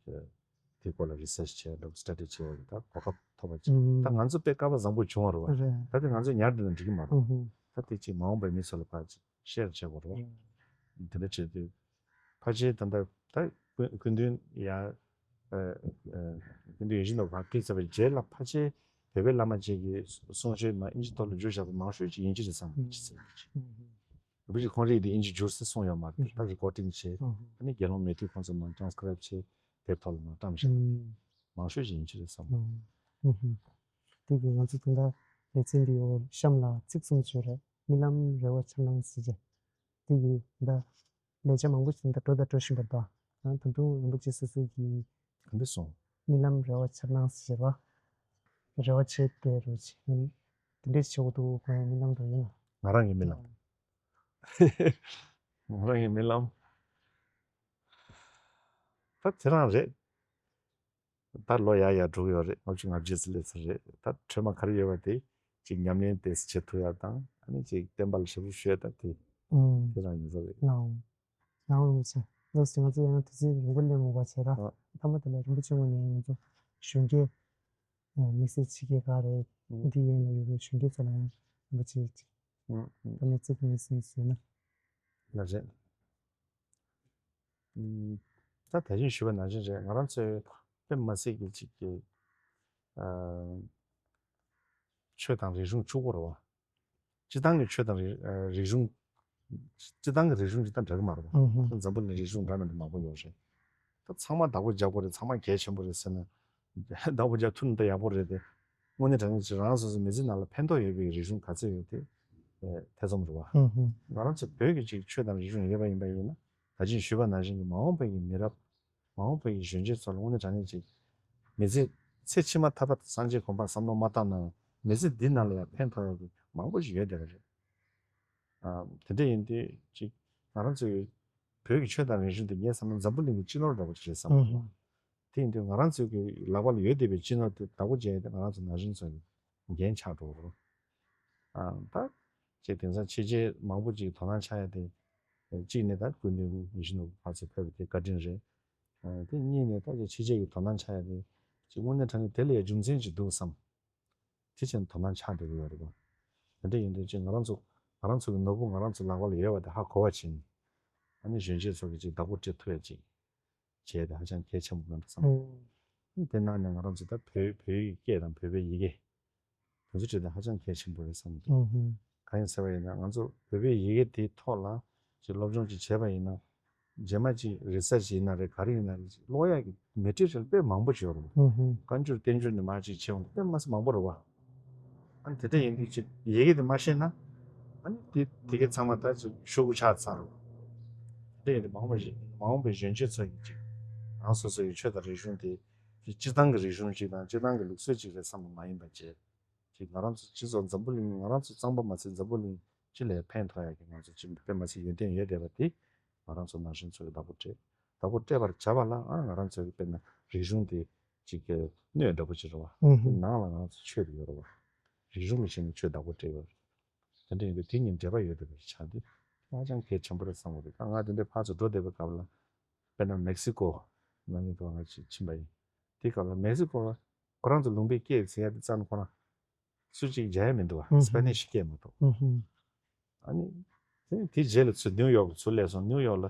དེའི་སྐོར་ལ་རི་སར་ཆི་བྱས་འདུག་སི་ཊ་ཌི་བྱས་འདུག་ད་གོ་སྐབས་ཐོབ་པ་ཅིག་ད་ང་ཚོ་དཔེ་སྐལ་པ་བཟང་པོ་བྱུང་བ་རེད་བ། རེད། ད་དེ་ང་ཚོ་ཉར་བསྡད་ན་འགྲིག་གི་མ་རེད། ད་དེ་ཅིག་མ་འོངས་པའི་མི་ཚོ་ལ་ཕར་ཅིག་ཤེར་བྱེད་དགོས་རེད་བ། དེ་འདྲ་བྱེད་དུས་ཕལ་ཆེར་ད་ལྟ་ད་སྐུ་སྐུ་མདུན་ཡ་ཨ་ཨ་སྐུ་མདུན་ཡིད་བཞིན་ནོར་བུ་ཕར་ཕེབས་ཚར་བའི་རྗེས་ལ་ཕལ་ཆེར་བོད་པའི་བླ་མ་ཅིག་གིས་གསུང་ཆོས་མ་དབྱིན་ཇི་ཐོག་ལ་བསྒྱུར་བཞག་པ་མང་ཤོས་ཅིག་ཡིན་གྱི་རེད་བསམ་གྱི་ཟེར་གྱི། རིན་པོ་ཆེ་ཁོང་རང་གིས་དེ་དབྱིན་ཇི་བསྒྱུར་ཟེར་གསུངས་ཡོད་མ་རེད། ད་རི་ཀོར་ཌིང་བྱས། ཨ་ནི་དགེ་སློང་མེ་ཏི་ཁོང་ཚོ་མར་ཊ་རན་སི་ཀ་རའིབ་བྱས་དེབ་ཐོག་ལ་མར་བཀྲམ་བཞག་མང་ཤོས་ཅིག་ཡིན་གྱི་རེད་བསམ། དེ་གི་ང་ཚོ་དེ་འདྲ་ ལེ་ཚན་འདིའི་འོག་གཤམ་ལ་ཚིག་གསུམ་བརྗོད་རེད། རྨི་ལམ་རེ་བ་འཆར་སྣང་ཟེར་བྱས། དེ་ཡིན་ད། ལས་བྱ་མང་པོ་ཞིག་ད་འགྲོ་ད་འགྲོ་བཞིན་པ་དང་། ཡང་ད་དུང་རིན་པོ་ཆེ་སོ་སོའི་གི་ག་འདྲ་སོང་། རྨི་ལམ་རེ་བ་འཆར་སྣང་ཟེར་བ། རེ་བ་བྱེད་དེ་རུ་ཆེ། དེ་འདྲས་བྱེད་དགོས་འདུག་ཁོ་ཡང་རྨི་ལམ་རུ་ཡིན་ན། ང་རང་གི་རྨི་ལམ། ང་རང་གི་རྨི་ལམ། ད་དེ་རང་རེད། ད་ལོ་ཡར་ཡར་འགྲོ་གི་ཡོད་རེད། ལྔ་བཅུ་ང་བརྒྱད་ཙམ་སླེབས་ཚར་རེད། ད་ཁྲོས་མ་ག་རེ་ཡོད་པ་དེ་ཅིག་ཉམས་ལེན་ཏོག་ཙམ་བྱེད་ཐུབ་ཡག་དང་། ཨ་ནི་ཅིག་བསྟན་པ་ལ་ཞབས་ཞུ་ཞུ་ཡག་ད་དེ་ཨུམ། དེ་རང་ཡིན་ས་རེད། ལའོ། ལའོ་རིན་པོ་ཆེ། ལགས་སོ། ང་ཚོ་ཡང་དུས་ཚོད་རིང་པོ་སླེབས་མེད་པ་བྱས་ར། ཨ། མཐའ་མ་དེ་ལ་རིན་པོ་ཆེ་ངོས་ནས་ང་ཚོ་གཞོན་སྐྱེས་དམིགས་བསལ་ཕྱི་རྒྱལ་ག་རེ་ཨུམ། འདི་ཡན་ལ་ཡོད་པའི་གཞོན་སྐྱེས་ཚོ་ལ་ཡང་རིན་པོ་ཆེ་ཅིག་ཨུམ་ཨུམ། བཀའ་མོལ་ཚིག་གཉིས་གསུམ་ཞུས་ན། ལགས་རེད། ད་ད་གིན་ཞུས་པ་ནང་བཞིན་རེད། ང་རང་ཚོའི་དཔེ་མ་སྲིད་ཀྱི་ཅིག་གི་ཨ། ཆོས་དང་རིག་གཞུང་གཅིག་པོ་རེད་བ། སྤྱི་བཏང་གི་ཆོས་དང་རིག་རིག་གཞུང་། སྤྱི་བཏང་གི་རིག་གཞུང་ཅིག་དང་འདྲ་གི་མ་རེད་བ། ཨུ་ཧུ། འཛམ་བུ་གླིང་རིག་གཞུང་འདྲ་མི་འདྲ་མང་པོ་ཡོད་རེད། ད་ཚང་མ་བདག་པོ་རྒྱག་དགོས་རེད། ཚང་མ་གལ་ཆེན་པོ་རེད་ཟེར་ན། བདག་པོ་རྒྱག་ཐུབ་ན་ད་ཡག་པོ་རེད་དེ། དངོས་གནས་དྲང་གནས་ཅིག་རང་སོ་སོ་མི་ཚེ་ནང་ལ་ཕན་ཐོགས་ཡོད་པའི་རིག་གཞུང་ག་ཚོད་ཡོད་དེ་ཐེ་ཚོམ་རེད་བ། ཨུ་ཧུ། ང་རང་ཚོ་བོད་ཀྱི་ཅིག་ཆོས་དང་རིག་གཞུང་ཡོད་པ་ཡིན་པ་ཡིན་ན། ད་ཅིག་ཞུས་པ་ནང་བཞིན་གྱི་མ་འོངས་པའི་གི་མི་རབས། མ་འོངས་པའི་གཞོན་སྐྱེས་ཚོ་ལ་དངོས་གནས་དྲང་གནས་ཅིག་མི་ཚེ། ཚེ་ཕྱི་མ་ཐར་པ་སངས་རྒྱས་གོ་འཕང་བསམ་བློ་མ་བཏང་ན་ཡང་མི་ཚེ་འདི་ནང་ལ་ཡང་ཕན་ཐོགས་ཡག་གི་མང་པོ་ཞིག་ཡོད་བསྡད་པ་རེད། ཨ། དེ་འདྲ་ཡིན་དུས་ཅིག་ང་རང་ཚོའི་བོད་ཀྱི་ཆོས་དང་རིག་གཞུང་དེ་ངས་བསམ་ན་འཛམ་བུ་གླིང་གི་སྤྱི་ནོར་འདྲ་པོ་ཅིག་རེད་བསམ་གྱི་འདུག་ཨུ་ཧུ། དེ་ཡིན་དུས་ང་རང་ཚོའི་གི་ལག་པ་ལ་ཡོད་བསྡད་པའི་སྤྱི་ནོར་དེ་བདག་པོ་བྱས་ཏེ་ང་རང་ཚོ་ན་གཞོན་ཚོ་གི་འགན་ཆགས་འགྲོ་གི་རེད། ཨ། ད་ཅིག་དེང་སང་ཕྱི་རྒྱལ་མང་པོ་ཅིག་དོ་སྣང་ཆགས་ཡ་དེ། གཅིག་ནས་ད་སྐུ་མདུན་ཡིད་བཞིན་ནོར་བུ་ཕར་ཚུར་ཕེབས་པ་དེ་བཀའ་དྲིན་རེད། ཨ། དེ་གཉིས་ནས་ད་ཅིག་ཕྱི་རྒྱལ་གྱི་དོ་སྣང་ཆགས་ཡ་དེ་ཅིག་དངོས་གནས་དྲང་གནས་དེ་ལ་ཡ་རྒྱུ་མཚན་ཅིག་འདུག་བསམ། དེ་བྱས་ནས་དོ་སྣང་ཆགས་བསྡད་ཀྱི་ཡོད་རེད་པ། དེ་འདྲ་ཡིན་དུས་ཅིག་ང་རང་ཚོ་ང་རང་ཚོ་གི་ནོར་བུ་ང་རང་ཚོ་ལག་པ་ལ་ཡོད་པ་དེ་ཧ་གོ་བ་བྱས་ནས། ཨ་ནི་གཞོན་སྐྱེས་ཚོ་གི་ཅིག་བདག་པོ་སྤྲད་ཐུབ་ཡ་ཅིག་བྱས་ཏེ་ཧ་ཅང་གལ་ཆེན་པོ་མེད་འགྲོ་བསམ། ཨུ། དེ་ནང་ནས་ང་རང་ཚོ་ད་བོད་བོད་ཡིག་སྐད་དང་བོད་པའི་ཡི་གེ་དེ་ཚོ་བྲིས་ཏེ་ཧ་ཅང་གལ་ཆེན་པོ་རེད་བསམ་འདུག་ཨུ་ཧུ། གང་ཡིན་ཟེར་བ་ཡིན་ན་ང་ཚོ་བོད་པའི་ཡི་གེ་དེའི་ཐོག་ལ་ཅིག་སློབ་སྦྱོང་ཅིག་བྱས་པ་ཡིན་ན། རྗེས་མ་ཅིག་རི་སར་ཆི་ཡིན་ན་རེད། ག་རེ་ཡིན་ན་རེད། ཀློག་ཡག་གི་མེ་ཊི་རི་ཡལ་དཔེ་མང་པོ་ཅིག་ཡོད་རེད། ཨུ་ཧུ། བཀའ་འགྱུར་བསྟན་འགྱུར་ནས་མར་ཅིག་བྱས་ཡོང་དུས་དཔེ་མ་སྲིད་མང་པོ་རེད་བ། ཨ་ནི་དེ་འདྲ་ཡིན་དུས་ཅིག་ཡི་གེ་དེ་མ་ཤེས་ན། ཨ་ནི་དེ་དེ་གའི་ཚང་མ་ད་ཅིག་ཤོག་གུ་ཆགས་ཚར་རོ། དེ་འདྲ་ཡིན་དུས་མ་འོངས་པ་ཞིག་མ་འོངས་པའི་གཞོན་སྐྱེས་ཚོ་ཡིན་ཅིག་རང་སོ་སོ་ཡི་ཆོས་དང་རིག་གཞུང་དེ་སྤྱིར་བཏང་གི་རིག་གཞུང་ཅིག་དང་སྤྱིར་བཏང་གི་ལུགས་སྲོལ་ཅིག་རེད་བསམ་པ་མ་ཡིན་པ་བྱས། ཅིག་ང་རང་ཚོ་སྤྱི་ཚོགས་འཛམ་བུ་གླིང་ང་རང་ཚོ་གཙང་པ་མ་ཟད་འཛམ་བུ་གླིང་སྤྱི་ལ་ཕན་ཐོགས་ཡག་གི་ང་ཚོ་ཅིག་དཔེ་མ་ཚད་ཡོན་ཏན་ཡོད་བསྡད་པ་དེ་ང་རང་ཚོ་ན་གཞོན་ཚོ་གི་བདག་པོ་སྤྲད། བདག་པོ་སྤྲད་པར་བྱ་བ་ལ་ཨ་ང་རང་ཚོ་གི་དཔེར་ན་རིག་གཞུང་དེ་ཅིག་གི་སྣོད་འདྲ་པོ་ཅིག་རེད་བ། ཨུ་ཧུ། དེ་ནང་ལ་ང་རང་ཚོ་ཆོས་དེ་ཡོད་རེད་བ། རིག་གཞུང་ལ་བྱས་ནས་ཆོས་བདག་པོ་སྤྲད་ཡོད་རེད། དེ་འདྲ་ཡིན་དུས་དེ་གཉིས་འབྲེལ་བ་ཡོད་བསྡད་པ་ཞིག་ཆགས་དུས་ཧ་ཅང་གལ་ཆེན་པོ་རེད་བསམ་གི་འདུག་ད་ང་དེ་འདྲའི་ཕར་ཚུར་འགྲོ་བསྡད་པའི་སྐབས་ལ་དཔེར་ན་མེག་སི་ཀོ་ནང་ཉིད་དུ་ང་ཅིག་ཕྱིན་པ་ཡིན། དེའི་སྐབས་ལ་མེག་སི་ཀོ་ལ་ཁོ་རང་ཚོ་ལུང་པའི་སྐད་ཟེར་ཡ་དེ་རྩ་ནས་ཁོ་རང་སུ་གཅིག་མཇལ་ཡ་མི་འདུག་བ། ཨུ་ཧུ། སི་པེ་ནིཤ་སྐད་མ་གཏོགས། ཨུ་ཧུ། ཨ་ནི། དེ་དེ་རྗེས་ལ་ཚུར་ནིའུ་ཡོག་ལ་ཚུར་སླེབས་སོང་། ནིའུ་ཡོག་ལ་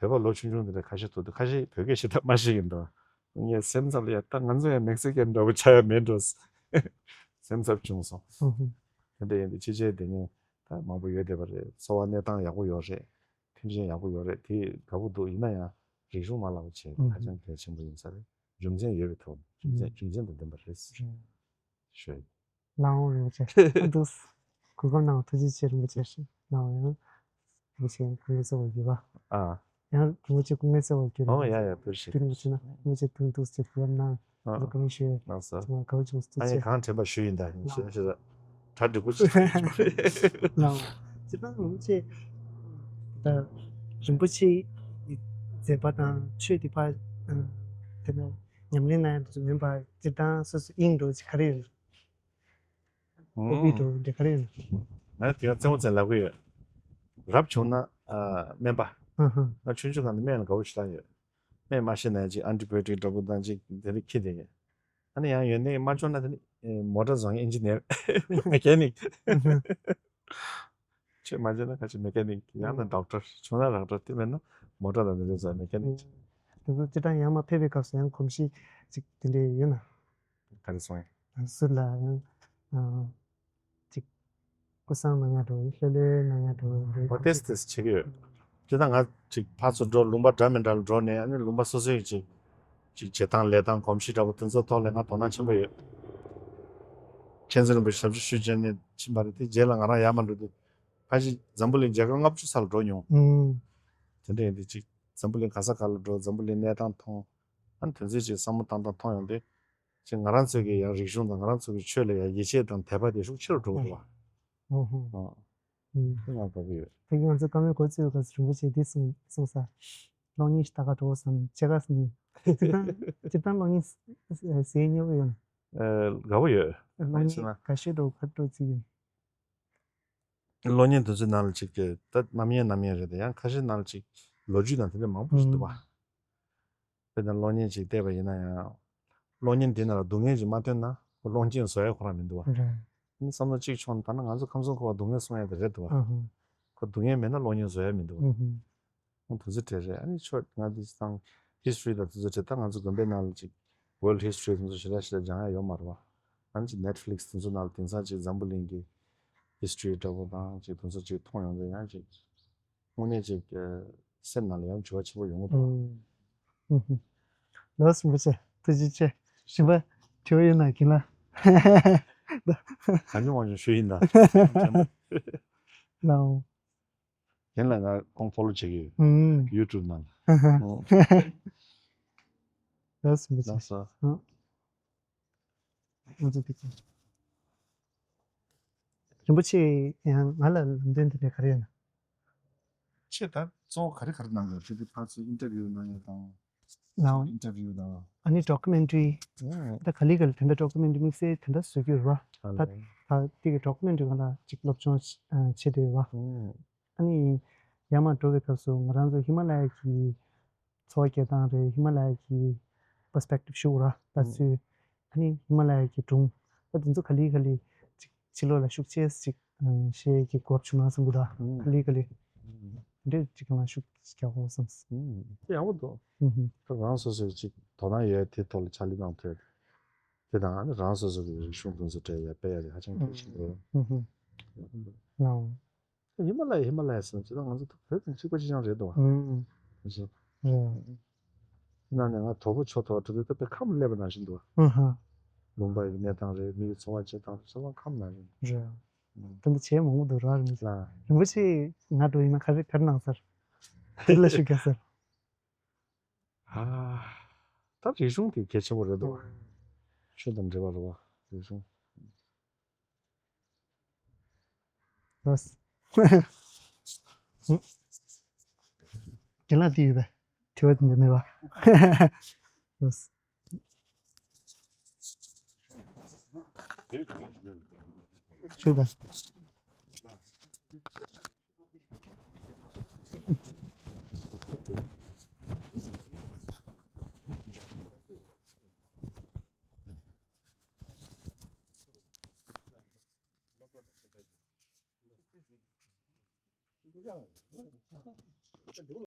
བོད་པ་ལོ་ཆུང་ཆུང་དེ་འདྲ་ཁ་ཤས་ཐུག་འདུག་ཁ་ཤས་བོད་སྐད་ཞེ་དྲག་མ་ཤེས་ཀྱི་འདུག་ངས་སེམས་འཚབ་ལ་ཡ་ད་ང་ཚོ་ཡང་མེག་སི་ཀན་འདྲ་བོ་ཆགས་ཡ་མེད་འགྲོ། སེམས་འཚབ་བྱུང་སོང་། ཨུ་ཧུ། དེ་འདྲ་ཡིན་དུས་ཕྱི་རྒྱལ་དེ་ནས་ད་མང་པོ་ཡོད་བསྡད་པ་རེད། འཚོ་བ་གནས་སྟངས་ཡག་པོ་ཡོད་རེད། མཐུན་རྐྱེན་ཡག་པོ་ཡོད་རེད། དེ་དགའ་པོ་འདུག་ཡིན་ན་ཡང་རིག་གཞུང་མ་བརླག་པ་བྱས་ཨུ་ཧུ། ཧ་ཅང་གལ་ཆེན་པོ་ཡིན་ས་རེད། རྒྱུ་མཚན་ཡོད་པའི་ཐོག་རྒྱུ་མཚན་རྒྱུ་མཚན་དང་ལྡན་པ་རེད། ཞུ་ཡིན། ལའོ་རིན་པོ་ཆེ། ཨ་འདུག་གོ་སྐབས་གནང་བ་ཐུགས་རྗེ་ཆེ། རིན་པོ་ཆེ། ལའོ་ཡང་། རིན་པོ་ཆེ་སྐུ་ངལ་གསོ་བ་ཡོད་པ། ཨ། ཡང་རིན་པོ་ཆེ་སྐུ་ངལ་གསོ་བ་གྱུར། ཨོ་ཡ་ཡ་ཐུགས་རྗེ་ཆེ། རིན་པོ་ཆེ་ན་རིན་པོ་ཆེ་ཐུགས་འདུག་ཅེས་གོ་སྐབས་གནང་། ཨ། ཨ་གང་ཞུ། ལགས་སོ། ང་ག་བ་བྱུང་སོང་། ཨ་ཡ་ཐུགས་རྗེ་ཆེ། གང་དྲན་པ་ཞུ་ཡིན་ད་ཡིན་ཞེས་ཞེས། གྲ་འགྲིག་པོ་ཞིག་ལའོ། སྤྱིར་བཏང་རིན་པོ་ཆེ། ད་རིན་པོ་ཆེ་ཡི་མཛད་པ་དང་ཆོས་འདི་ཕར་དེ་ནས་ཉམས་ལེན་གནང་ཡ་འདི་ཚོ་མིན་པར་སྤྱིར་བཏང་སོ་སོ་དབྱིངས་འགྲོ་ཅིག་ག་རེ་ཡོད། ཨོ་བི་ཏོ་འདི་ག་རེ་ཡིན། ང་དེ་ག་ཙེ་མོ་ཙེ་ལབ་གི་ཡོད། རབ་བྱུང་ན་ཨ་སྨན་པ། ཨ་ཧ། ང་ཆུང་ཆུང་སྒང་ནས་སྨན་ལ་དགའ་པོ་ཞེ་དྲག་ཡོད། སྨན་མ་ཤེས་ན་ཅིག་ཨན་ཊི་བྷའི་ཡོ་ཊིག་འདྲ་པོ་དང་ཅིག་དེ་འདྲ་ཁྱེར་བསྡད་ཡོད། ཨ་ནི་ཡང་ཡོད་ནའི་མ་འཇོན་ན་དེ་ནི་མོ་ཊ་བཟོ་མཁན་ཨིན་ཇི་ནིར། མེ་ཀ་ནིག་ཨ་ཧ། ཆོས་མ་བྱས་ན་ཁ་ཅིག་མེ་ཀ་ནིག་ཡང་ན་ཌོག་ཊར། བྱུང་ན་ཌོག་ཊར། དེ་མེད་ན་མོ་ཊ་དང་དེ་འདྲ་བཟོ་མེ་ཀ་ནིག་དེ་ཚོ་སྤྱིར་བཏང་ཡར་མར་ཕེབས་པའི་སྐབས་སུ་ཡང་གོམས་གཤིས་ཅིག་དེ་འདྲ་ཡོད་ན། ག་རེ་སོང་ཡང་། སུ་ལ་ཡང་ཨ་ཅིག་སྐུ་གསང་གནང་ཡ་འགྲོ། ལྷོད་ལྷོད་གནང་ཡ་འགྲོ་འདི། ཨོ་ཏེས་ཏེས་བྱེད་ཀྱི་ཡོད། དེ་ད་ང་ཅིག་ཕར་ཚུར་འགྲོ། ལུང་པ་འདྲ་མི་འདྲ་ལ་འགྲོ་ནས་ཨ་ནི་ལུང་པ་སོ་སོའི་ཅིག་ཅིག་བྱེད་སྟངས་ལས་སྟངས་གོམས་གཤིས་འདྲ་པོ་དེ་ཚོ་ཐོག་ལ་ང་དོ་སྣང་ཆེན་པོ་ཡོད། མཁན་ཟུར་རིན་པོ་ཆེ་ཞབས་ཕྱི་ཞུས་བྱས་ནས་ཕྱིན་པ་རེད། དེ་རྗེས་ལ་ང་རང་ཡར་མར་འགྲོ་དུས་ཕལ་ཆེར་འཛམ་བུ་གླིང་རྒྱལ་ཁབ་ལྔ་བཅུ་ཙམ་ལ་འགྲོ་མྱོང་། ཨུམ། དེ་འདྲ་ཡིན་དུས་ཅིག་འཛམ་བུ་གླིང་ག་ས་ག་ལ་འགྲོ། འཛམ་བུ་གླིང་གནས་སྟངས་མཐོང་། ཨ་ནི་དོན་ཚན་ཅིག་བསམ་བློ་བཏང་སྟངས་མཐོང་ཡོང་དུས་ཅིག་ང་རང་ཚོའི་གི་ཡང་རིག་གཞུང་དང་ང་རང་ཚོའི་གི་ཆོས་ལ་ཡང་ཡིད་ཆེས་དང་དད་པ་དེ་ཤུགས་ཆེ་རུ་འགྲོ་གི་རེད་བ། ཨོ་ཧོ། ཨ། ཨུམ། དེ་ང་དགའ་པོ་ཡོད། ཕ་གི་ང་ཚོ་བཀའ་མོལ་འགོ་བཙུགས་སྐབས་སུ་རིན་པོ་ཆེས་འདི་གསུངས་གསུངས་ས། གློག་བརྙན་ཞིག་ལྟ་ག་འགྲོ་བསམ་བྱེད་ག་སྙིང་། སྤྱིར་བཏང་སྤྱིར་བཏང་གློག་བརྙན་གཟིགས་མྱོང་ཡོད་ན། ཨ། དགའ་པོ་ཡོད། གློག་བརྙན་ག་ཤེད་འགྲོ་ག་འགྲོ་བརྩི་ཡོད། གློག་བརྙན་དེ་ཚོའི་ནང་ལ་ཅིག་གི་ད་རྣམ་གཡེང་རྣམ་གཡེང་རེད་དེ། ཡང་ཁ་ཤས་ནང་ལ་ཅིག་ལོ་རྒྱུས་དང་དེ་འདྲ་མང་པོ་ཞིག་འདུག་བ། ཨུམ། དཔེར་ན་གློག་བརྙན་ཅིག་བལྟས་པ་ཡིན་ན་ཡང་། གློག་བརྙན་དེ་ནང་ལ་སྡུག་བསྔལ་ཅིག་མ་ཐོན་ན་ཁོ་གློག་བརྙན་བཟོ་ཡ་ཁོ་རང་མི་འདུག་བ། རེད། ཨ་ནི་བསམ་བློ་གཅིག་ཕྱོགས་ནས་ད་ནི་ང་ཚོ་ཁམས་གསུམ་འཁོར་བ་སྡུག་བསྔལ་གསུང་ཡ་དེ་རེད་འདུག་བ། ཨ་ཧུ། ཁོ་སྡུག་བསྔལ་མེད་ན་གློག་བརྙན་བཟོ་ཡ་མི་འདུག་བ། ཨ་ཧུ། ཨ་དེ་ཚོ་དེ་རེད། ཨ་ནི་ཆོས་ང་འདི་སང་history་དང་དེ་ཚོ་དེ་ད་ང་ཚོ་དགོན་པའི་ནང་ལ་ཅིག་world history དེ་ཚོ་ཞེ་དྲག་ཞེ་དྲག་སྦྱང་ཡ་ཡོད་མ་རེད་བ། ཨ་ནི་ཅིག་Netflix དེ་ཚོ་ནང་ལ་དེང་སང་ཅིག་འཛམ་བུ་གླིང་གི་history འདྲ་པོ་དང་ཅིག་དེ་ཚོ་ཅིག་མཐོང་ཡོང་དུས་ཡང་ཅིག་དངོས་གནས་ཅིག་སེམས་ནང་ལ་ཡང་འགྱུར་བ་ཆེན་པོ་ཡོང་གི་འདུག་ཨུམ། ཨུམ། ལགས་སོ། རིན་པོ་ཆེ་ཐུགས་རྗེ་ཆེ། གཞན་པ་དྲི་བ་ཡོད་ན་རྒན་ལགས། གང་བྱུང་མང་བྱུང་ཞུ་ཡིན་ད། ལགས། ཡིན་ལ་ང་ཁོང་ཕོ་ལོ་བྱེད་ཀྱི་ཡོད། ཨུམ། ཡུ་ཊུབ་ནང་ལ། ལགས་སོ། ལགས་སོ། ང་ཚོ་དེ་ག་རིན་པོ་ཆེ་ཡང་ང་ལ་ལམ་སྟོན་དེ་འདྲ་ག་རེ་ཡོད་ན། ཆེ་ད་གཙོ་བོ་ག་རེ་ག་རེ་གནང་དགོས་རེད། དེ་ཕར་ཚུར་ཨིན་ཊར་བིའུ་གནང་ཡ་དང་། ལའོ། ཨིན་ཊར་བིའུ་དང་། ཨ་ནི་ཌོ་ཀུ་མེན་ཊ་རི། ཨོ། ད་ག་ལེ་ག་ལེ་དེ་འདྲ་ཌོ་ཀུ་མེན་ཊ་རི་དམིགས་བསལ་དེ་འདྲ་བཟོ་རྒྱུ་རེད་བ། ད་ད་དེ་གི་ཌོ་ཀུ་མེན་ཊ་རི་སྒང་ལ་ཅིག་སློབ་སྦྱོང་བྱེད་འདོད་ཡོད་བ། ཨོ། ཨ་ནི་ཡར་མར་འགྲོ་བའི་སྐབས་སུ་ང་རང་ཚོ་ཧི་མ་ལ་ཡ་གི་འཚོ་བ་སྐྱེལ་སྟངས་རེད། ཧི་མ་ལ་ཡ་གི་པར་སི་པེག་ཊིབ་ཞུ་དགོས་ར། ད་ཚུལ། ཨ་ནི་ཧི་མ་ལ་ཡ་གི་སྒྲུང་། ད་དེ་ཚོ་ག་ལེ་ག་ལེ་ཅིག་ཕྱི་ལོགས་ལ་ཤུགས་ཆེ་ཅིག་ཤེས་ཀྱི་སྐོར་བྱུང་ན་བསམ་གི་འདུག་ད་ག་ལེ་ག་ལེ་འདྲེ་ཅིག་ལ་ཤུགས་རྒྱག་དགོས་བསམ། དེ་ཡག་པོ་འདུག་ཨུ་ཧུ། ད་རང་སོ་སོའི་ཅིག་དོ་སྣང་ཡོད་དེ་ཐོག་ལ་ཕྱག་ལས་གནང་ཐུབ། དེ་དང་ཨ་ནི་རང་སོ་སོ་གི་རིག་གཞུང་དེ་ཚོ་སྤྲད་ཡ་སྤེལ་ཡ་དེ་ཧ་ཅང་གལ་ཆེན་པོ་རེད། ཨུ་ཧུ། ལའོ། ཧི་མ་ལ་ཡ་ཧི་མ་ལ་ཡ་ཟེར་ན་ཅི་ད་ང་ཚོ་བོད་དང་གཅིག་པ་གཅིག་རྐྱང་རེད་འདུག་བ། ཨུ། ཨུ་ཧུ། ཨུ། ནང་ནས་ང་དོ་པོ་ཆོ་ཐོག་འགྲོ་དུས་ད་དཔེ་ཁམས་སླེབས་པ་ནང་བཞིན་འདུག་བ། ཨུ་ཧུ། ལུང་པ་ཡི་གནས་སྟངས་རེད། མི་ཡི་འཚོ་བ་བྱེད་སྟངས་ཚོ་ཁམས་ནང་བཞིན། རེད། ཨུ། ད་འདི་བྱས་མང་པོ་འདུག་ར་རིན་པོ་ཆེ། ལ། རིན་པོ་ཆེ་ང་འགྲོ་ཡིན་ན་ག་རེ་ག་རེ་གནང་ཟེར། དེ་ལ་ཞུ་རྒྱག་ཟེར། ཨ། ད་རིག་གཞུང་དེ་གལ་ཆེན་པོ་རེད་འདུག་བ། ཆོས་དང་འབྲེལ་བ་རེད་བ་རིག་གཞུང་། ལགས། རྒན་ལགས་འདི་ཡོད་པས། དྲི་བ་འདི་འདྲ་མེད་པ། ལགས། ཞུ་དང་།